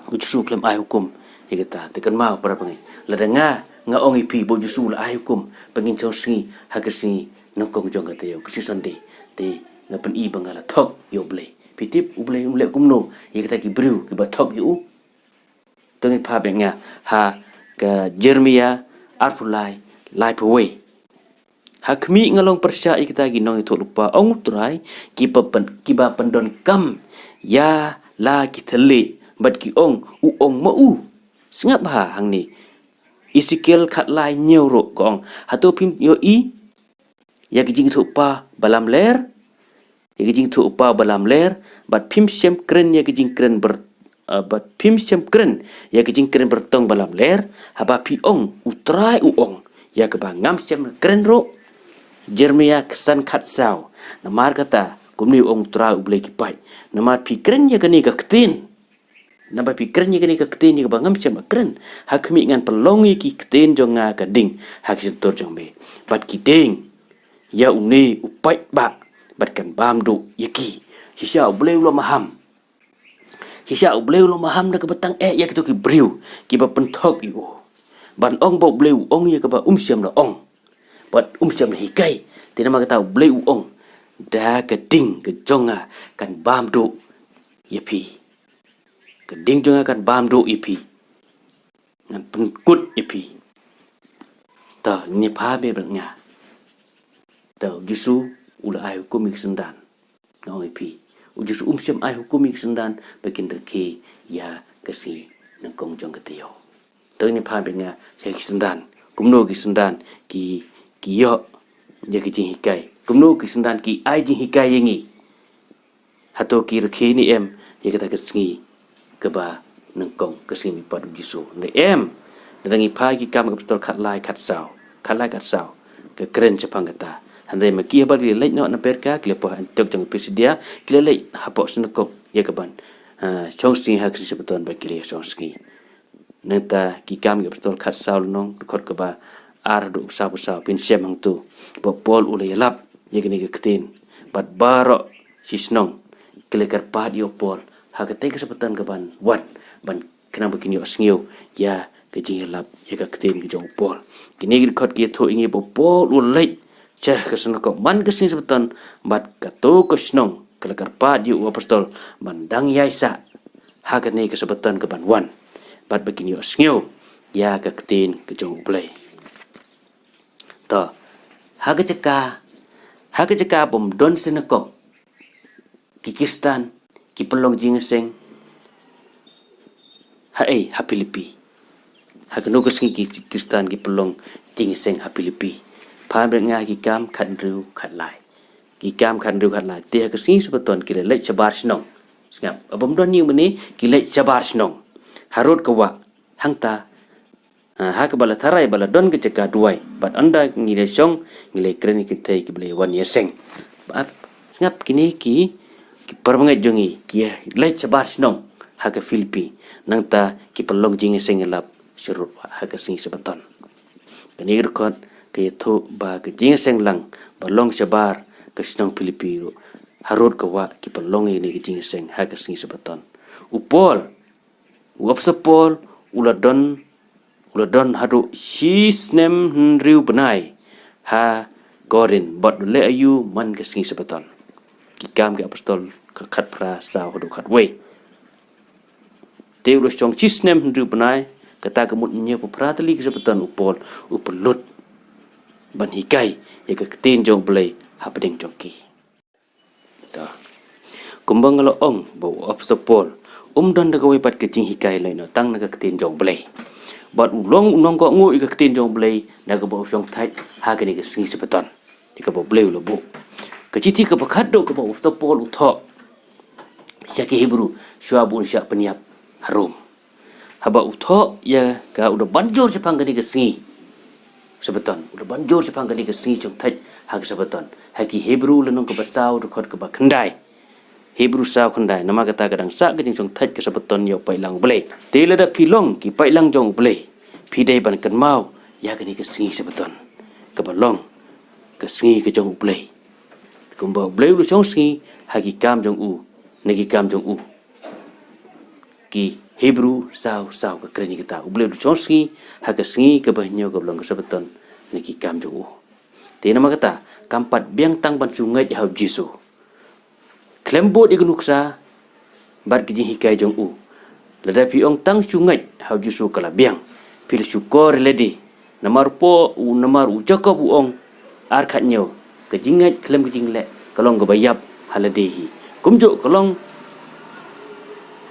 U Jisu u khlem ai hukum ïa kata. Te kynmaw para bangeit, lada nga, nga ong ïa phi ba u Jisu u la ai hukum ba ngin shong sngi ha ka sngi nyngkong jong ka taïew, ka sngi Sunday, te nga pyni ba nga la thok ïa u Blei. Phi tip u Blei um leh kumno ïa kita ki briew kiba thok ïa u? To ngin phah beit nga ha ka Jeremaïah arphew lai, laiphew wei. Ha khmih nga long pyrshah ïa kita ki nongïathuhlypa, ong U Trai, kiba pyn-, kiba pyndonkam ïa la ki thylliej bad ki ong, u ong ma u. Sngap bha hangne. Esekiel khatlai hynñiew ruh ka ong, hato phim ïohi ïa ka jingïathuhlypa ba lamler, ïa ka jingïathuhlypa ba lamler, bad phim shym kren ïa ka jingkren ber-, eh, bad phim shym kren ïa ka jingkren byrtong ba lamler, haba phi ong, U Trai u ong, ïa kaba ngam shym kren ruh? Jeremaïah khatsan khatsaw. Namar kata, kumne u ong U Trai U Blei ki paid, namar phi kren ïa kane ka ktien. Naba phi kren ïa kane ka ktien ïa kaba ngam shym kren. Ha khmih ngan pynlong ïa ki ktien jong nga ka ding ha ki shyntur jong me, bad ki dieng ïa une u paidbah, bad kan bam duh ïa ki. Shisha U Blei u la maham. Shisha U Blei u la maham na kaba tang eh ïa kito ki briew kiba pynthok ïa u, ban ong ba U Blei u ong ïa kaba um shym la ong, bad um shym la hikai. Te namar kata U Blei u ong, da ka ding ka jong nga kan bam duh ïa phi. Ka ding jong nga kan bam duh ïa phi. Ngan pynkut ïa phi. To ngin ïa phah beit bad nga. To U Jisu u la ai hukum ïa ki synran. Nga ong ïa phi, U Jisu um shym ai hukum ïa ki synran ba kin rkhie ïa ka sngi nyngkong jong ka taïew. To ngin ïa phah beit nga sha ki synran. Kumno ki synran ki, ki ïoh ïa ki jinghikai? Kumno ki synran ki ai jinghikai ïa ngi? Hato ki rkhie ne em ïa kata ka sngi kaba nyngkong, ka sngi mihpat U Jisu ne em? Lada ngi phai Ki Kam ki Apostol khatlai khatsaw, khatlai khatsaw ka kren shaphang kata. Hynrei ma ki haba ki la leit noh na Perga, ki la poi ha Antiok jong Pisidia, ki la leit hapoh synagog ïa kaban, ah, shong sngi ha ka sngi Sabaton, ba ki la ïa shong sngi. Nangta Ki Kam ki Apostol khatsaw lynnong, dkhot kaba ar haduh sawphew saw, phin shem hangto ba u Paul u la ïalap ïa kane ka ktien bad baroh shi shnong ki la kyrpad ïa u Paul ha katei ka Sabbaton kaban wan, ban khnang ba kin ïohsngew ïa ka jingïalap, ïa ka ktien ka jong u Paul. Kine ki dkhot ki ïathuh ïa ngi ba u Paul u leit sha ka synagog man ka sngi Sabbaton, bad kato ka shnong ka la kyrpad ïa u apostol ban dang ïaisah ha kane ka Sabbaton kaban wan, bad ba kin ïohsngew ïa ka ktien ka jong u Blei. To, ha ka jaka, ha ka jaka bym don synagog, ki Khristan ki pynlong jingïaseng ha, eh, ha Philippi. Ha kano ka sngi ki Khristan ki pynlong jingïaseng ha Philippi? Phan bad nga ki Kam khathynriew khatlai. Ki Kam khathynriew khatlai. Te ha ka sngi Sabbaton ki la leit shabar shnong. Sngap, bym don ïing mane, ki leit shabar shnong. Harud ka wah, hangta, ha, ha kaba la tharai ba la don ka jaka duwai, bad ynda ngi la shong, ngi la kren ïa ki kynthei kiba la wan ïaseng. Bad sngap, kine ki, ki para bangeit jong ngi, ki leit shabar shnong ha ka Philippi, nangta ki pynlong jingïaseng ïalap sharud wah ha ka sngi Sabbaton. Kane ka dkhot ka ïathuh ba ka jingïaseng lang ba long shabar ka shnong Philippi ruh, harud ka wah ki pynlong ïa kane ka jingïaseng ha ka sngi Sabbaton. U Paul, u apostol Paul, u la don, u la don haduh shi snem hynriew bnai ha Korinth, bad u leh aïu man ka sngi Sabbaton? Ki Kam ki Apostol khatphra, saw haduh khatwei. Te u la shong shi snem hynriew bnai, kata ka mut hynñiewphew phra tylli ki Sabbaton u Paul u pynlut ban hikai ïa ka ktien jong u Blei hapdeng jong ki. To. Kumba nga la ong ba u apostol Paul um don da kawei pat ka jinghikai lei noh tang na ka ktien jong u Blei. Bad u long u nongkohnguh ïa ka ktien jong u Blei da kaba u shong thait ha kane ka sngi Sabbaton. Ïa kaba u Blei u la buh. Ka shithi kaba khatduh kaba u apostol Paul u thoh sha ki Hebru shuwa ba un shah pynïap ha Rom. Haba u thoh ïa ka, u da ban jur shaphang kane ka sngi Sabbaton. U da ban jur shaphang kane ka sngi shong thait ha ka Sabbaton. Ha ki Hebru lynnong kaba saw dkhot kaba khyndai. Hebru saw khyndai. Namar kata ka dang sah ka jingshong thait ka Sabbaton ïa u paidlang u Blei. Te lada phi long ki paidlang jong u Blei, phi dei ban kynmaw ïa kane ka sngi Sabbaton, kaba long ka sngi ka jong u Blei. Kumba u Blei u la shong sngi ha ki kam jong u, na ki kam jong u. Ki Hebru saw saw ka kren ïa kata. U Blei u la shong sngi ha ka sngi kaba hynñiew kaba long ka Sabbaton, na ki kam jong u. Te namar kata, kam pat biang tang ban shu ngeit ha u Jisu. Khlem bud ïa ka nuksa bad ka jinghikai jong u. Lada phi ong tang shu ngeit ha u Jisu ka la biang, phi la shukor ïa lade. Namar u Paul, u, namar u Jakob u ong, ar khathynñiew, ka jingngeit khlem ka jingleh ka long kaba ïap ha lade hi. Kumjuh ka long,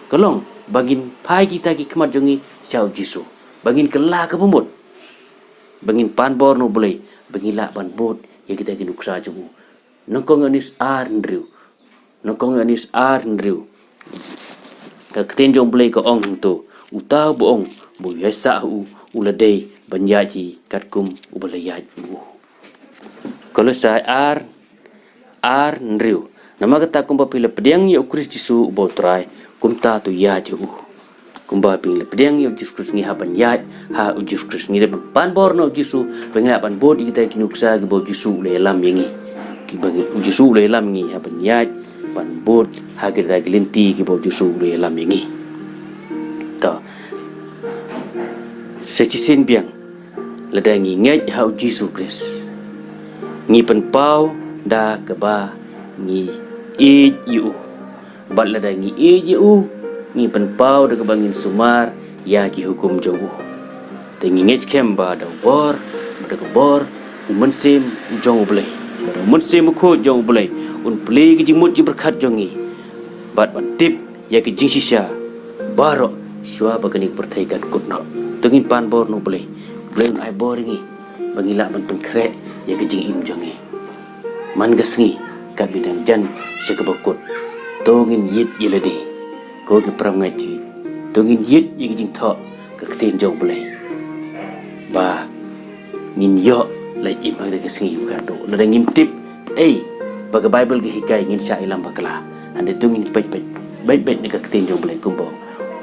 ka long ba ngin phai kita ki khmat jong ngi sha u Jisu, ba ngin kylla kaba mut, ba ngin pan bor na u Blei, ba ngin lah ban bud ïa kita ki nuksa jong u. Nyngkong Ïoannis ar hynriew. Nyngkong Ïoannis ar hynriew. Ka ktien jong u Blei ka ong hangto, uta uba ong ba u ïaisah ha u, u la dei ban ïaid hi katkum uba la ïaid ha u. Kolosai ar, ar hynriew. Namar kata kumba phi la pdiang ïa u Khrist Jisu uba u Trai, kumta to ïaid ha u. Kumba phi la pdiang ïa u Jisu Khrist ngi hap ban ïaid ha u Jisu Khrist, ngi dei ban pan bor na u Jisu, ba ngi lah ban bud ïa kita ki nuksa kiba u Jisu u la ïalam ïa ngi. Kiba ngi, u Jisu u la ïalam ïa ngi, hap ban ïaid ban bud ha kita ki lynti kiba u Jisu u la ïalam ïa ngi. To. Sa shisien biang, lada ngi ngeit ha u Jisu Khrist, ngi pynpaw da kaba ngi ïeit ïa u. Bad lada ngi ïeit ïa u, ngi pynpaw da kaba ngin sumar ïa ki hukum jong u. Te ngi ngeit skhem ba da u bor, ba da ka bor u Mynsiem jong u Blei, ba da u Mynsiem Bakhuid jong u Blei, un plie ka jingmut jingpyrkhat jong ngi, bad ban tip ïa ka jingshisha baroh shuwa ba kane ka pyrthei kan kut noh. To ngin pan bor na u Blei. U Blei un ai bor ïa ngi ba ngi lah ban pynkhreh ïa ka jingim jong ngi. Man ka sngi, katba dang jan sha kaba kut, to ngin ïeit ïa lade. Ko ki para bangeit, to ngin ïeit ïa ka jingthoh ka ktien jong u Blei, ba ngin ïoh lait im ha ka sngi kaba khatduh. Lada ngim tip ei ba ka Baibl ka hikai, ngin shah ïalam bakla. Hynrei to ngin peit beit, peit beit na ka ktien jong u Blei kumba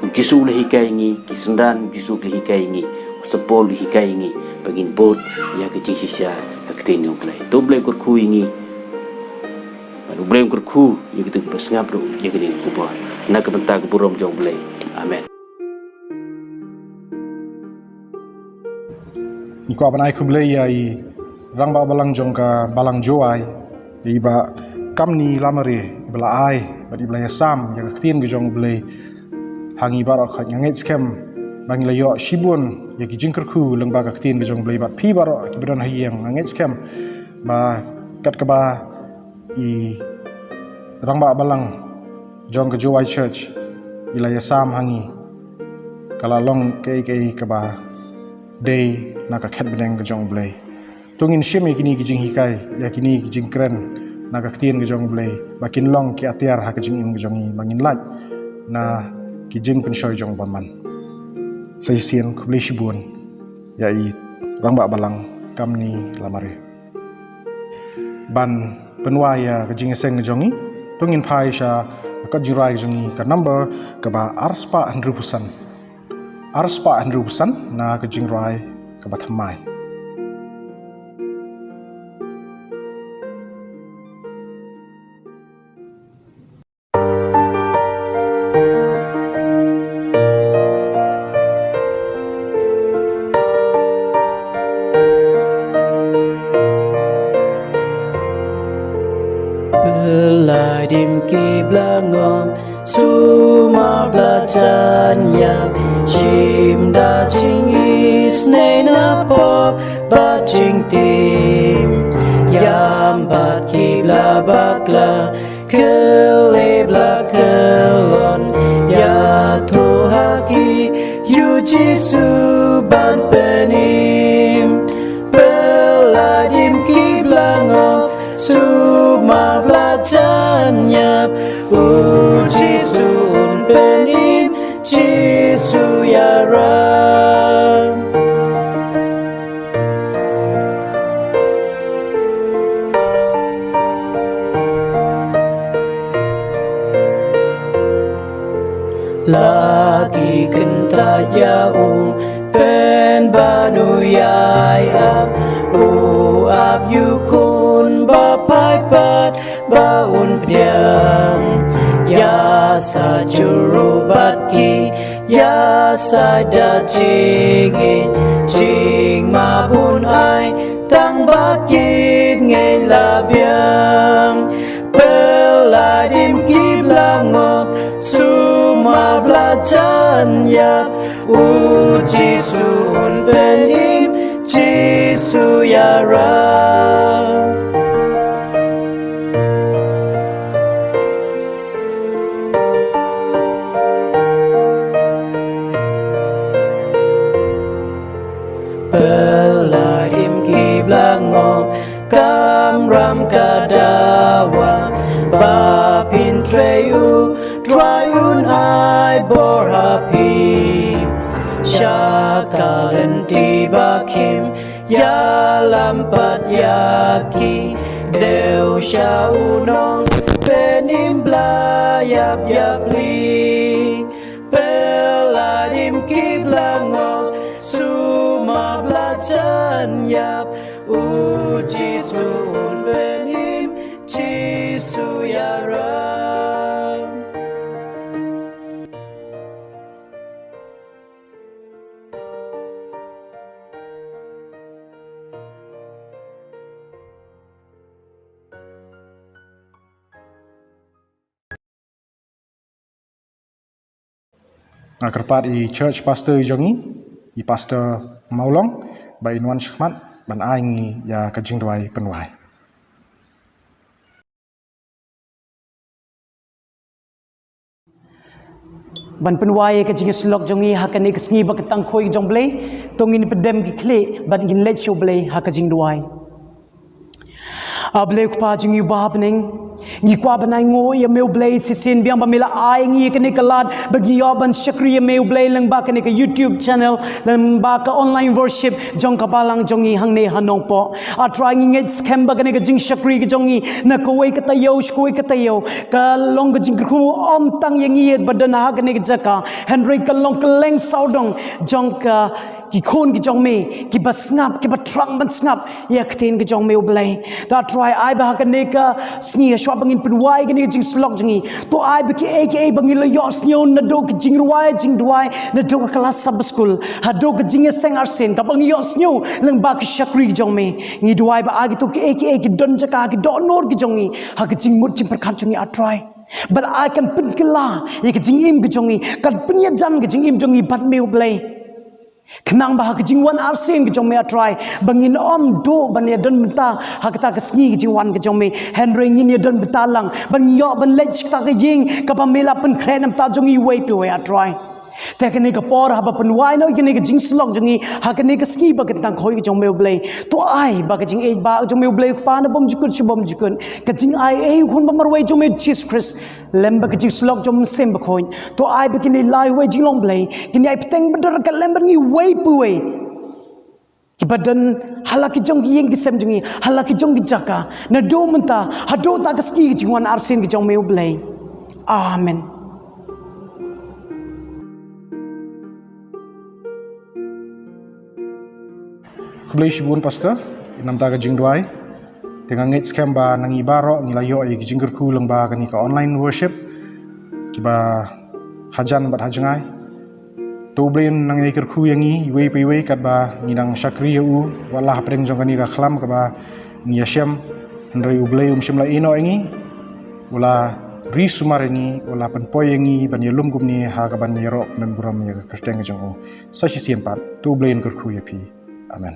u Jisu u la hikai ïa ngi, ki synran u Jisu ki la hikai ïa ngi, u Apostol Paul u la hikai ïa ngi, ba ngin bud ïa ka jingshisha ka ktien jong u Blei. To u Blei u kyrkhu ïa ngi. U Blei un kyrkhu ïa kito kiba sngap ruh ïa kane ka khubor, na ka bynta ka burom jong U Blei. Amen. Ngi kwah ban ai khublei ïa i rangbah balang jong ka balang Jowai, ïa i Bah Kamni Lamare, iba la ai bad iba la ïasam ïa ka ktien ka jong U Blei ha ngi baroh. Khot nga ngeit skhem ba ngi la ïoh shibun ïa ki jingkyrkhu lyngba ka ktien ka jong U Blei, bad phi baroh kiba don ha ïing, nga ngeit skhem ba kat kaba i rangbah balang jong ka Jowai Church i la ïasam ha ngi, ka la long kaei kaei kaba dei na ka khet bneng ka jong U Blei. To ngin shim ïa kine ki jinghikai, ïa kine ki jingkren na ka ktien ka jong U Blei, ba kin long ki atiar ha ka jingim ka jong ngi, ba ngin lait na ki jingpynshoi jong U Bamon. Sa shisien khublei shibun ïa i rangbah balang Kamni Lamare. Ban pynwai ïa ka jingïaseng ka jong ngi, to ngin phai sha ka kot jingrwai ka jong ngi, ka number kaba arspah hynriewphew san. Arspah hynriewphew san na ka jingrwai kaba thymmai. Pynlait im ki ba la ngop, sumar ba la jan ïap, shim da jingisynei na pop bad jingtim. Ïam bad ki ba la bakla, kylli ba la kyllon, ïathuh ha ki ïa u Jisu ban pynim. Pynlait im ki ba la ngop, sumar ba la jan ïap, u Jisu un pynim, Jisu ïarap. La ki kyntait ïa u, pynban u ïai ap, u ap ïa u Khun ba phai pat ba un pdiang. Ïasaid juh ruh bad ki, ïasaid da jingïeit, jingmap un ai, tang ba kit ngeit la biang. Pynlait im ki ba la ngop, sumar ba la jan ïap, u Jisu un pynim, Jisu ïarap. Pynlait im ki ba la ngop, kamram ka dawa, ba phin trei u Trai un ai bor ha phi. Sha ka lynti ba khim, ïalam pat ïa ki, dei sha u nongpynim ba la ïap ïapli. Pynlait im ki ba la ngop, sumar ba la jan ïap, u Jisu un pynim, Jisu ïarap. Nga kyrpad ïa i church pastor i jong ngi, i Pastor Mawlong, ba in wan shakhmat ban ai ngi ïa ka jingduwai pynwai. Ban pynwai ïa ka jingïasyllok jong ngi ha kane ka sngi ba ka tang khoi jong U Blei, to ngin pyndem ki khlieh bad ngin leit sha U Blei ha ka jingduwai. A Blei Kpa jong ngi uba ha bneng, ngi kwah ban ainguh ïa me U Blei shisien biang ba me la ai ngi ïa kane ka lad ba ngi ïoh ban shakri ïa me U Blei lyngba kane ka YouTube channel, lyngba ka online worship jong ka balang jong ngi hangne ha Nongpoh. A Trai, ngi ngeit skhem ba kane ka jingshakri ka jong ngi na kawei ka taïew sha kawei ka taïew ka long ka jingkyrkhu ym tang ïa ngi ba don ha kane ka jaka, hynrei ka long kylleng sawdong jong ka ki khun ki jong me kiba sngap, kiba thrang ban sngap ïa ka ktien ka jong me, U Blei. To A Trai, ai ba ha kane ka sngi, hashwa ba ngin pynwai kane ka jingsyllok jong ngi, to ai ba kiei kiei ba ngi la ïohsngew naduh ka jingrwai jingduwai, naduh ka klas Sabbath School haduh ka jingïaseng arsien, kaba ngi ïohsngew lyngba ki shakri ki jong me, ngi duwai ba ai kito kiei kiei ki don jaka ha ki dohnud ki jong ngi, ha ka jingmut jingpyrkhat jong ngi, A Trai, bad ai kan pynkylla ïa ka jingim ka jong ngi, kan pynïajan ka jingim jong ngi bad me, U Blei. Khnang ba ha ka jingwan arsien ka jong me, A Trai, ba ngin ym duh ban ïadon bynta ha kata ka sngi ka jingwan ka jong me, hynrei ngin ïadon bynta lang ban ïoh ban leit sha kata ka ïing kaba me la pynkhreh na bynta jong ngi iwei pa iwei, A Trai. Te kane ka por haba pynwai noh ïa kane ka jingsyllok jong ngi ha kane ka sngi ba kyntang khuid ka jong me, U Blei, to ai ba ka jingïeit ba ka jong me, U Blei Kpa nabym jukut sha bym jukut, ka jingai ei U Khun ba marwei jong me, Jisu Khrist, lem bad ka jingsyllok jong U Mynsiem Bakhuid, to ai ba kine lai wei jinglong Blei kin ïai bteng bad ryngkat lem bad ngi iwei pa iwei kiba don ha la ki jong ki ïing ki sem jong ngi, ha la ki jong ki jaka, naduh mynta haduh kata ka sngi ka jingwan arsien ka jong me, U Blei. Amen. Khublei shibun, Pastor, namta ka jingduwai. Te nga ngeit skhem ba na ngi baroh ngi la ïoh ïa ki jingkyrkhu lyngba kane ka online worship kiba hajan bad hajngai. To U Blei un nang ïai kyrkhu ïa ngi iwei pa iwei katba ngi dang shakri ïa u, wat la hapdeng jong kane ka khlam kaba ngi ïashem, hynrei U Blei um shym la ïehnoh ïa ngi, u la ri sumar ïa ngi, u la pynpoi ïa ngi ban ïalum kumne ha kaban ïaroh pynburom ïa ka kyrteng jong u. Sa shisien pat, to U Blei un kyrkhu ïa phi. Amen.